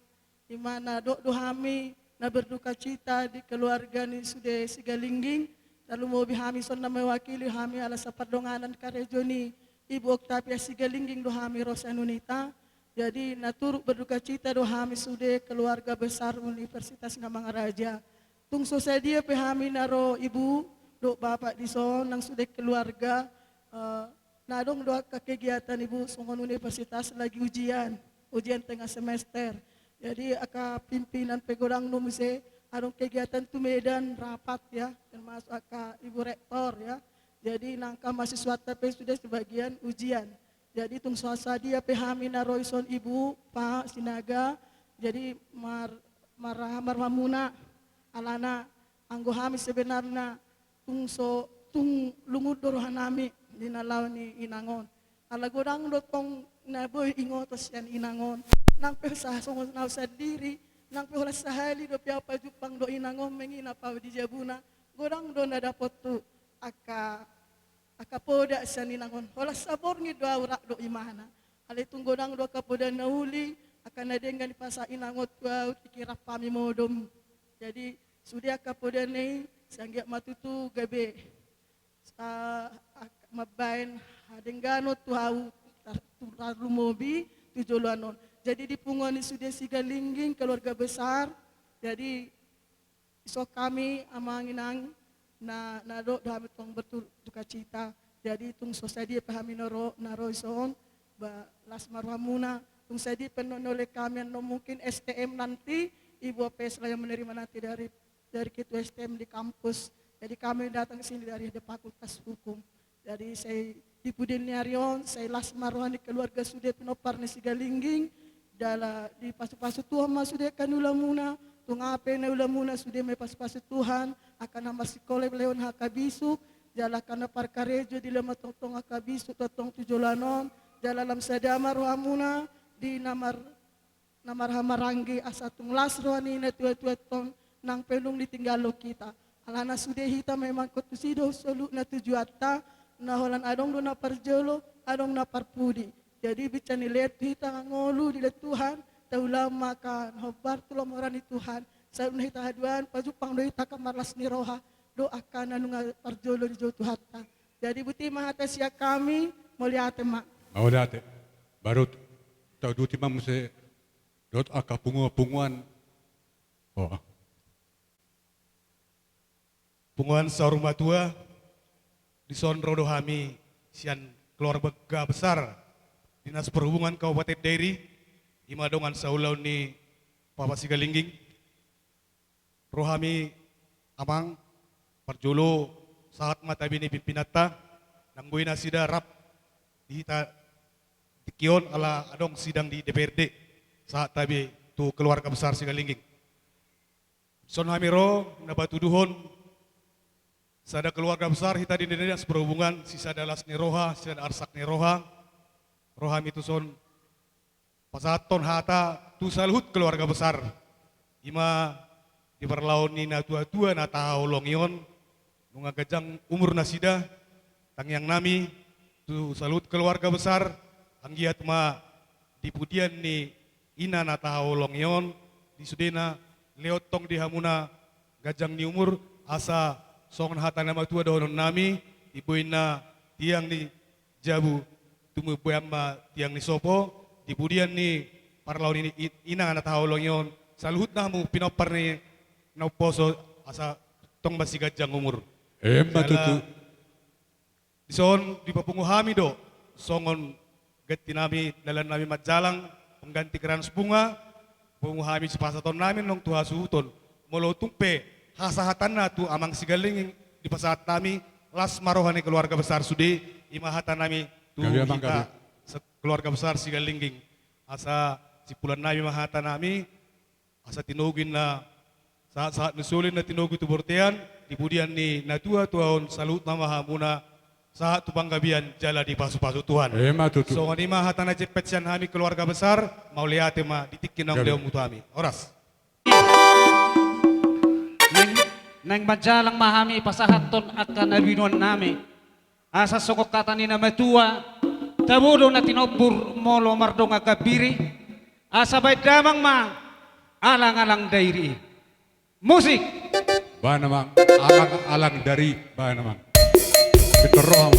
I ma na dok do hami na berduka cita di keluarga ni sude Sigalingging, na lumobi hami songon na mewakili hami ala sapardonganan karejo ni Ibu Octavia Sigalingging do hami ro sian Unita. Jadi na turut berdukacita do hami sude keluarga besar Universitas Ngamangaraja. Tung so sadia pe hami na ro ibu dohot bapak dison nang sude keluarga, eh, na adong do angka kegiatan ibu songon universitas lagi ujian, ujian tengah semester. Jadi angka pimpinan pe godang do muse adong kegiatan tu Medan rapat ya, termasuk angka ibu rektor ya. Jadi nang angka mahasiswanta pe sude sebagian ujian. Jadi tung so sadia pe hami na ro dison ibu, pak, Sinaga. Jadi mar-, marhaha ma rohamuna alana anggo hami sebenarna tung so, tung lungun do rohanami di na laho ni inang on. Ala godang do tong na boi ingoton sian inang on. Nang pe sa-, songon au sandiri, nang pe holan sahali dope au pajumpang do inang on menginap au di jabuna. Godang do na dapot tu angka, angka poda sian inang on. Holan saborngin do au rap dohot imana. Alai tung godang do angka poda na uli, angka na denggan dipasahat inang on tu au, tingki rap hami modom. Jadi sude angka poda na i, sai anggiat ma tutu gabe, ah, ak-, mambaen hadengganon tu au, tar-, tu tarlumobi tu joloan on. Jadi di punguan ni sude Sigalingging keluarga besar. Jadi dison hami amang inang na, na dohot do hami tong berduka cita. Jadi tung so sadia pe hami na ro, na ro dison, ba las ma rohamuna. Tung sadia pe annon na uli hami, annon mungkin S T M nanti, ibu A P S lah yang menerima nanti dari, dari ketua S T M di kampus. Jadi kami datang sini dari, dari Fakultas Hukum. Jadi sai di pudian ni ari on, sai las ma roha ni keluarga sude pinompar ni Sigalingging, jala dipasupasu Tuhan ma sude angka na ula muna, tung aha pe na ula muna sude ma dipasupasu Tuhan, angka na marsikola dilehon angka bisuk, jala angka na parkarejo dilehon ma tongtong angka bisuk tongtong tu joloan on, jala lam sada ma roha muna di na mar-, na marhahamaranggi asa tung las roha ni natuatua tong nang pe dung ditinggalhon hita. Alana sude hita memang ingkon tusi do saluhutna tujuanta, na holan adong do na parjolo, adong na parpudi. Jadi binsar ni lehon tu hita ngolu dilehon Tuhan, taulahon ma angka na hombar tu lomo ni Tuhan, saluhutna hita haduan pajumpang do hita angka marlas ni roha dohot angka na nunga parjolo dijou Tuhanta. Jadi botima hata sian hami, mauliate ma. Mauliate. Baru tauduti ma muse dohot angka punguan-punguan. Oh. Punguan saur matua, dison ro do hami sian keluarga besar Dinas Perhubungan Kabupaten Dairi, i ma dongan saulaon ni Papa Sigalingging. Ro hami amang, parjolo sahat ma tabe ni pimpinanta, nang boi nasida rap di hita tingki on ala adong sidang di D P R D, sahat tabe tu keluarga besar Sigalingging. Dison hami ro na patuduhon sada keluarga besar hita di Dinas Perhubungan, sisada las ni roha, sisada arsak ni roha, ro hami tuson pasahathon hata tu saluhut keluarga besar. I ma di parlahon ni natuatua na tahaholongi on, nunga ganjang umur nasida, tangiang nami tu saluhut keluarga besar, anggiat ma di pudian ni ina na tahaholongi on, di sudena lehon tong di hamuna ganjang ni umur, asa songon hata ni natuatua dohonon nami, di boina tiang ni jabu, tumumbuan ma tiang ni sopo, di pudian ni parlahon ni i-, ina na tahaholongi on, saluhutna hamu pinompar ni na umposo asa tong masiganjang umur. Emma tutu. Dison dipapungu hami do songon ganti nami, dalan nami manjalang, pengganti keranjang bunga, pungu hami sipasahaton nami nang tu hasuhuton. Molo tung pe hasahatanna tu amang Sigalingging dipasahat nami, las ma roha ni keluarga besar sude, i ma hata nami tu hita keluarga besar Sigalingging. Asa simpulan nami ma hata nami, asa tinogu na sahat-sahat ni soli na tinogu tu bortean, di pudian ni natuatua on saluhutna ma hamuna sahat tu panggabean jala dipasupasu Tuhan. Emma tutu. Songon i ma hata na jempek sian hami keluarga besar, mauliate ma di tingki naung lehonmu tu hami. Horas. Naeng, naeng manjalang ma hami pasahathon angka na binoan nami. Asa songon hata ni na matua, tabo do na tinombur molo mardongan gambiri, asa baen damang ma alang-alang dairi. Musik. Baen amang, alang-alang dairi, baen amang. Pintor roham.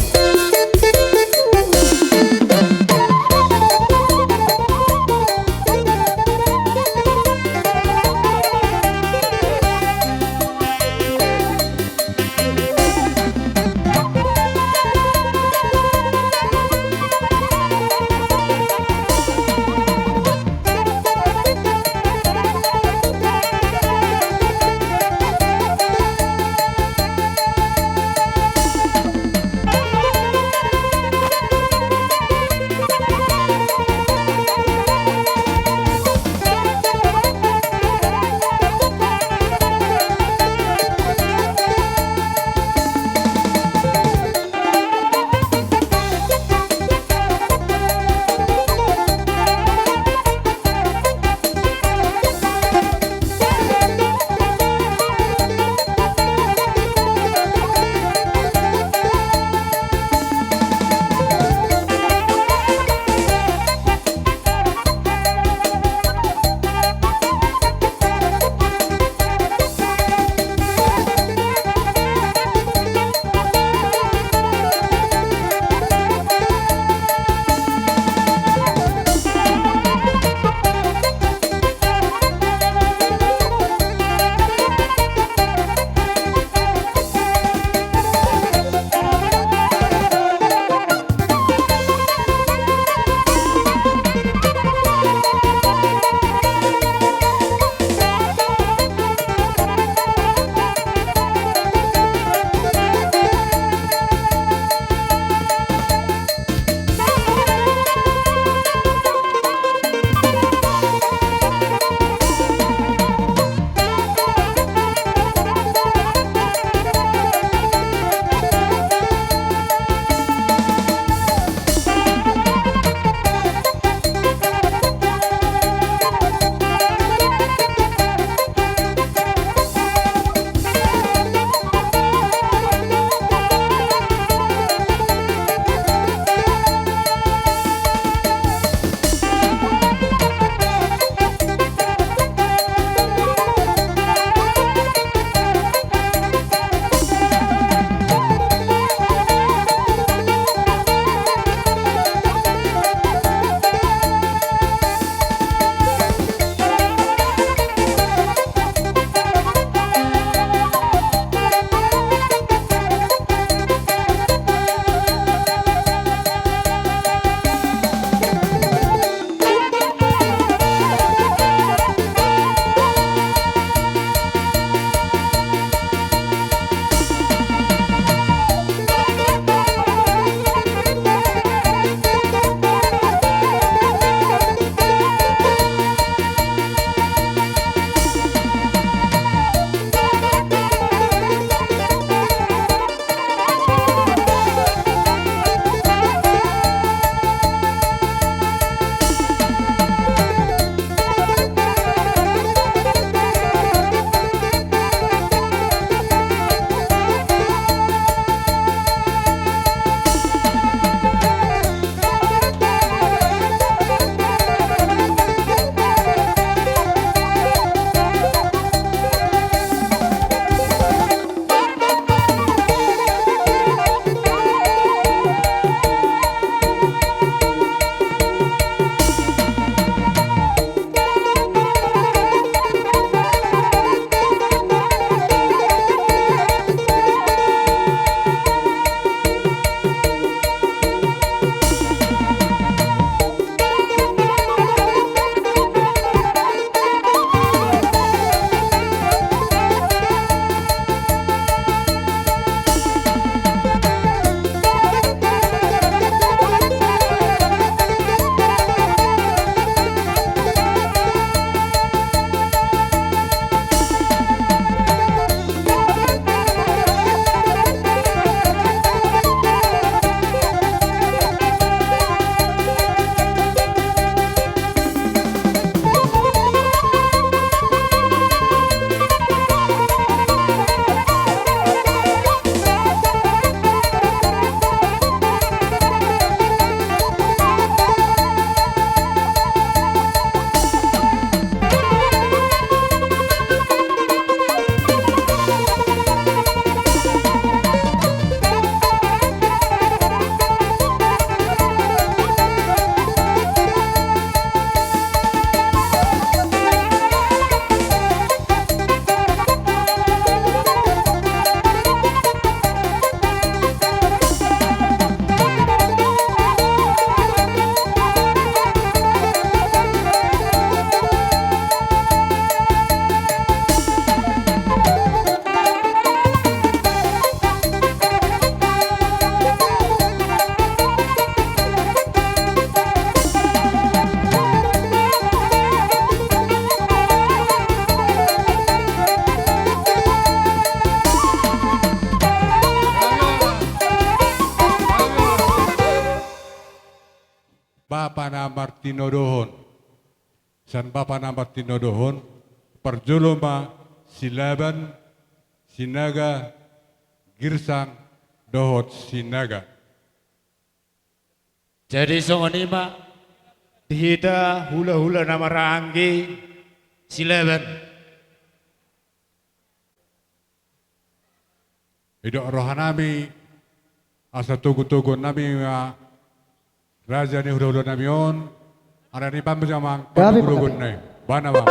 martinodohon. Sian bapa na martinodohon, parjolo ma Silaban, Sinaga, Girsang, dohot Sinaga. Jadi songon i ma di hita hulahula na marhahaanggi, Silaban. Didok rohanami asa togutoguonnami ma raja ni hulahulanami on. Alani i bahen ma jolo amang. Gabe, gabe. Pandogodogon na i. Bahen amang.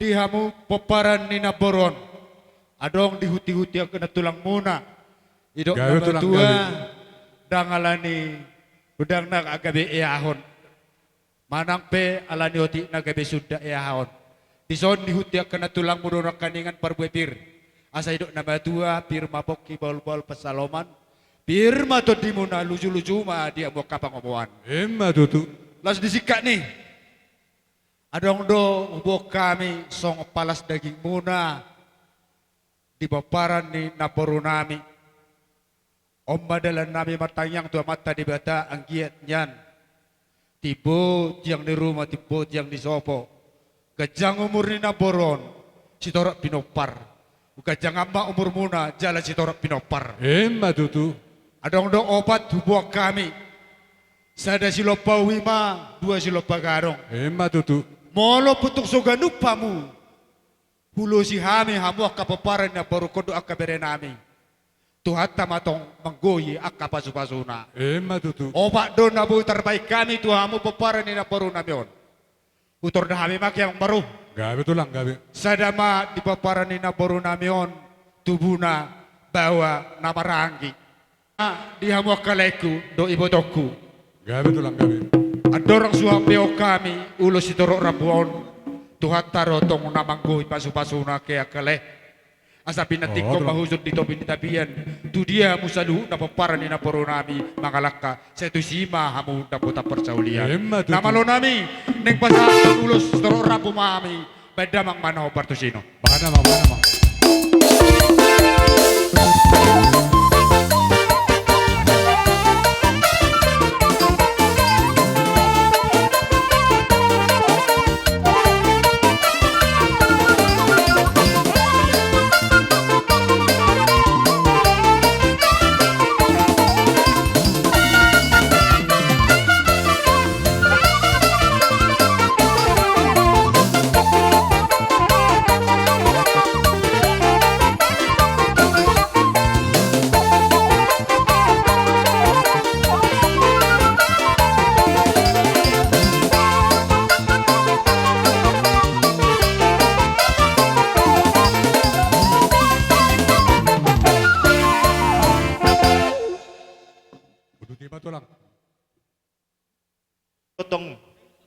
Di hamu pomparan ni namboru on, adong dihutihut angka na tulangmuna. Didok na matua, ndang alani godangna gabe eahon, manang pe alani otikna gabe sunda eahon. Dison dihut angka na tulangmu do nangkiningan parbue pir. Asa didok na matua, pir ma pongki bahulbahul pansalongan, pir ma tondimuna, lujuluju ma di hamu angka pangomoan. Ima tutu. Laos di singkat ni, adong do huboan hami songon palas dagingmuna di pomparan ni namborunami. On ma dalannami martangiang tu Amanta Debata anggiat nian timbo tiang ni ruma, timbo tiang ni sopo, ganjang umur ni namboru on sitorop pinompar. Ganjangan ma umurmuna jala sitorop pinompar. Ima tutu. Adong do opat huboan hami. Sada silompa ubi ma, dua silompa gadong. Ima tutu. Molo pe tung so ganup hamu, hulosi hami hamu angka pomparan ni namborungkon dohot angka berenami, Tuhanta ma tong manggohi angka pasupasuna. Ima tutu. Opat do na boi tarbahen hami tu hamu pomparan ni namborunami on. Hutor da hami ma, amang boru. Gabe tulang, gabe. Sada ma di pomparan ni namborunami on, tubuna baoa na marhahaanggi. Di hamu angka laengku dohot ibotongku. Gabe tulang, gabe. Andorang so huampe hami ulos sitorop rambu on, Tuhanta do tong na manggohi pasupasuna, angka lae. Asa pinantikhon ma hujur di topi ni tapian, tu dia hamu saluhutna pomparan ni namborunami mangalangka, sai tusi ma hamu dapotan parsaulian. Ima tutu. Na malonami, naeng pasahat ulos sitorop rambu ma hami, baen damang ma na hombar tusi on. Baen damang, baen damang.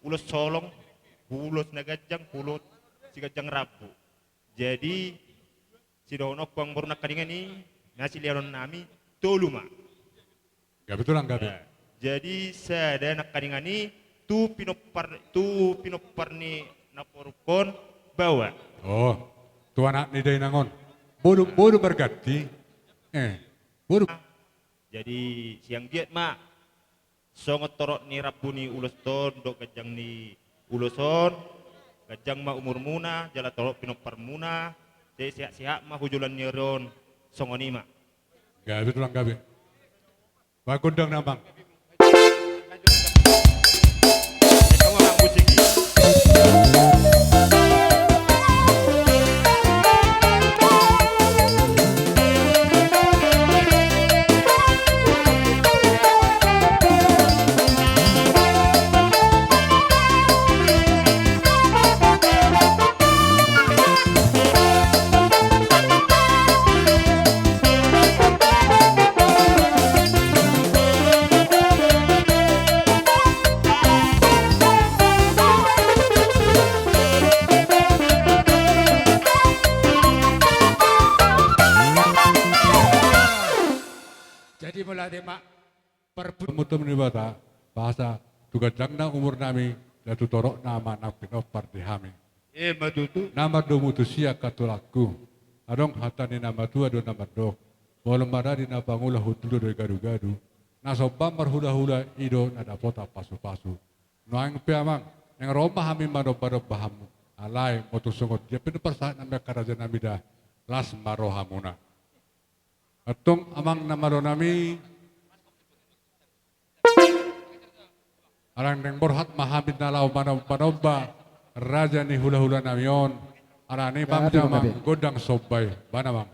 ulos holong, ulos na ganjang, ulos siganjang rambu. Jadi, sidohononku amang boru nangkaningan i, na silehononnami, tolu ma. Gabe tulang, gabe. Nah, jadi sada nangkaningan i, tu pinompar, tu pinompar ni namborungkon baoa. Oh, tu anak ni dainang on. Boru, boru marganti. Eh, boru. Jadi, sian dia ma. Songon torop ni rambu ni ulos on, dohot ganjang ni ulos on, ganjang ma umurmuna, jala torop pinomparmuna, sai sehat-sehat ma tu joloan ni ari on, songon i ma. Gabe tulang, gabe. Bahen gondang na amang. Jadi molo ate ma parput- Mutum ni Debata, bahasa tu ganjangna umurnami, dan tu toropna ma nang pinompar di hami. Ima tutu. Na mardomu tusi angka tulangku. Adong hata ni na matua do na mandok. Molo maradi na pangula hundul do digadu-gadu. Na somba marhula-hula i do na dapotan pasu-pasu. Nuaeng pe amang, naeng ro ma hami manomba-nomba hamu. Alai, molo tung songon dia pe na parsahat nami angka raja nami da, las ma rohamuna. Antong amang na malo nami. Alai naeng borhat ma hami na laho manomba-nomba raja ni hula-hula nami on. Alani ma amang gondang somba i. Bahen amang.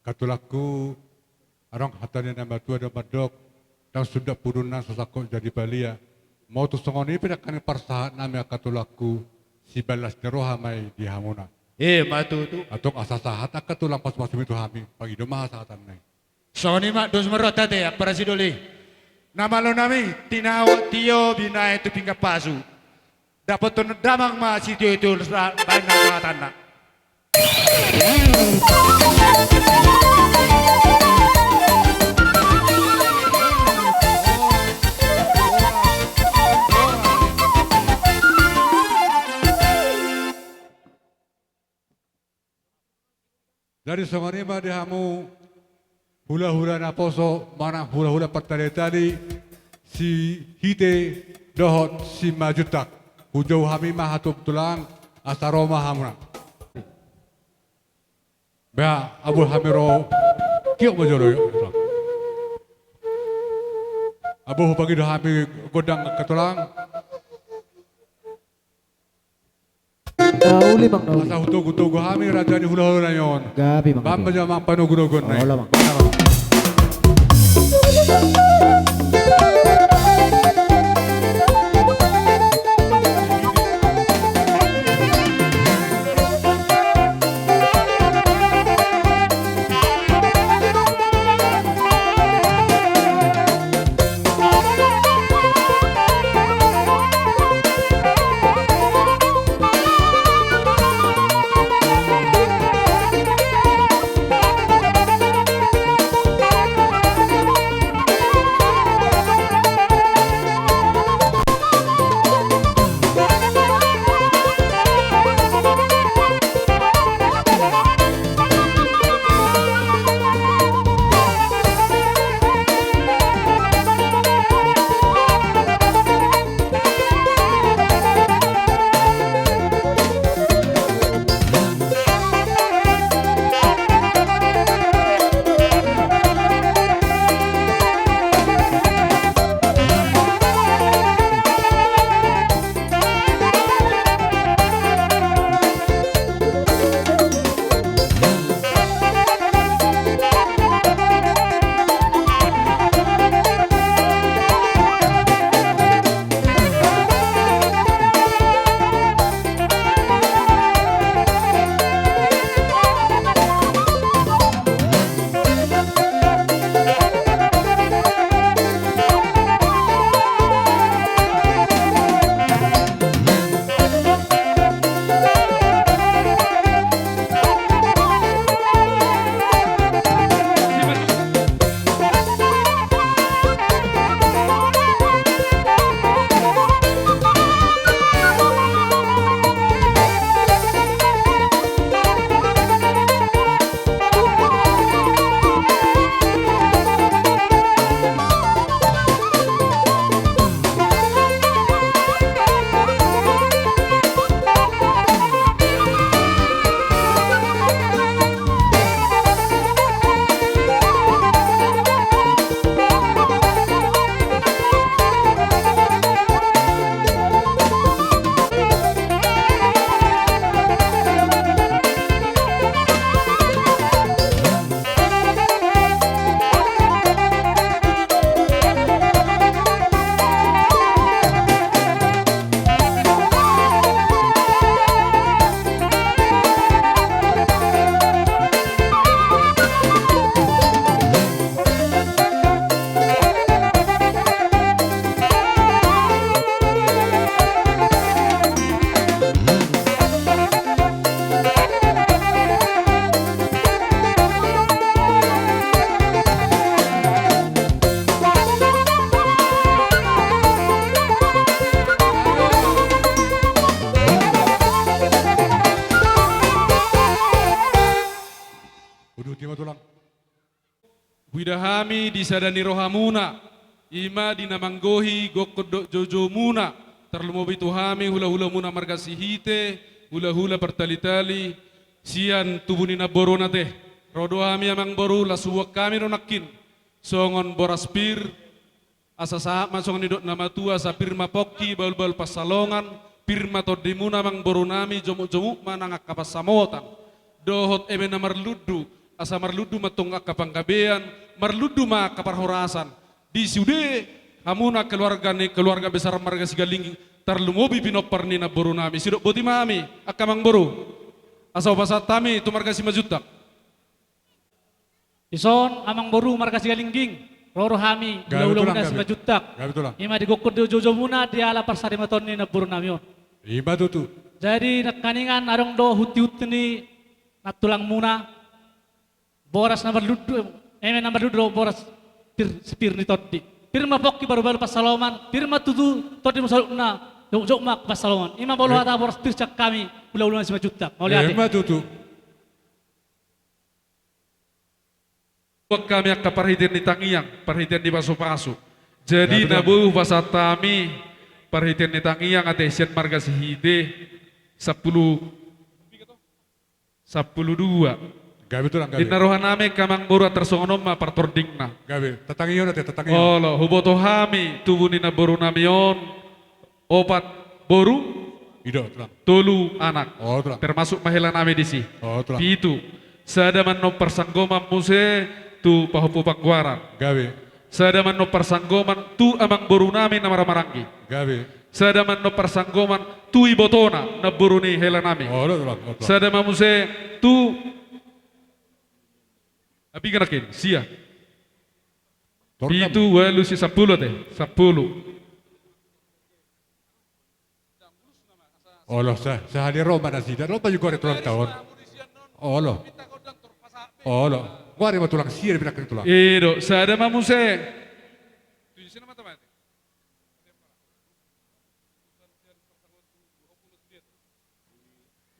Angka tulangku, adong hata ni na matua do mandok, ndang sundat pudun na so sangkot jadi palia. Molo tung songon i pe nangkaning parsahat nami angka tulangku, sibalas ni roha ma i di hamuna. Ima tutu. Antong asa sahat angka tulang pasupasu ma i tu hami, pangido ma hasahatan na i. Songon i ma dos ma rohanta ate, ampara sidoli. Na malo nami, tinaon tio binahen tu pinggan pasu. Dapothon damang ma sitio-tio sa-, baen na sahatanna. Jadi songon i ma di hamu hulahula naposo manang hulahula partali-tali, si Hite dohot si Majuntak. Hujou hami ma hatuaon tulang, asa ro ma hamuna. Ba, abu hami ro, kiok ma jolo, yo. Abu hupangido hami gondang angka tulang. Na uli, Amang, na uli. Asa hutogu-togu hami raja ni hulahula nami on. Gabe, Amang. Bahen ma jo, Amang, panogu-noguon na i. Olo, Amang. Uduti ma, Tulang. Huida hami di sada ni rohamuna, i ma di na manggohi gokhon dohot joujoumuna, tarlumobi tu hami hulahulamuna marga Sihite, hulahula partalitali, sian tubu ni namboru on ate. Ro do hami, Amangboru, laos huboan hami do nangkin songon boras pir, asa sahat ma songon nidok na matua, asa pir ma pongki bahulbahul pansalongan, pir ma tondimuna, Amangborunami, jomukjomuk ma nang angka pansamotan dohot eme na marlundu, Asa marlundu ma tong angka panggabean, marlundu ma angka parhorasan. Di sude hamuna keluarga ni, keluarga besar marga Sigalingging, tarlumobi pinompar ni namboru nami. Sidok boti ma hami, angka amangboru. Asa hupasahat hami tu marga Simanjuntak. Dison amangboru marga Sigalingging, ro do hami, gabe, hulahula muna tulang, gabe. Simanjuntak. Gabe tulang. Ima digokkon do joujou muna di ala parsarimaton ni namboru nami on. Ima tutu. Jadi nangkiningan adong do hunti-hunti ni nantulangmuna. Boras na marlundu, eme na marlundu do boras pir, sipir ni tondi. Pir ma pongki baru-baru pansalongan, pir ma tutu tondi ma saluhutna, jokjok ma pansalongan. Ima molo, eh, hata boras pir sian hami, hulahula Simanjuntak. Mauliate. Ima tutu. Buat hami angka parhitean ni tangiang, parhitean ni pasupasu. Jadi, gabe tulang, na boi hupasahat hami parhitean ni tangiang ate sian marga Sihite, sampulu, sampulu dua. Gabe tulang, gabe. Ninna roha nami angka amangboru tarsongon on ma partordingna. Gabe, tatangihon ate, tatangihon. Olo, huboto hami tubu ni namboru nami on, opat boru, i do tulang, tolu anak. O tulang. Termasuk ma hela nami disi. O tulang. Pitu. Sada ma annon parsanggoman muse tu pahompu panggoaran. Gabe. Sada ma annon parsanggoman tu amangboru nami na marhahamaranggi. Gabe. Sada ma annon parsanggoman tu ibotona namboru ni hela nami. O tulang, o tulang. Sada ma muse tu, api ganakin sia. Torna. Pitu, ualu, sia, sampulu ate. Sampulu. Olo, sa, sahali ro ma nasida, ro ma juga ari tulang taon. Olo. Olo. Gua ari ma tulang sia di pinakir tulang. I do, sada ma muse.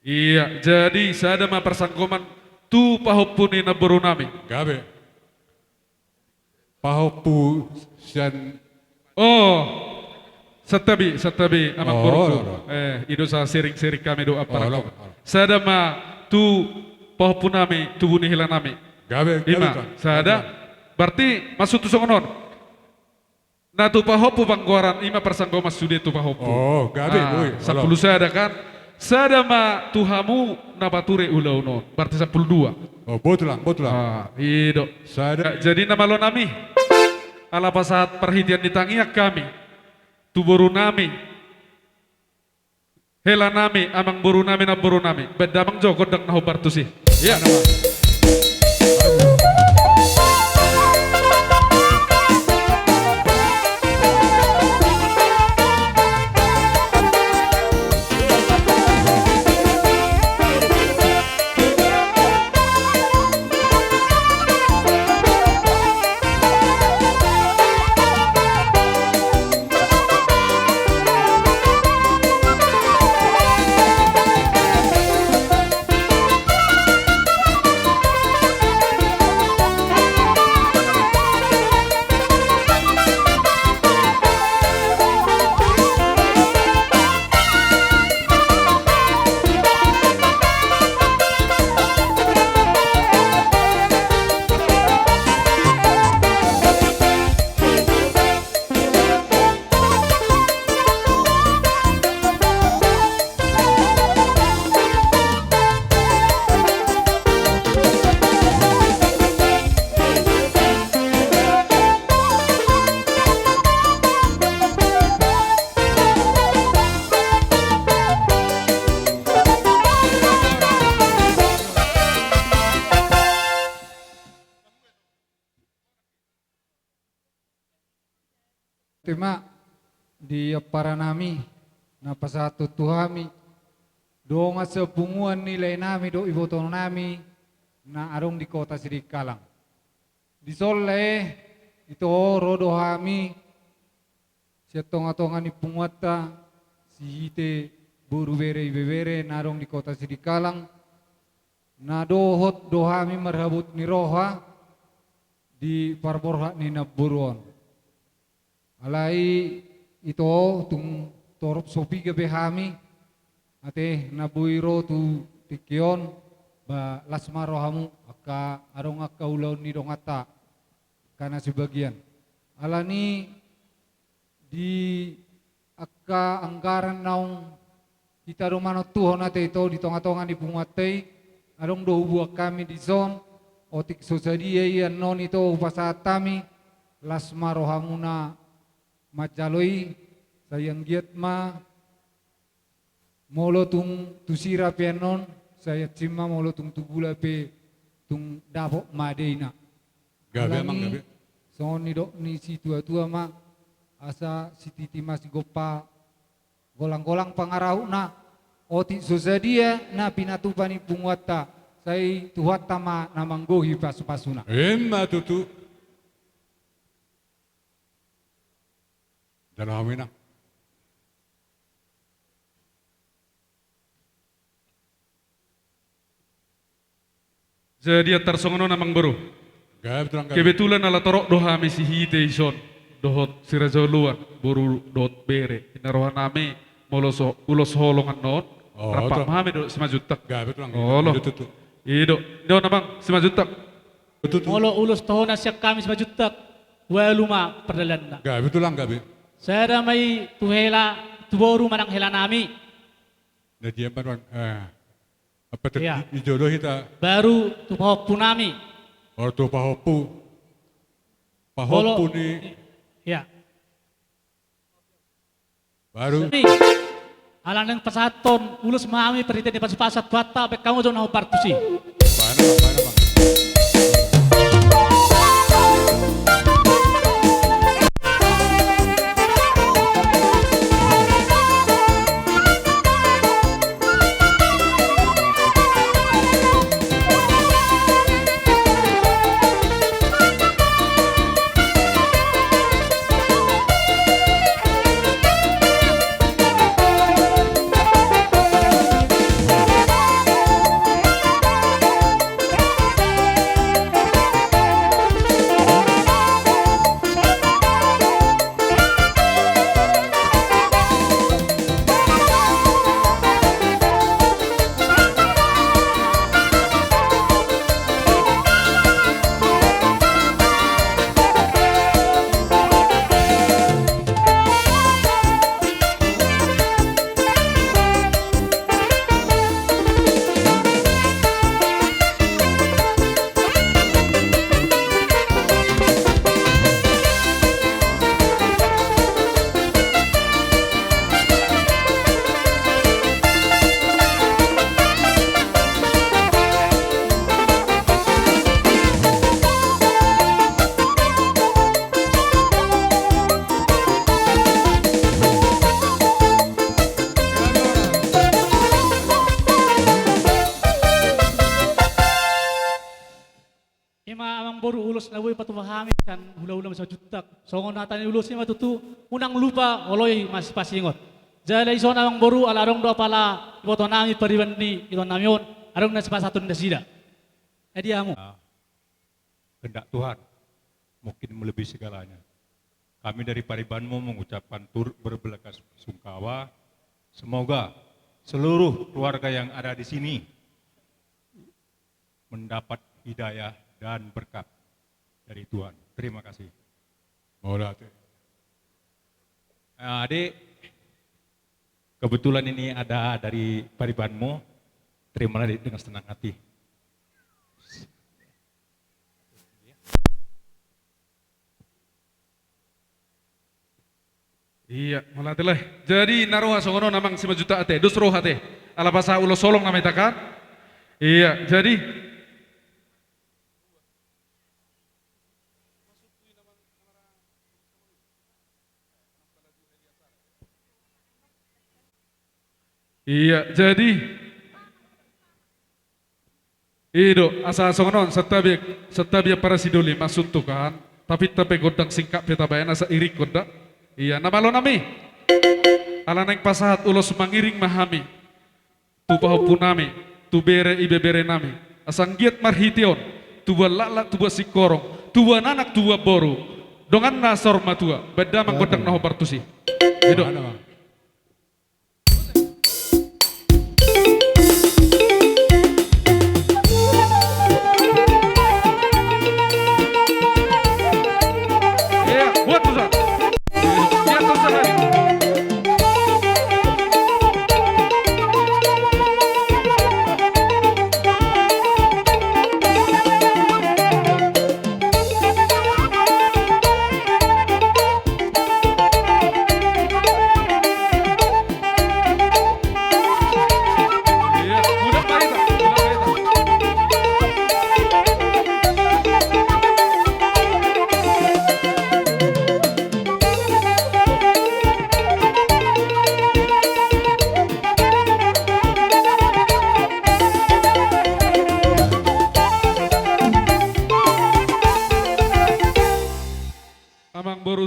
Ia, jadi sada ma parsanggoman tu pahompu ni namboru nami. Gabe. Pahompu sian. O, santabi, santabi, amangborungku. O, olo, olo. Eh, i do sa sering-sering hami do apa. Olo, olo. Sada ma tu pahompu nami, tubu ni hela nami. Gabe, gabe. Ima, sada. Gabe. Berarti masuk tu songon on. Na tu pahompu panggoaran, ima parsanggoman sude tu pahompu. O, gabe, ah, boi. Sampulu sada kan? Sada ma tu hamu na pature ulaon on. Berarti sampulu dua. O, boi tulang, boi tulang. Ah, i do. Sada. Jadi na malo nami. Ala pasahat parhitean ni tangiang hami tu boru nami. Hela nami, amangboru nami, namboru nami. Baen damang jo gondang na hombar tusi. Ia. Tema di ampara nami na pasahathon tu hami, dongan sapunguan ni lae nami dohot iboto nami na adong di kota Sidikalang. Dison lae, ito, ro do hami sian tongatonga ni punguanta, Sihite, boru, bere, ibebere na adong di kota Sidikalang, na dohot do hami marhabot ni roha di parborhat ni namboru on. Alai ito, tung torop so piga be hami, ate, na boi ro tu tingki on, ba las ma rohamu, angka adong angka ulaon ni donganta, angka na sebagian. Alani di angka anggaran naung hita do manontuhon, ate, ito, di tongatonga ni punguanta i, adong do hubuat hami dison, otik so sadia i annon ito hupasahat hami, las ma rohamuna manjalo i, sai anggiat ma molo tung tu sira pe annon, sai hansit ma molo tung tu gula pe tung dapot ma deina. Gabe, Amang, gabe. Alani songon nidok ni situatua ma, asa sititi ma sigompa, golanggolang pangarahutna, otik so sadia na pinatupa ni punguanta, sai Tuhanta ma na manggohi pasupasuna. Emma tutu. Jalo hamu, Inang. Jadi antar songon on, Amangboru. Gabe, Tulang, gabe. Kebetulan ala torop do hami Sihite ison dohot si Raja Oloan, boru dohot bere. Ninna rohanami molo so ulos holong annon, oh, rampak ma hami dohot Simanjuntak. Gabe, Tulang, gabe. Olo. Tutu. I do. I do, Amang, Simanjuntak. Tutu. Molo ulos tohonan sian hami Simanjuntak, ualu ma pardalananna. Gabe, Tulang, gabe. Sada ma i tu hela, tu boru manang helanami. Na dia, Amang, eh, apa ter-, iya, di-, dijolo hita. Baru tu pahompunami. Oh, tu pahompu. Pahompu ni. Iya. Baru. Jadi, ala naeng pasahathon ulos ma hami, marhite ni pasupasu Tuhanta, baen hamu jo na hombar tusi. Baen, Amang, baen, Amang. I ma, Amangboru, ulos na boi patupa hami sian hulahula Simanjuntak. Songon hata ni ulos i ma tutu, unang lupa holoi masipasingot. Jala dison, Amangboru, ala adong do apala ibotonami pariban ni itonami on, adong na sipasahaton nasida. Edi hamu. Ah, kehendak Tuhan mungkin melebihi segalanya. Kami dari paribanmu mengucapkan turut berbelakasungkawa. Semoga seluruh keluarga yang ada di sini mendapat hidayah dan berkat dari Tuhan. Terima kasih. Mauliate. Ah, Adik, kebetulan ini ada dari paribanmu. Terimalah, Dik, dengan senang hati. Iya, mauliate, Lae. Jadi, na roha songon on, Amang Simanjuntak, ate. Dos roha, ate. Ala pasahat ulos holong nama hita, kan? Iya, jadi. Iya, jadi. I do, asa songon on, santabi, santabi ampara sidoli, maksudhu kan. Tapi, tapi gondang singkat pe tabaen asa iringhon da. Iya, na malo nami. Ala naeng pasahat ulos mangiring ma hami tu pahompunami, tu bere ibeberenami. Asa anggiat marhite on, tubuan laklak, tubuan singkoru, tubuan anak, tubuan boru, donganna saur matua, baen damang gondang na hombar tusi. I do.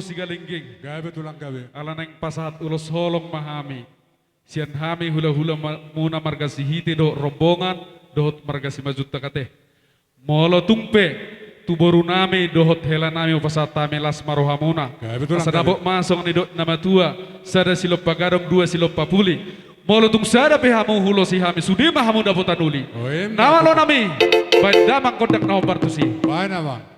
Sigalenggeng. Gabe tulang gabe. Ala naeng pasahat ulos holong ma hami. Sian hami hulahula ma-, muna marga Sihite dohot rombongan, dohot marga Simanjuntak ate. Molo tung pe, tu boru nami dohot hela nami hupasahat hami las ma rohamuna. Gabe tulang gabe. Asa dapot ma songon nidok na matua, sada silompa gadong, dua silompa puli. Molo tung sada pe hamu hulosi hami, sude ma hamu dapotan uli. O, ima tutu. Na malo nami, baen damang gondang na hombar tusi. Baen damang.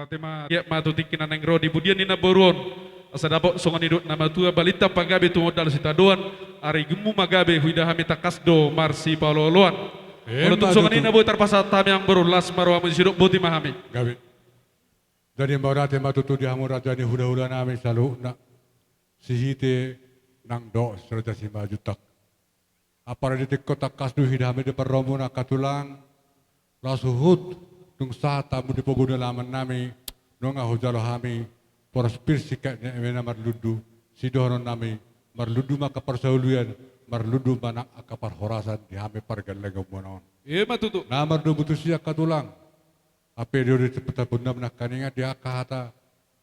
Ate ma, ia ma tu tingki na naeng ro di pudian ni namboru on. Asa dapot songon nidok na matua, balintang pagabe tumundalhon sitadoan, arigummu ma gabe, huida hami tangkas do marsipaolooloan. Emma tutu. Molo tung songon i na boi tarpasahat hami amangboru, las ma rohamu, disidok boti ma hami. Gabe. Jadi mauliate ma tutu di hamu raja ni hulahula nami saluhutna. Sihite nang dohot si Raja Simanjuntak. Apala di tingki on tangkas do huida hami di parrohamuna angka tulang, laos huhut dung sahat hamu di pogu ni alaman nami, nunga hujalo hami, boras pir singkat ni eme na marlundu, sidohonon nami, marlundu ma angka parsaulian, marlundu ma nang angka parhorasan di hami pargellengonmuna on. Emma tutu. Na mardomu tusi angka tulang. Hape do di tapunami nangkaningan di angka hata,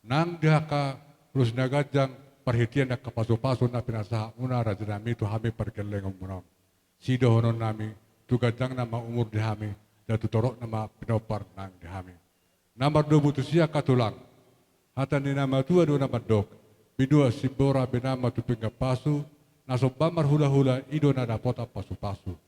nang di angka ulos na ganjang, parhitean angka pasupasu na pinasahatmuna raja nami tu hami pargellengonmuna on. Sidohonon nami, tu ganjangna ma umur di hami, dan tu torop na ma pinompar nang di hami. Na mardomu tusi angka tulang. Hata ni na matua do na mandok, binuat simbora be nama tu pinggan pasu, na somba marhulahula i do na dapotan pasupasu.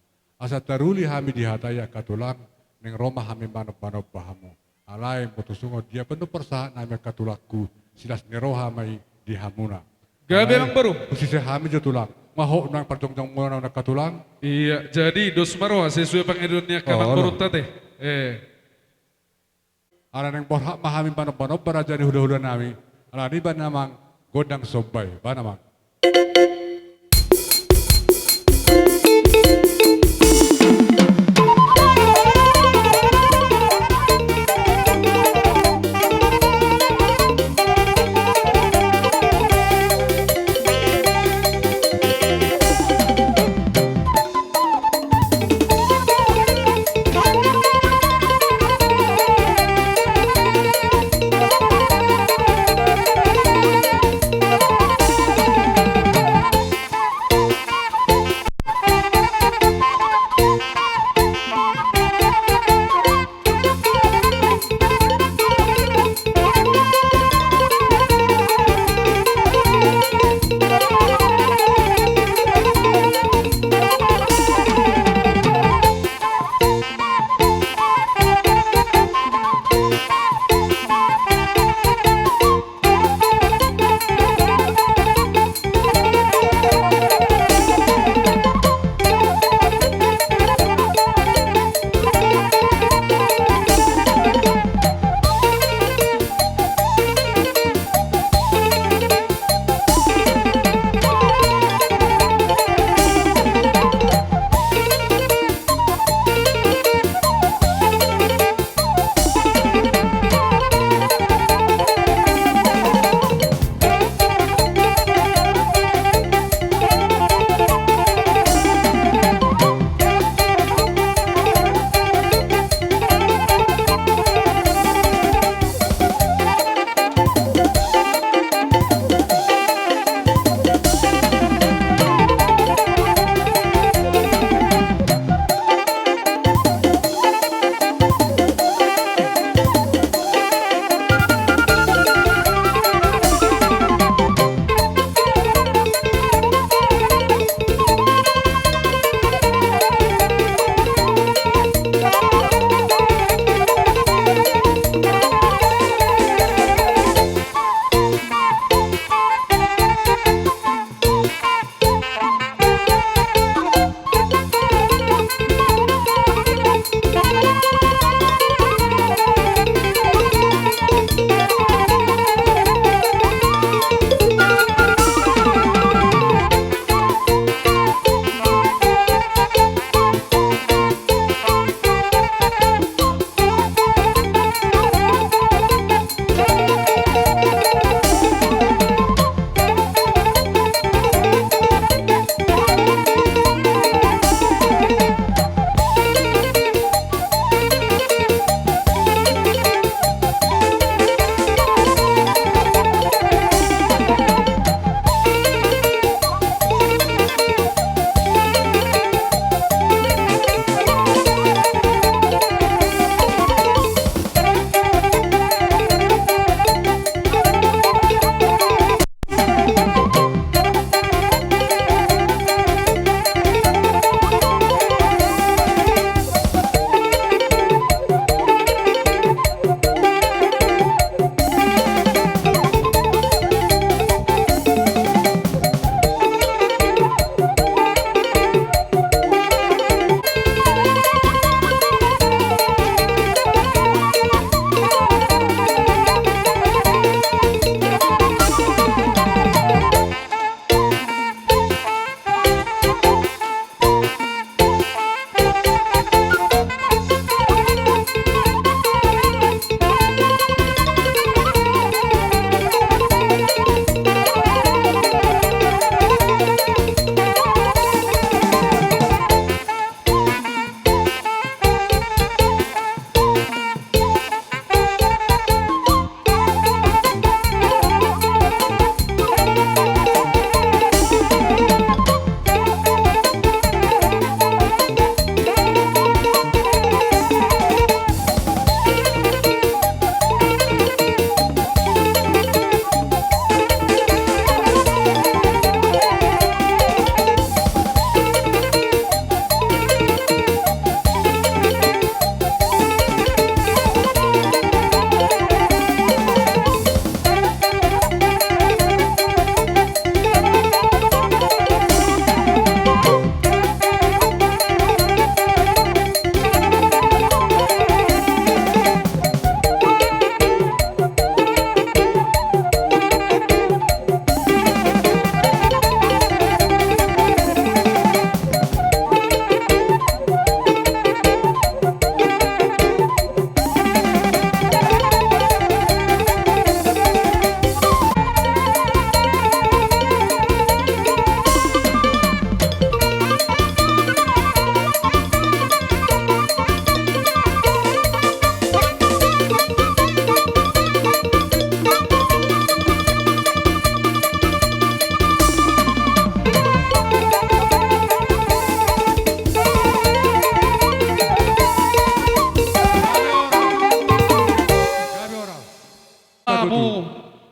Asa taruli hami di hata i angka tulang, naeng ro ma hami manombanomba hamu. Alai molo tung songon dia pe do parsahat nami angka tulangku, silas ni roha ma i di hamuna. Gabe amangboru. Alai husise hami jo tulang. Nga hot nang parjongjongmuna on angka tulang. Ia, jadi dos ma roha sesuai pangidoan ni angka amangboru tadi. Eh. Ala naeng borhat ma hami manombanomba raja ni hulahula nami. Alani i bahen amang gondang somba i, bahen amang.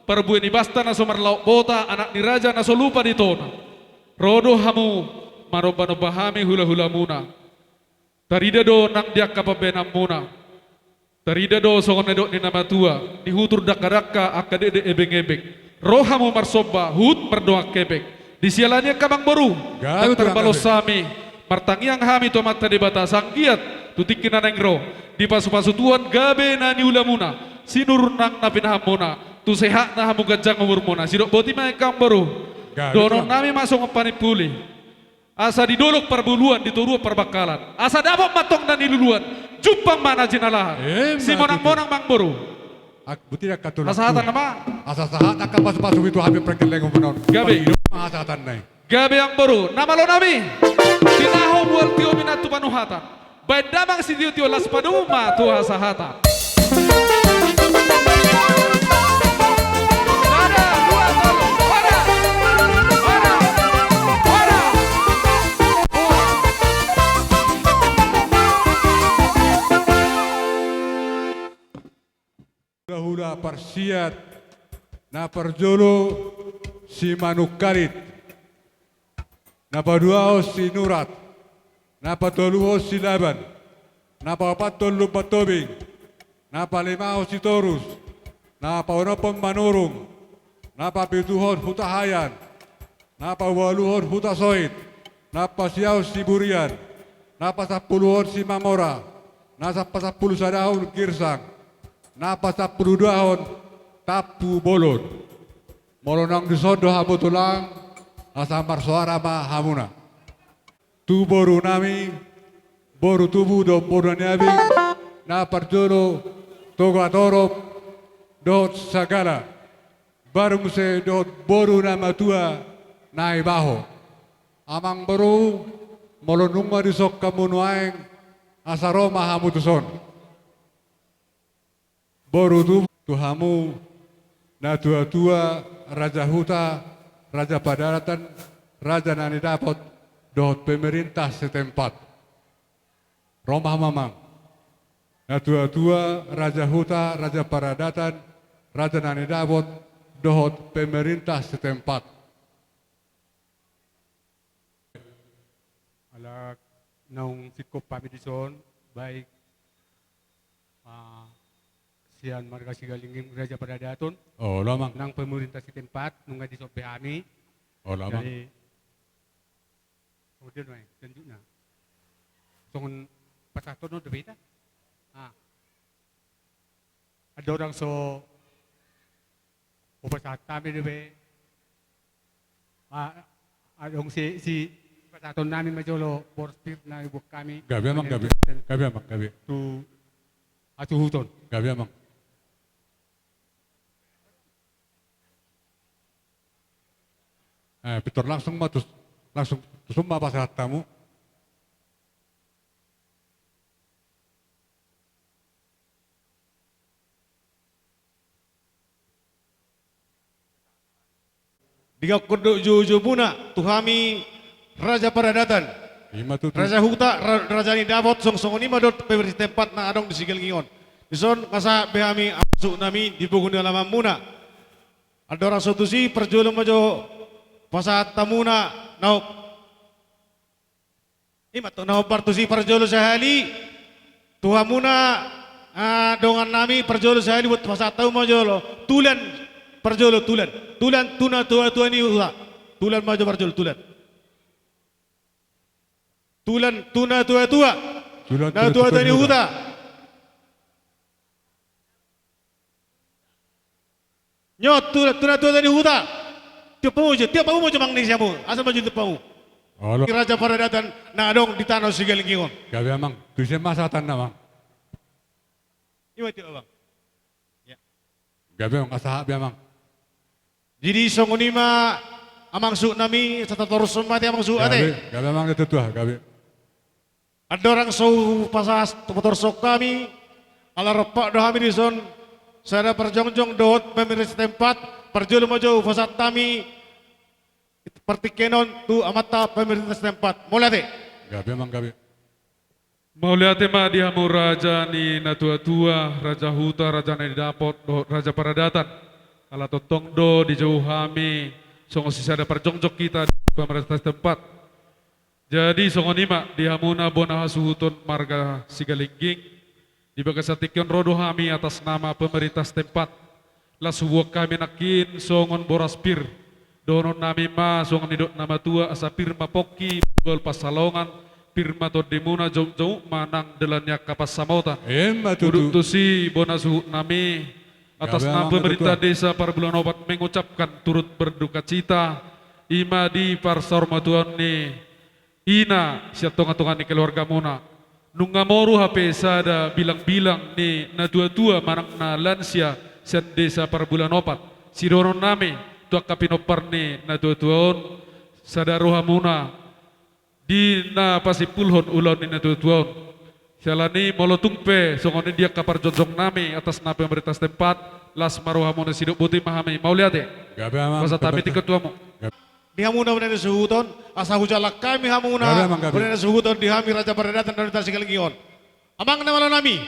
parbue ni basta na so marlaok bota, anak ni raja na so lupa di tona. Ro do hamu manombanomba hami hulahulamuna. Tarida do nang di angka pambahenanmuna. Tarida do songon na nidok ni na matua, dihutur dangkadangka angka dekdek ebengebeng. Ro hamu marsomba huhut mardongan kepeng. Disiala ni i angka amangboru, ndang tarbalos hami, martangiang hami tu Amanta Debata, sai anggiat tu tingki na naeng ro, dipasupasu Tuhan gabe na niulamuna, sinur nang na pinahanmuna, tu sehatna hamu ganjang umurmuna. Sidok boti ma i angka amangboru. Dohononnami ma songon panimpuli. Asa di dolok parbuluan, di toruan parbangkalan. Asa dapot ma antong na niluluan, jumpang ma na jinalahan. Simonangmonang ma amangboru. Hasahatan nama. Asa sahat angka pasupasu i tu hami pargellengon on. Gabe. Parhidopan ma hasahatanna i. Gabe amangboru, na malonami. Tinaho bual tio minan tu panuhatan. Baen damang sitiotio, las padomu ma tu hasahatan. Hulahula parsiat, na parjolo si Manungkalit, na paduahon si Nurat, na patoluhon si Laban, na paopathon Lumban Tobing, na palimahon si Torus, na paonomhon Manurung, na papituhon Hutahaean, na paualuhon Hutasoit, na pasiahon Siburian, na pasampuluhon Simamora, na pasampulusadahon Girsang, na pasampuluduahon Tampubolon. Molo naung dison do hamu tulang, asa marsoara ma hamuna. Tu borunami, boru tubu dohot boru na niabing, na parjolo Toga Torop dohot Sagala, baru muse dohot boru na matua Naibaho. Amangboru, molo nunga dison hamu nuaeng, asa ro ma hamu tuson. Boru tubu, tu hamu natuatua, raja huta, raja paradaton, raja na nidapot, dohot pemerintah setempat. Ro ma hamu amang. Natuatua, raja huta, raja paradaton, raja na nidapot, dohot pemerintah setempat. Ala naung singkop hami dison, baik, ah, sian marga Sigalingging, raja paradaton. Olo amang. Nang pemerintah setempat, nunga dison be hami. Olo amang. Jadi, oh, dia nuai, selanjutnya. Songon pasahaton do be hita. Ah. Andorang so hupasahat hami do be. Ah, adong si, si pasahatonnami ma jolo boras pir na dibuat hami. Gabe amang, gabe. Gabe amang, gabe. Tu hasuhuton. Gabe amang. Eh, pintor langsung ma tu, langsung tuson ma pasahat hamu. Didokkon do joujoumuna tu hami raja paradaton. Ima tutu. Raja huta, ra-, raja ni dapot, song-, songon i ma dohot pemerintah setempat na adong di Sigalingging on. Dison, nga sahat be hami, amang suhut nami, di pogu ni alamanmuna. Andorang so tusi, parjolo ma jo pasahat hamuna, na Ima tong na hombar tusi, parjolo sahali tu hamuna, ah, dongannami, parjolo sahali buat pasahat hamu ma jolo. Tulan, parjolo tulan. Tulan tu natuatua ni huta. Tulan ma jo parjolo tulan. Tulan tu natuatua. Tulan tu natuatua ni huta. Nyo, tu, tu natuatua ni huta. Tiop hamu jo, tiop hamu ma jo, amang ni siamun. Asa maju tiop hamu. Olo. Raja paradaton na adong di tano Sigalingging on. Gabe amang, tu ise ma sahatanna amang? Ima tiop amang. Ya. Gabe amang, asa sahat be amang. Jadi songon i ma amang suhut nami, asa tatorushon ma ate amang suhut ate. Gabe, gabe amang natuatua, gabe. Andorang so hupasahat, hupatorus hami, ala rompak do hami dison, sada parjongjong dohot pemerintah setempat, parjolo ma jo hupasahat hami partingkian on tu amanta pemerintah setempat. Mauliate. Gabe amang, gabe. Mauliate ma di hamu raja ni natuatua, raja huta, raja na nidapot, dohot raja paradaton. Ala tongtong do dijou hami songon sisada parjongjong hita di pemerintah setempat. Jadi songon i ma di hamuna bona hasuhuton marga Sigalingging, di bagasan tingki on ro do hami atas nama pemerintah setempat. Laos huboan hami nangkin songon boras pir. Dohonon nami ma songon nidok na matua, asa pir ma pongki, bahul pansalongan, pir ma tondimuna, jongjong ma nang dalan ni angka pansamotan. Emma tutu. Udut tusi bona suhut nami, atas nama pemerintah desa Parbulan Opat mengucapkan turut berduka cita, i ma di parsaurmatuaon ni ina sian tongatonga ni keluargamuna. Nunga moru hape sada bilangbilang ni natuatua manang na lansia sian desa Parbulan Opat. Sidohonon nami tu angka pinompar ni natuatua on, sada rohamuna di na pasimpulhon ulaon ni natuatua on. Siala ni molo tung pe songon i di angka parjongjong nami atas nama pemerintah setempat, las ma rohamuna, sidok boti ma hami. Mauliate. Gabe, Amang. Pasahat hami tingki tu hamu. Gabe. Di hamuna bona ni hasuhuton, asa hujalang hami hamuna bona ni hasuhuton di hami Raja Paradaton Danau Toba Sigalingging on. Amang na malo nami,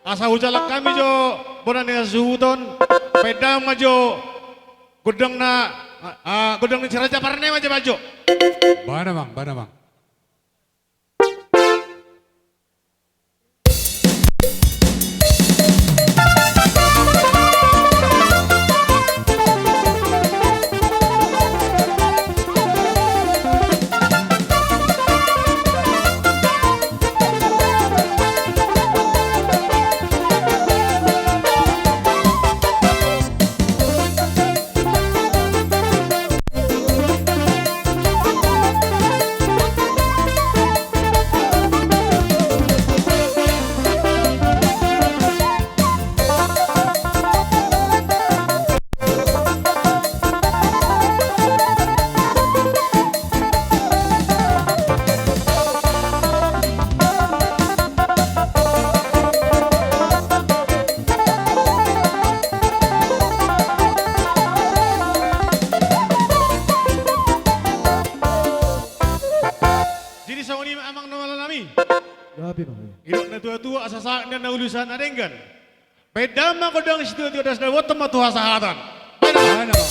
asa hujalang hami jo bona ni hasuhuton, baen damang ma jo gondang na, ah, gondang ni si Raja Parende ma jo, baen jo. Baen, Amang, baen, Amang. Jadi songon i ma, Amang na malo nami. Gabe ma. Didok natuatua, asa sahat na ulu sahat na denggan. Baen damang ma gondang ni situatua, das dapotan ma tu hasahatan. Baen damang.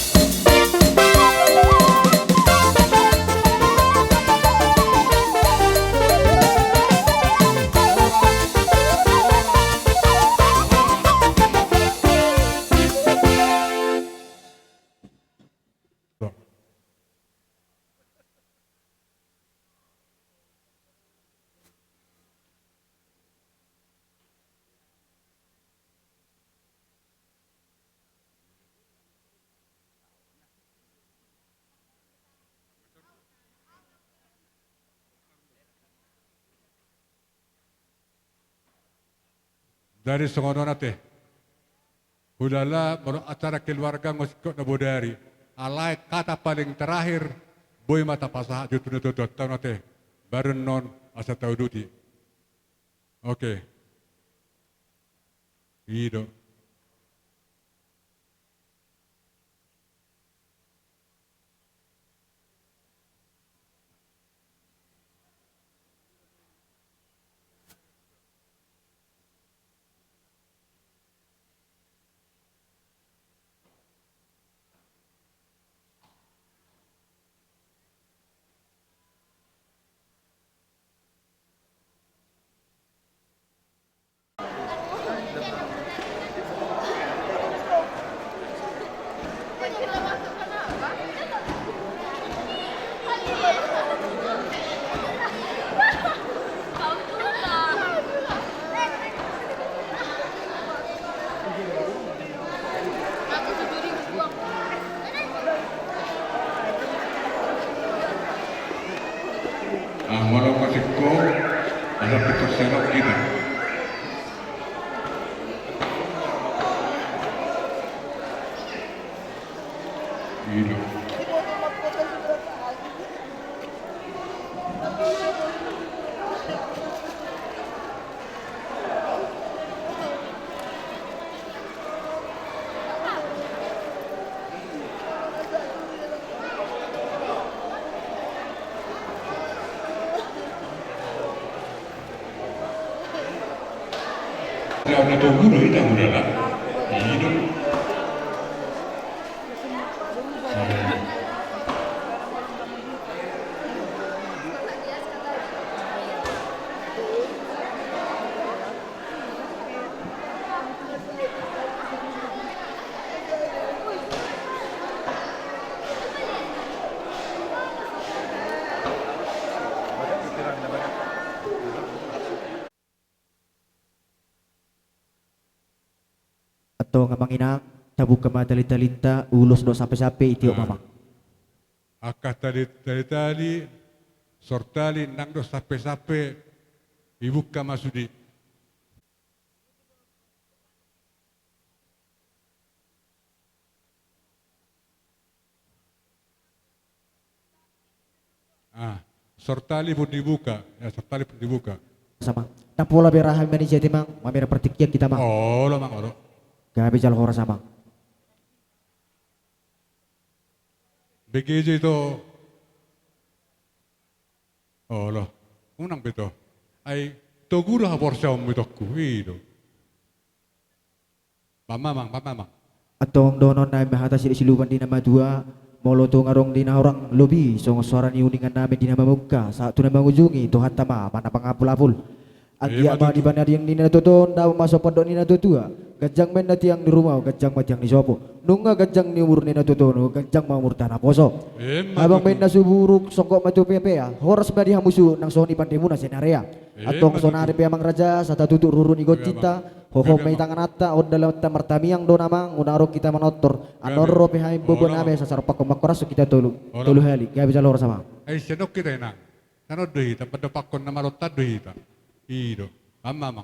Jadi songon on ate. Hulala molo acara keluarga nga singkop na bodari. Alai kata paling terakhir, boi ma tapasahat jo tu natuatuanta on ate. Baru annon asa tauduti. Oke. I do. Ah, molo masih kau, ada pikir serok kita. Gila. Launa togu do hita mudala. Hidup. Antong amang inang, tabuka ma tali-talinta, ulos dohot sampe-sampe, itiop ma amang. Angka tali, tali-tali, sortali, nang dohot sampe-sampe, ibuka ma sude. Ah, sortali pun dibuka, ya, sortali pun dibuka. Sama. Ndang pola be ra hami manjadi amang, mamereng partingkian hita amang. Olo amang, olo. Gabe jala horas amang. Begeja ito. Olo. Unang be ito. Ai togu do haporseaonmu itongku, i do. Pamamang, pamamang. Antong dohonon nami ma hata siluban di na matua, molo tung adong di na hurang lobi, songon soara ni uningan nami di na mamungka, sahat tu na mangujungi, Tuhanta ma, ma na mangapul-apul. Anggiat ma di panarian ni na toto, dapot ma sombot ni na tua-tua, ganjang ma inna tiang ni ruma, ganjang ma tiang ni sopo, nunga ganjang ni umur ni na toto, ganjang ma umurta na poso. Abang ma inna suburuk, songkop ma tu pea-pea, horas ma di hamu suhut, nang songon i pandemuna sinarea. Antong sonari pe amang raja, asa tatutup ruru ni gontinta, hohom ma i tangananta, on dalan ta martamiang do amang, unang adong hita manortor, annon ro pe hami bobo nami, asa sarompakkon ma horas hita tolu, tolu hali, gabe jala horas amang. Ai sian on hita inang, sian on do hita, pandopakkon na malontan do hita. I do, amang.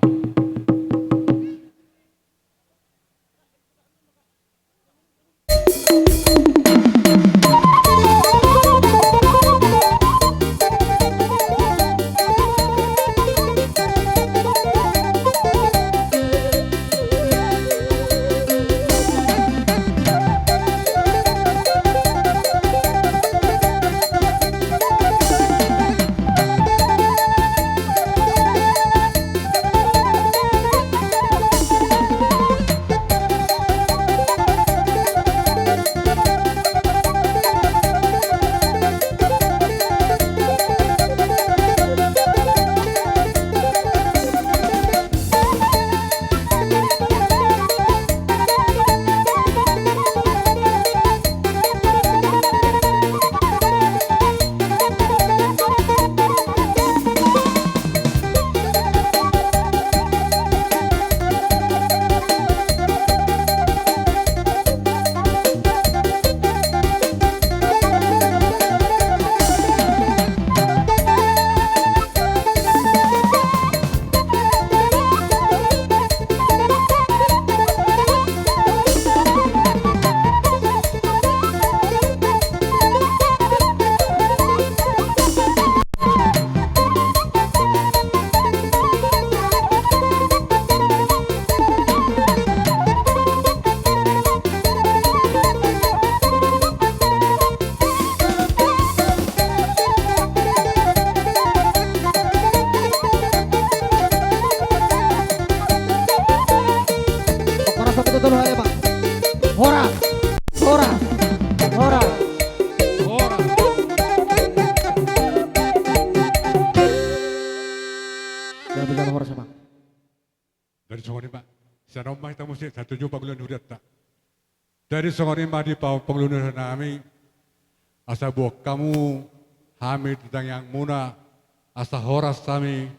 Horas, horas, horas, horas. Gabe jala horas amang. Jadi songon i ma, sian on ma hita muse, satuju pangulian hurianta. Jadi songon i ma di pa-, pangulian nami, asa boan hamu hami di tangiangmuna, asa horas hami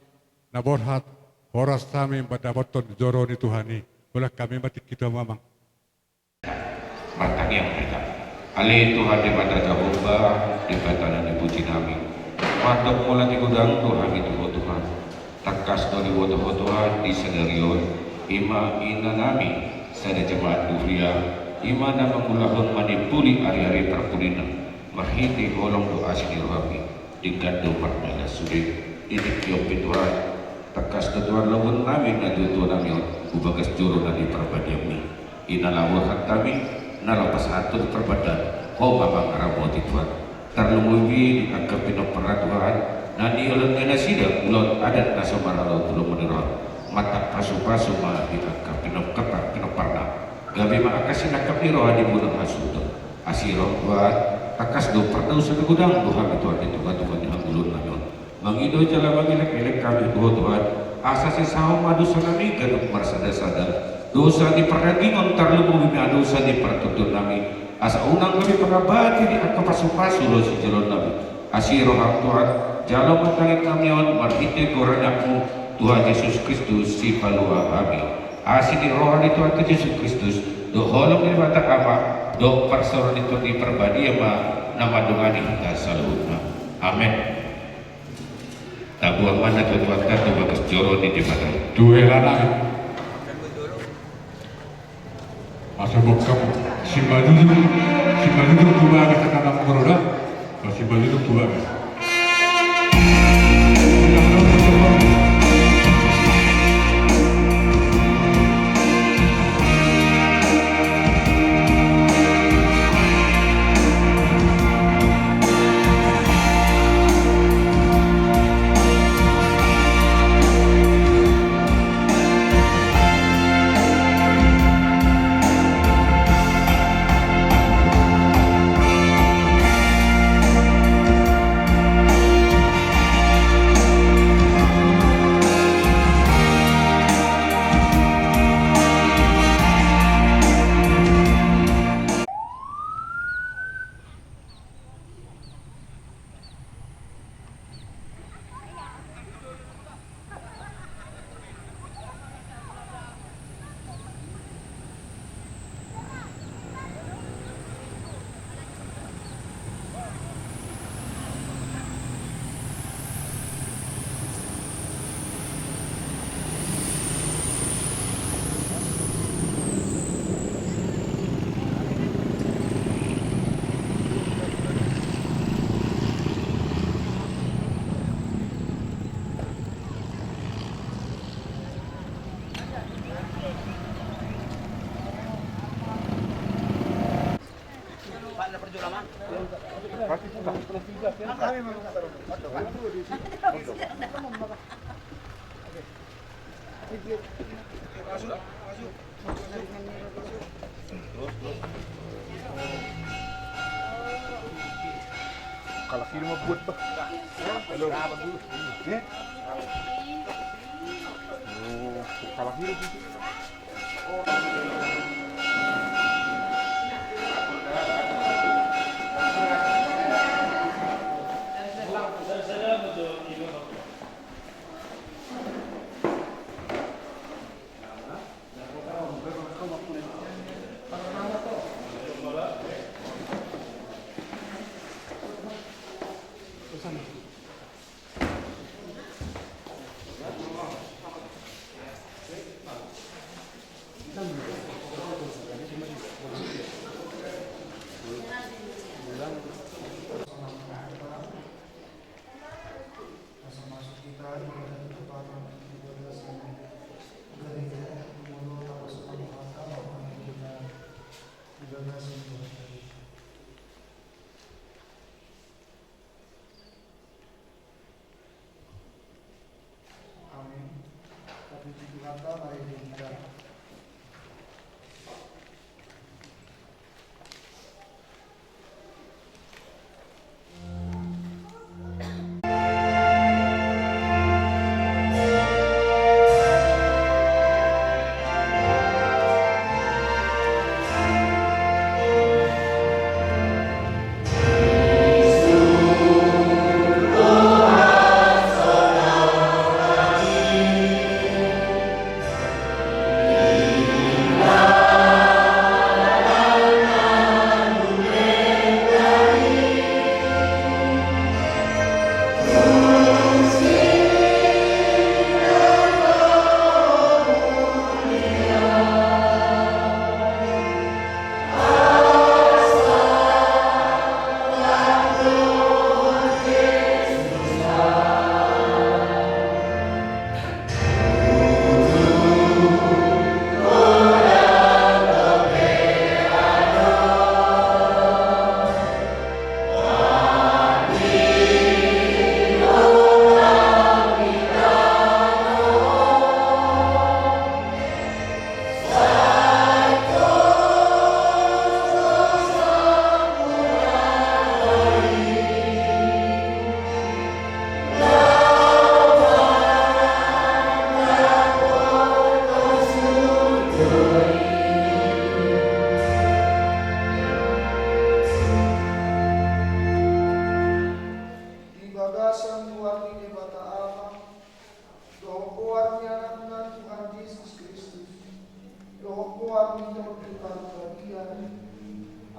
na borhat, horas hami mandapothon joro ni Tuhan i. Holan hami ma tingki tu hamu amang. Martangiang ma hita. Ale Tuhan Debata Jahowa, Debata na nipuji nami. Mandok mauliate godang do hami tu Ho Tuhan. Tangkas do diboto Ho Tuhan di sadari on, i ma inanami sada jemaat huria, i ma na mangulahon manimpuli ari-ari parpudina, marhite holong dohot asi ni rohami, denggan do mardalan sude. Di tingki on pe Tuhan, tangkas do Tuhan lobonami na tuatua nami on, tu bagas joro na di parbadianmi. I na laho hami, na laho pasahathon parbadian, Ho ma mangaramoti Tuhan. Tarlumobi di angka pinomparna Tuhan, na nioloi nasida ulaon adat na so maralo tu lomo ni roha. Marpasupasu ma di angka pinom-, angka pinomparna. Gabe ma angka sinangkap ni roha di bona hasuhuton. Asi roham Tuhan, tangkas do pardosa na godang do hami Tuhan di tonga-tonga ni hangoluan nami on. Mangido jala mangelek-elek hami tu Ho Tuhan, asa sesahon ma dosa nami ganup marsada-sada. Dosa ni pardagingon tarlumobi ma dosa ni partontuon nami. Asa unang gabe pangabati di angka pasupasu dohot sijaloon nami. Asi roham Tuhan, jalo ma tangiang nami on marhite goar ni anakmu, Tuhan Jesus Kristus sipalua hami. Asi ni roha ni Tuhanta Jesus Kristus, dohot holong ni Debata Ama, dohot parsaoran ni Tondi Parbadia ma na mandongani hita saluhutna. Amen. Taboan ma na tu Tuhanta tu bagas joro ni Debata. Tu hela nami. Asa bokam, simbajujur, simbajujur tu bagas, angka na mangoro da. Simbajujur tu bagas. Kalak i ma buat bah. Kalak i. Amin. Tapuji Tuhanta ma di hita.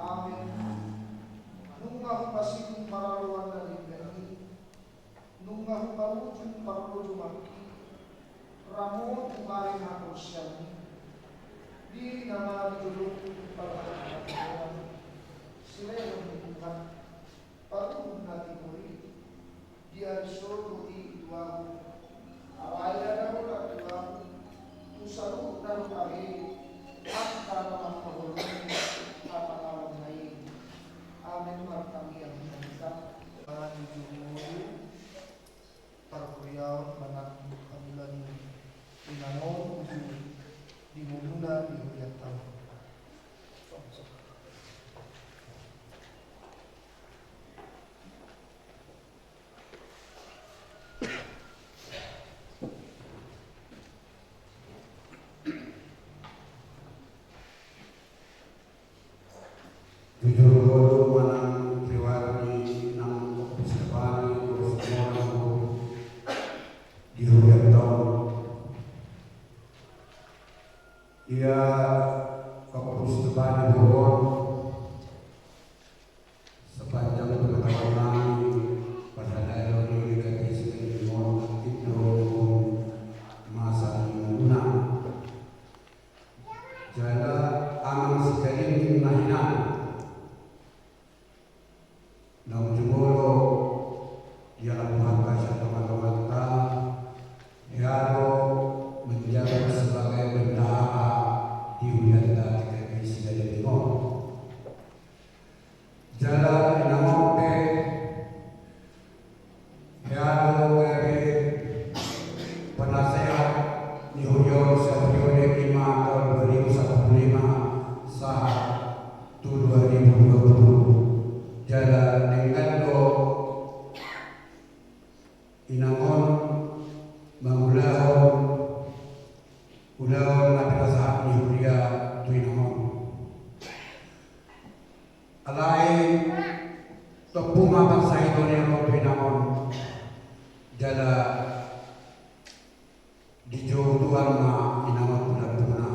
Amen. Nunga hupasinum paraloan na denggan i, nunga hupaujung parlojuman i, ramoti ari haporseaon i, diri nama di jolom parhata na sileon ni Tuhan, paruhut na timur i, di ari Sogo i tu ahu, alai ada holan tu ahu, tu saluhut na dope angka na mangkaholongi hata na i. Amen. Martangiang ma hita. Bani jumuru parhuriaon manang hamulan i, inangon uju di ngoluna di hurianta on. Jujur ngolu manang riwayat ni nang Pappus Tebani, Pappus Tebani, di hurianta on. Ia Pappus Tebani boru on, sepanjang pengetahuan nami, parhalado ni Liga Kristus di Timor, aktif do masa ni ngoluna. Jala amang si Kalingging na hinan. Naung jumolo dialap Tuhanta sian tongatonganta, hea do menjabat sebagai bendahara di hurianta T K P I Sigalenting on. Jala inangon pe, hea do gabe penasehat ni huria on sian periode i ma taon dua ribu sapuluh lima sahat tu dua ribu dua puluh. Jala denggan do inangon mangulahon ulaon na pinasahat ni huria tu inangon. Alai tompu ma pansahiton i ro tu inangon, jala dijou Tuhan ma inangon tu dampuna.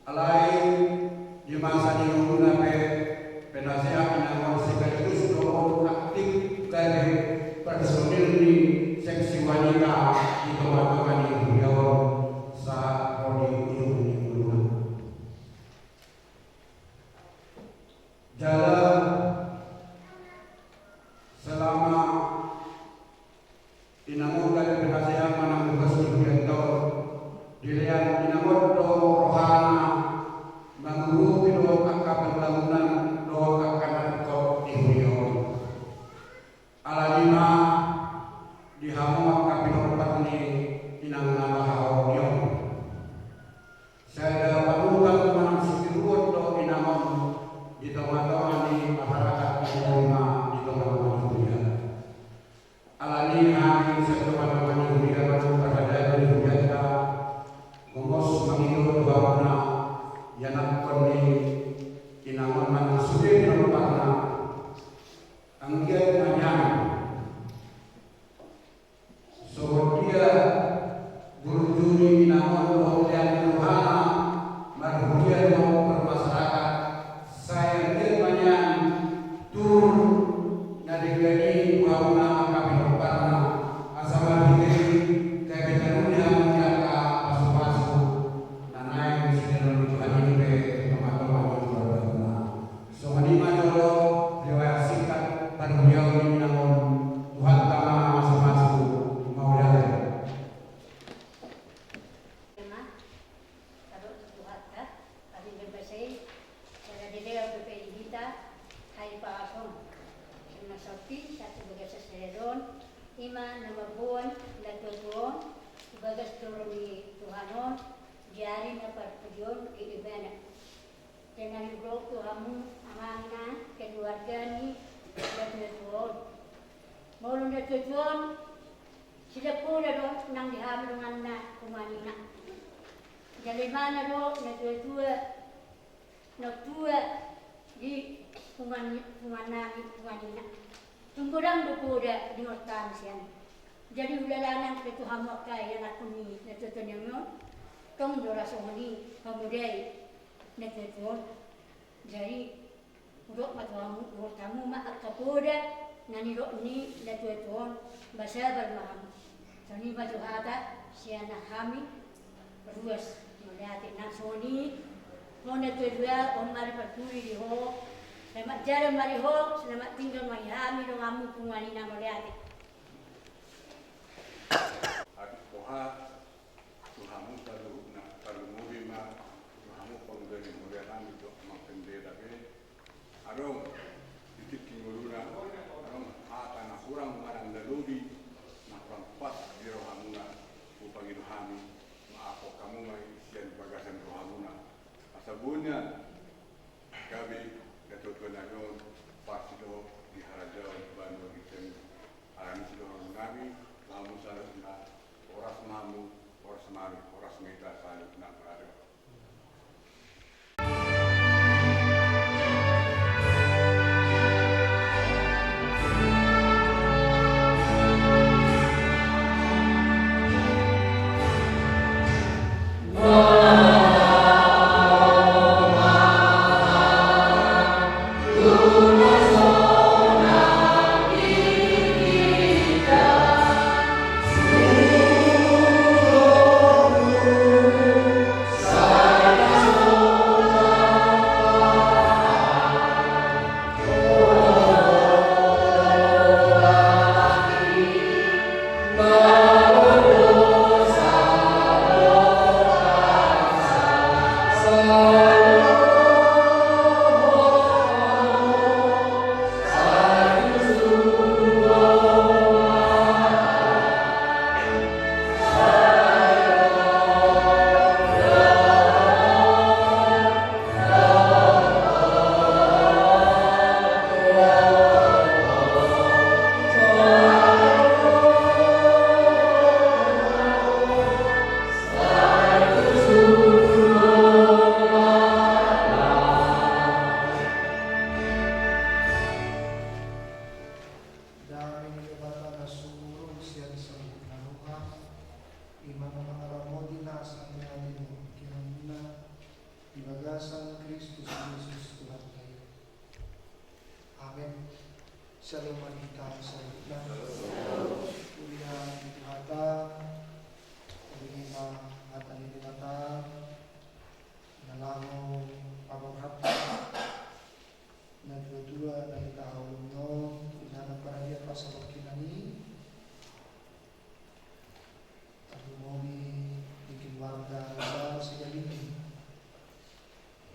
Alai di masa ni ngoluna pe, penasehat inangon sekaligus do on aktif gabe personil ni seksi wanita di tongatonga ni huria on sahat ro di ujung ni ngoluna. Jala selama inangon gabe penasehat manang hugas di hurianta on, dilean inangon do rohana mangurupi dohot angka pembangunan dohot angka na ringkot di huria on. Alani i ma di hamu angka pinompar ni inang na bahaor ni on, sada panutan manang sitiruon do inangon di tongatonga ni masyarakat, di tongatonga ni huria. Alani i hami sian tongatonga ni huria manang parhalado ni hurianta, gomos mangido tu hamuna ianakhon ni inangon manang sude pinomparna. Anggiat ma nian songon dia burju ni inangon dohot lean ni rohana marhuria dohot bermasyarakat, sai anggiat ma nian tur na denggan i tu hamuna angka pinomparna, asa marhite i gabe taruli hamu di angka pasupasu na naeng sidalan ni Tuhan i pe tu tongatonga ni keluargamuna. Songon i ma jolo riwayat singkat parhuriaon ni inangon. Tuhanta ma masumasu, mauliate. Ema, tadok tu Tuhanta, pasti bebas i, jala dilehon dope di hita haipason. Songon saonari, sahat tu bagasan sadari on, i ma na mamboan natuatua on tu bagas joro ni Tuhan on di ari na parpudi on di ibana. Jala na hudok tu hamu amang inang keluarga ni natuatua on. Molo natuatua on, silehon poda do nang di hami donganna punguan ina. Jala imana do natuatua na tua di punguan, punguan nami, punguan ina. Tung godang do poda di horta nami sian. Jadi ulahonon pe tu hamu angka ianakhon ni natuatua nami on, tong do ra songon i pamodai natuatua on. Jadi Hudok ma tu hamu, huhut hamu ma angka poda na nidok ni natuatua on, ba sabar ma hamu. Songon i ma tu hata sian hami ruas, mauliate. Nang songon i, ho natuatua, on ma di parpudi di ho, selamat jalan ma di ho, selamat tinggal ma di hami donganmu punguan i, na mauliate. Habis poha, tu hamu saluhutna, tarlumobi ma tu hamu panggabean nami dohot amang pendeta pe. Adong di tingki ngoluna, adong hata na hurang manang na lobi, na hurang pas di rohamuna, hupangido hami, maafhon hamu ma i sian bagasan rohamuna. Asa boi nian gabe natuatua nami on, pas do di harajaon banua ginjang. Alani i sidohonon nami tu hamu saluhutna, horas ma hamu, horas ma hami, horas ma hita saluhutna. Dame ni Debata na sumurung sian saluhutna roha, i ma na mangaramoti nasa ni ate dohot ingananmuna di bagasan Kristus Jesus Tuhanta i. Amen. Syalom ma di hita saluhutna. Huria ni Tuhanta, on ma hata ni Debata na laho paborhat natuatua na hita haholongi on, di na paradian pasabot hinan i. Tarlumobi di keluarga raja Sigalingging.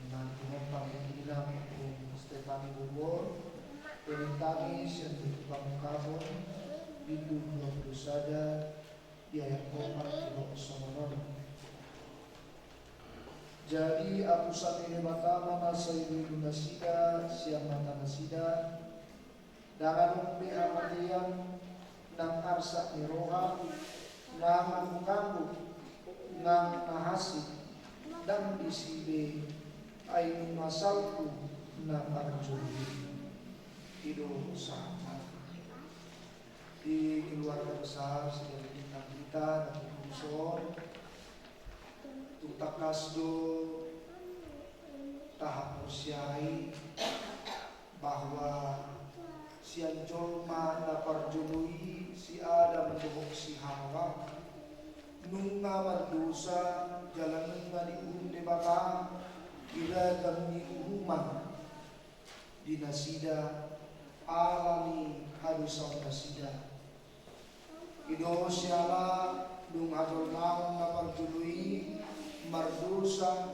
Ima di pinompar ni inang Ompung Stefani Bogor, pemintami sian Buku Pamungkapon, bindu dua puluh sada, di ayat opat didok songon on. Jadi apusan ni Debata ma na sai uilu nasida sian mata nasida, ndang adong be hamatean nang arsak ni roha, nang angguk-angguk, nang na hansit, ndang disi be, ai nunga salpu na parjolo i. I do sahatna. Di keluarga besar Sigalingging na hita na tutu dison, tung tangkas do tahaporseai bahwa sian jolma na parjolo i, si Adam dohot si Hawa, nunga mardosa jala nunga diuhum Debata di ragam ni uhuman di nasida ala ni hadosaon nasida. I do siala dung hajolmaon na parjolo i mardosa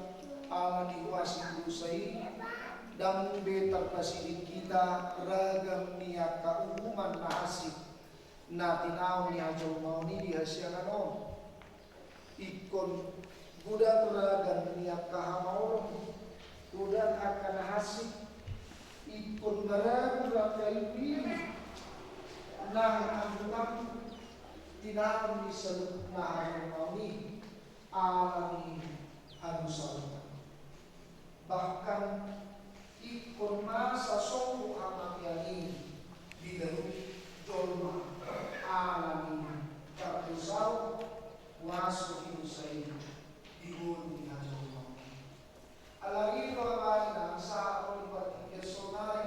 ala ni huaso ni dosa i, ndang be tarpasiding hita ragam ni angka uhuman na hansit na tinaon ni hajolmaon i di hasiangan on. Ingkon godang ragam ni angka hamaolon, godang angka na hansit, ingkon maradu angka iluilu nang angguk-angguk tinaon ni saluhut na hajolmaon i ala ni hadosaonna. Bahkan ingkon masa songkop hamatean i didabuhon jolma ala ni pardosaon, huaso ni dosa i di ngolu ni hajolmaon i. Alani i do amang inang, sahat ma di partingkian sonari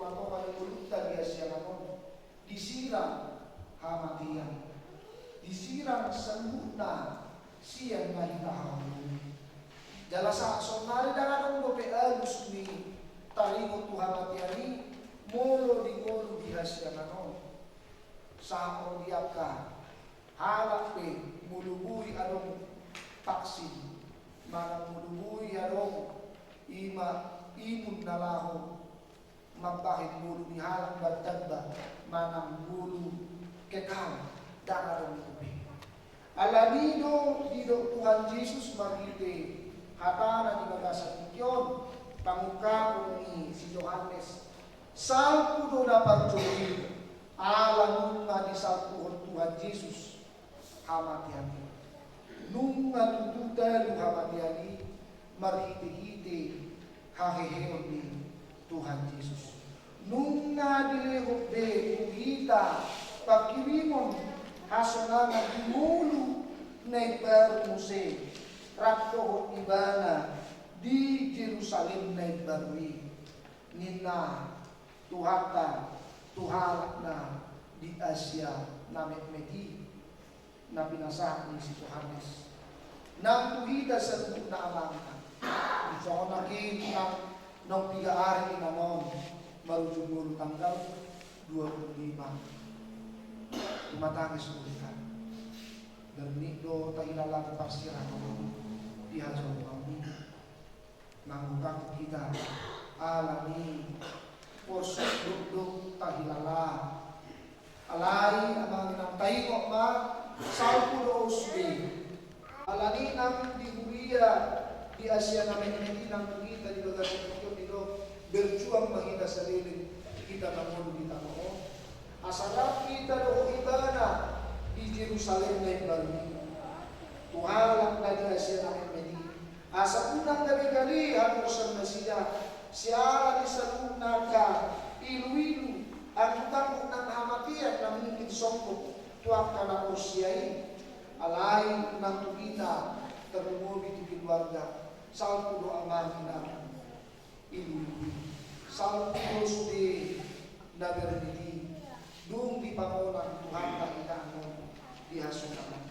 Tongatonga ni ngolunta di hasiangan on, disirang hamatean, disirang saluhutna sian na hita haholongi. Jala sahat saonnari ndang adong dope alus ni taringot tu hamatean i molo di ngolu di hasiangan on. Sahat ro di angka halak pe molo boi adong vaksin manang molo boi adong ima imun na laho mambahen ngolu ni halak martamba manang ngolu kekal, ndang adong dope. Alani do didok Tuhan Jesus marhite hatana di bagasan tingki on, pangungkapon ni si Johannes, salpu do na parjolo i, ala nunga disalpuhon Tuhan Jesus hamatean i. Nunga tutu talu hamatean i marhitehite haheheon ni Tuhan Jesus. Nunga dilehon be tu hita pangkirimon hasonangan di ngolu na imbaru muse rap dohot ibana di Jerusalem na imbaru i, ninna Tuhanta tu halak na di Asia na metmet i, na pinasahat ni si Johannes. Nang tu hita saluhutna amang inang, songon na hita naung piga ari inang on, marujung ngolu tanggal dua puluh lima, tumatangis do hita. Bernik do tahilala parsirang on di hajolmaon i. Mangungkap hita alani porsuk dokdok tahilala. Alai amang inang, taingot ma, salpu do sude. Alani nang di huria di Asia na metmet i, nang tu hita di bagasan tingki on didok, berjuang ma hita saleleng hita na ngolu di tano on. Asa rap hita dohot ibana di Jerusalem na imbaru i. Tu halak na di Asia na metmet i, asa unang gabe gale haporseaon nasida siala ni saluhutna angka iluilu, angkup-angkup nang hamatean na mungkin sombong tu angka na porsea i. Alai nang tu hita, tarlumobi tu keluarga, salpu do amang inang iluilu i. Salpu do sude na bernik i, dung dipamonang Tuhanta hita annon di hasonangan.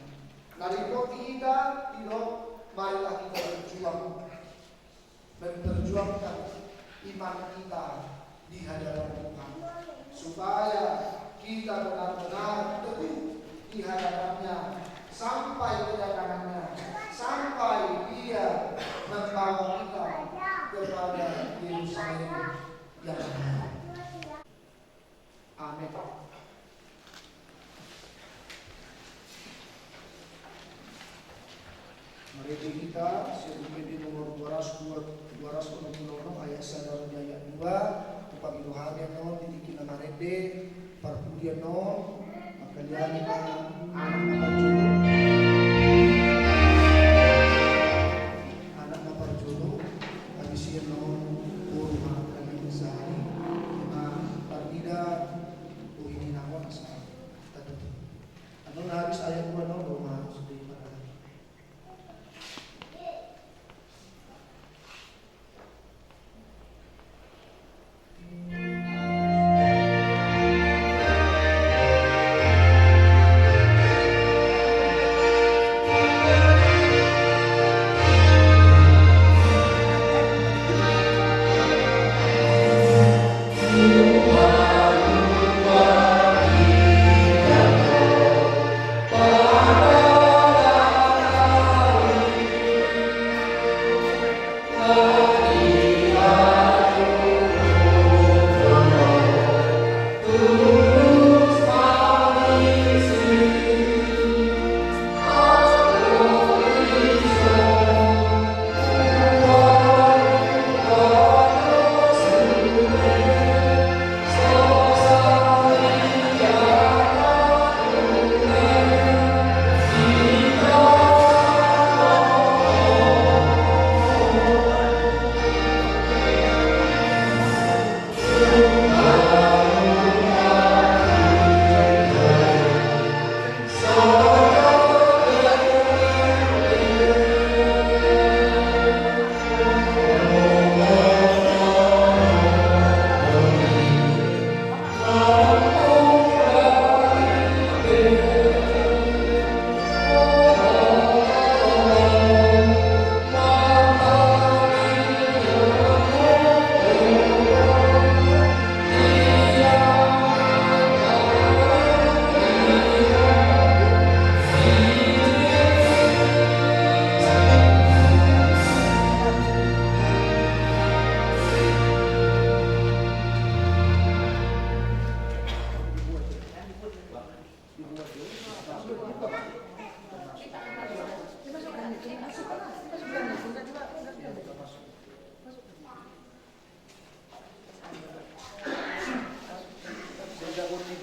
Na ringkot hita didok, marilah kita berjuang, memperjuangkan iman kita di hadapan Tuhan, supaya kita benar-benar teguh di hadapan-Nya sampai kedatangan-Nya, sampai Dia membawa kita kepada Yerusalem yang baru. Amin. Marende hita sian Buku Ende nomor dua ratus dua, dua ratus onom pulu onom, ayat sada ro di ayat dua. Hupagido hami annon di tingki na marende, parpudi annon, mangkaliangi ma anak na parjolo. Anak na parjolo, habis i annon boru ma, mangkaliangi sahali, ima parnida, bohi ni inang on asa tatutu. Annon habis ayat dua annon, boru ma sude parnida.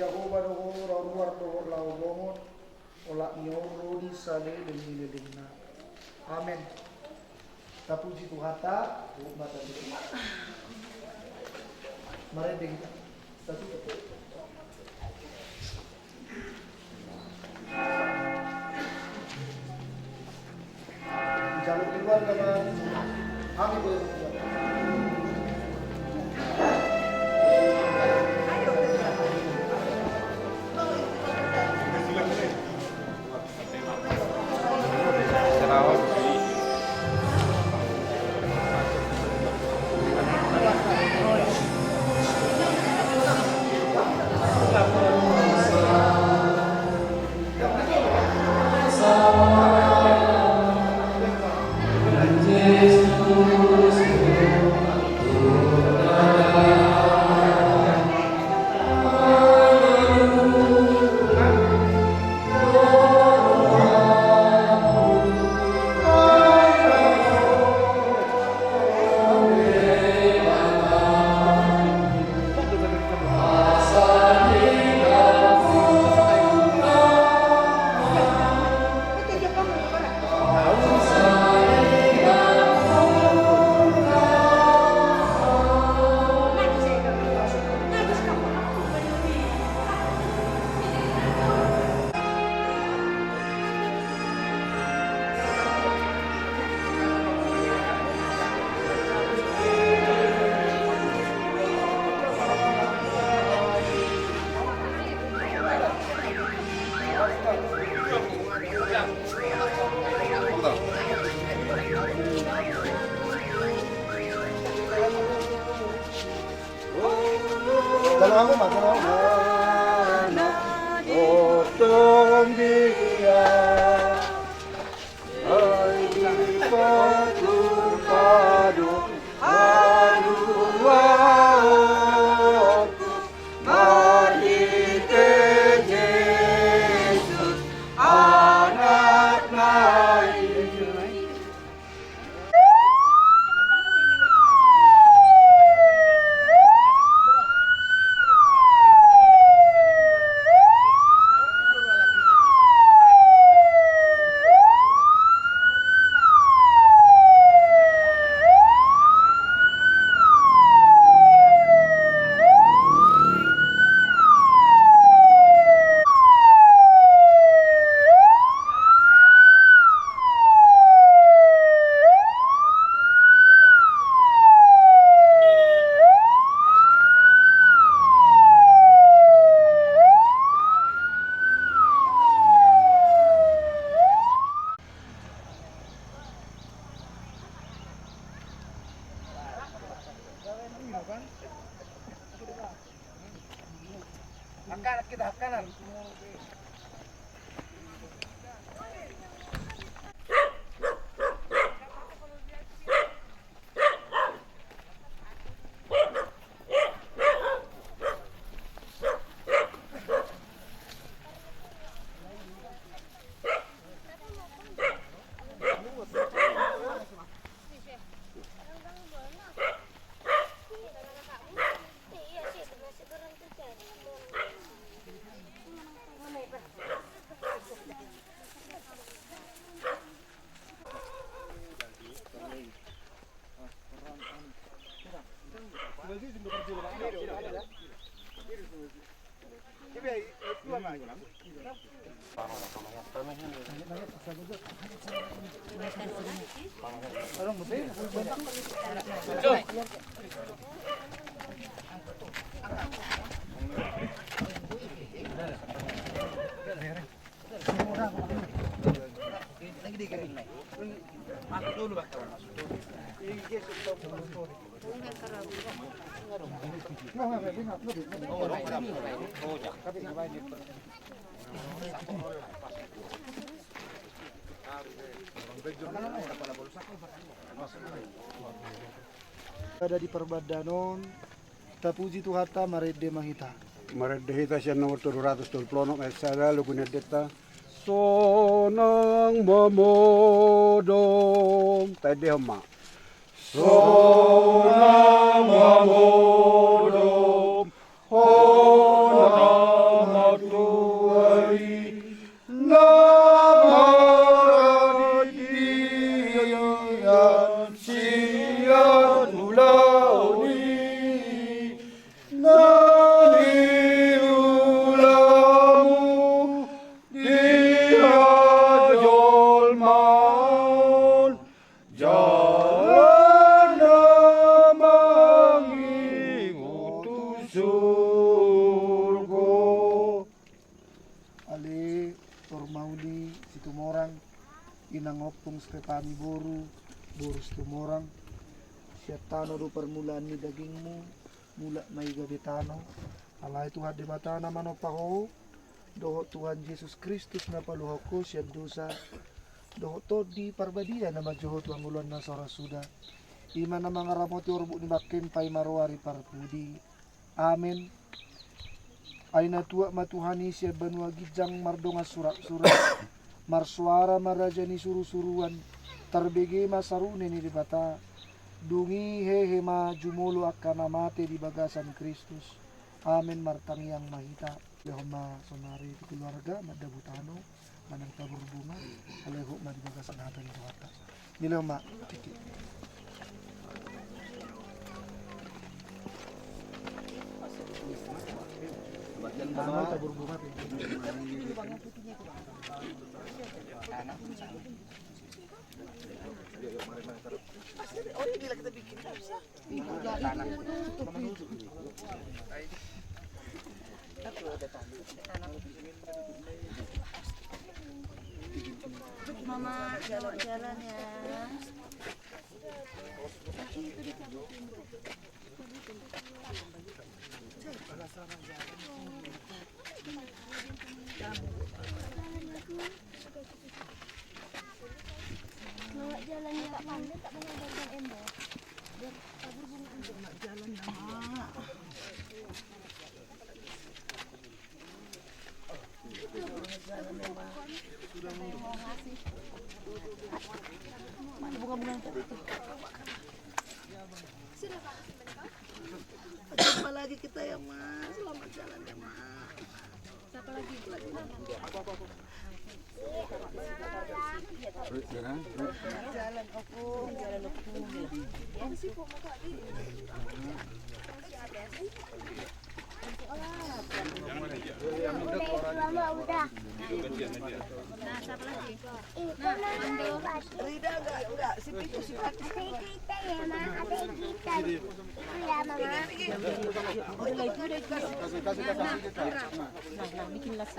Jahowa do ho, ruar dohot laho bongot, olat ni on ro di saleleng ni lelengna. Amen. Tapuji Tuhanta. Huhut ma tatutup. Marende hita. Tatutup. Hakkanan hita, hakkanan. Ada di parbandanon. Tapuji Tuhanta, marende ma hita. Marende hita sian nomor tolu ratus tolu pulu onom ayat sada, logu ni endenta. Sonang ma modom. Taendehon ma. Sonang ma modom. Hona Ni ulamu di hajolmaon, jalan na mangihut tu surgo. Ale tor mauli Situmorang, inang ompung Stepani boru, boru Situmorang, sian tano do parmulaan ni dagingmu, mulak ma i gabe tano. Alai Tuhan Debata na manompa ho, dohot Tuhan Jesus Kristus na paluahon ho sian dosa, dohot Tondi Parbadia na manjou ho tu hangoluan na so ra suda, i ma na mangaramoti orbuk ni bangke on paima roha ri parpudi. Amen. Ai na tuat ma Tuhan i sian banua ginjang mardongan suraksurak, marsoara ma raja ni surusuruan, tarbege ma sarune ni Debata, dung i hehe ma jumolo angka na mate di bagasan Kristus. Amen. Martangiang ma hita. Lehon ma saonari tu keluarga mandabu tano manang tabur bunga, alehon ma di bagasan hata ni Tuhanta. Nilehon ma. Tabur bunga. Mama, selamat jalan ya. Selamat jalan ya, Pak. Pandai tak mengabarkan Embo. Biar kabur bunga. Selamat jalan ya, Mak. Mana bunga-bunga? Jumpa lagi kita ya, Mak. Selamat jalan ya, Mak. Siapa lagi? Jalan, Opung. Jalan, Opung. Udah, itu mah udah. Nah, siapa lagi? Rida enggak, enggak, si Pitu, si Pitu. Ada kita ya, Ma, ada kita. Itu ya, Mama. Nah, nah, bikin las.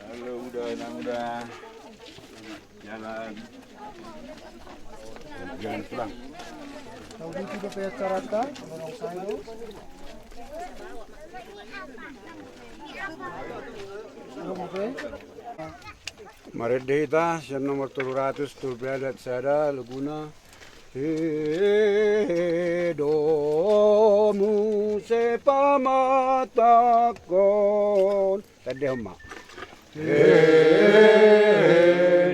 Halo, udah, nang udah. Jalan. Jalan pulang. Tahu itu udah kayak carata, kalau saya tuh. Belum, oke. Marende hita sian nomor tolu ratus tolu pulu sada, laguna. Hehe, domu se pamatangkon. Tandehon ma. Hehe,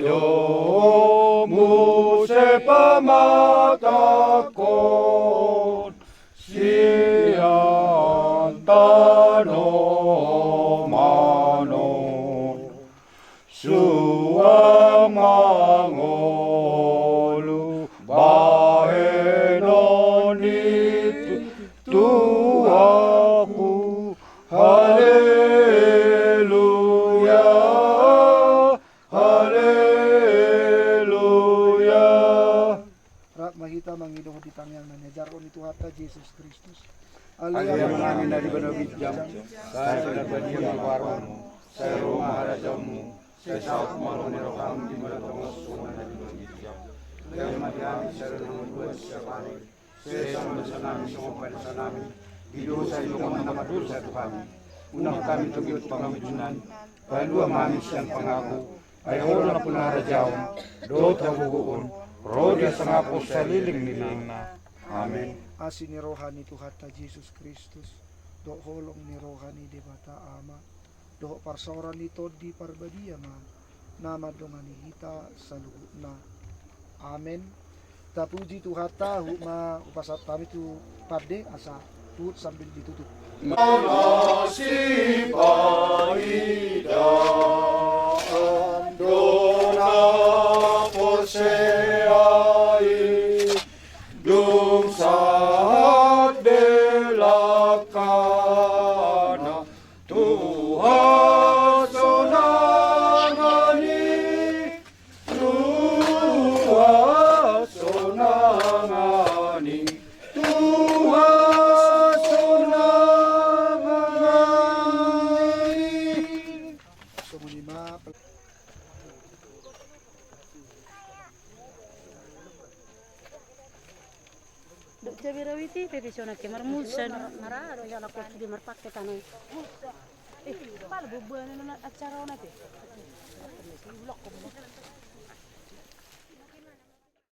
domu se pamatangkon. Sian tano manon. Suang mangolu bahenon ni tuaku. Haleluya, haleluya. Rap ma hita mangido di tangiang na niajarhon ni Tuhanta Jesus Kristus. Ale Amanami na di banua ginjang, sai ma badia ma goarmu, sai ro ma harajaonmu, sai saut ma lomo ni roham di banua tonga on songon na di banua ginjang. Lehon ma di hami sadari on hangoluan siapari. Sesa ma dosanami songon panesanami di dosa ni dongan na mardosa tu hami. Unang hami togihon tu pangunjunan, palua ma hami sian pangago. Ai Ho do nampuna harajaon dohot hagogoon ro di hasangapon saleleng ni lelengna. Amen. Asi ni roha ni Tuhanta Jesus Kristus, dohot holong ni roha ni Debata Ama, dohot parsaoran ni Tondi Parbadia ma na mandongani hita saluhutna. Amen. Tapuji Tuhanta, huhut ma hupasahat hami tu pande asa Tutup sambil ditutup. Masipaida do na porsea i, dung sahat di langkana tu hasonangan i. Tu hasonangan i, tu hasonangan i. Songon i ma. Dok jabe rawiti pe pe sona ke marmulsa. Mara do ya lakon sude marpake tano. Eh, pala bubuan acara ona pe.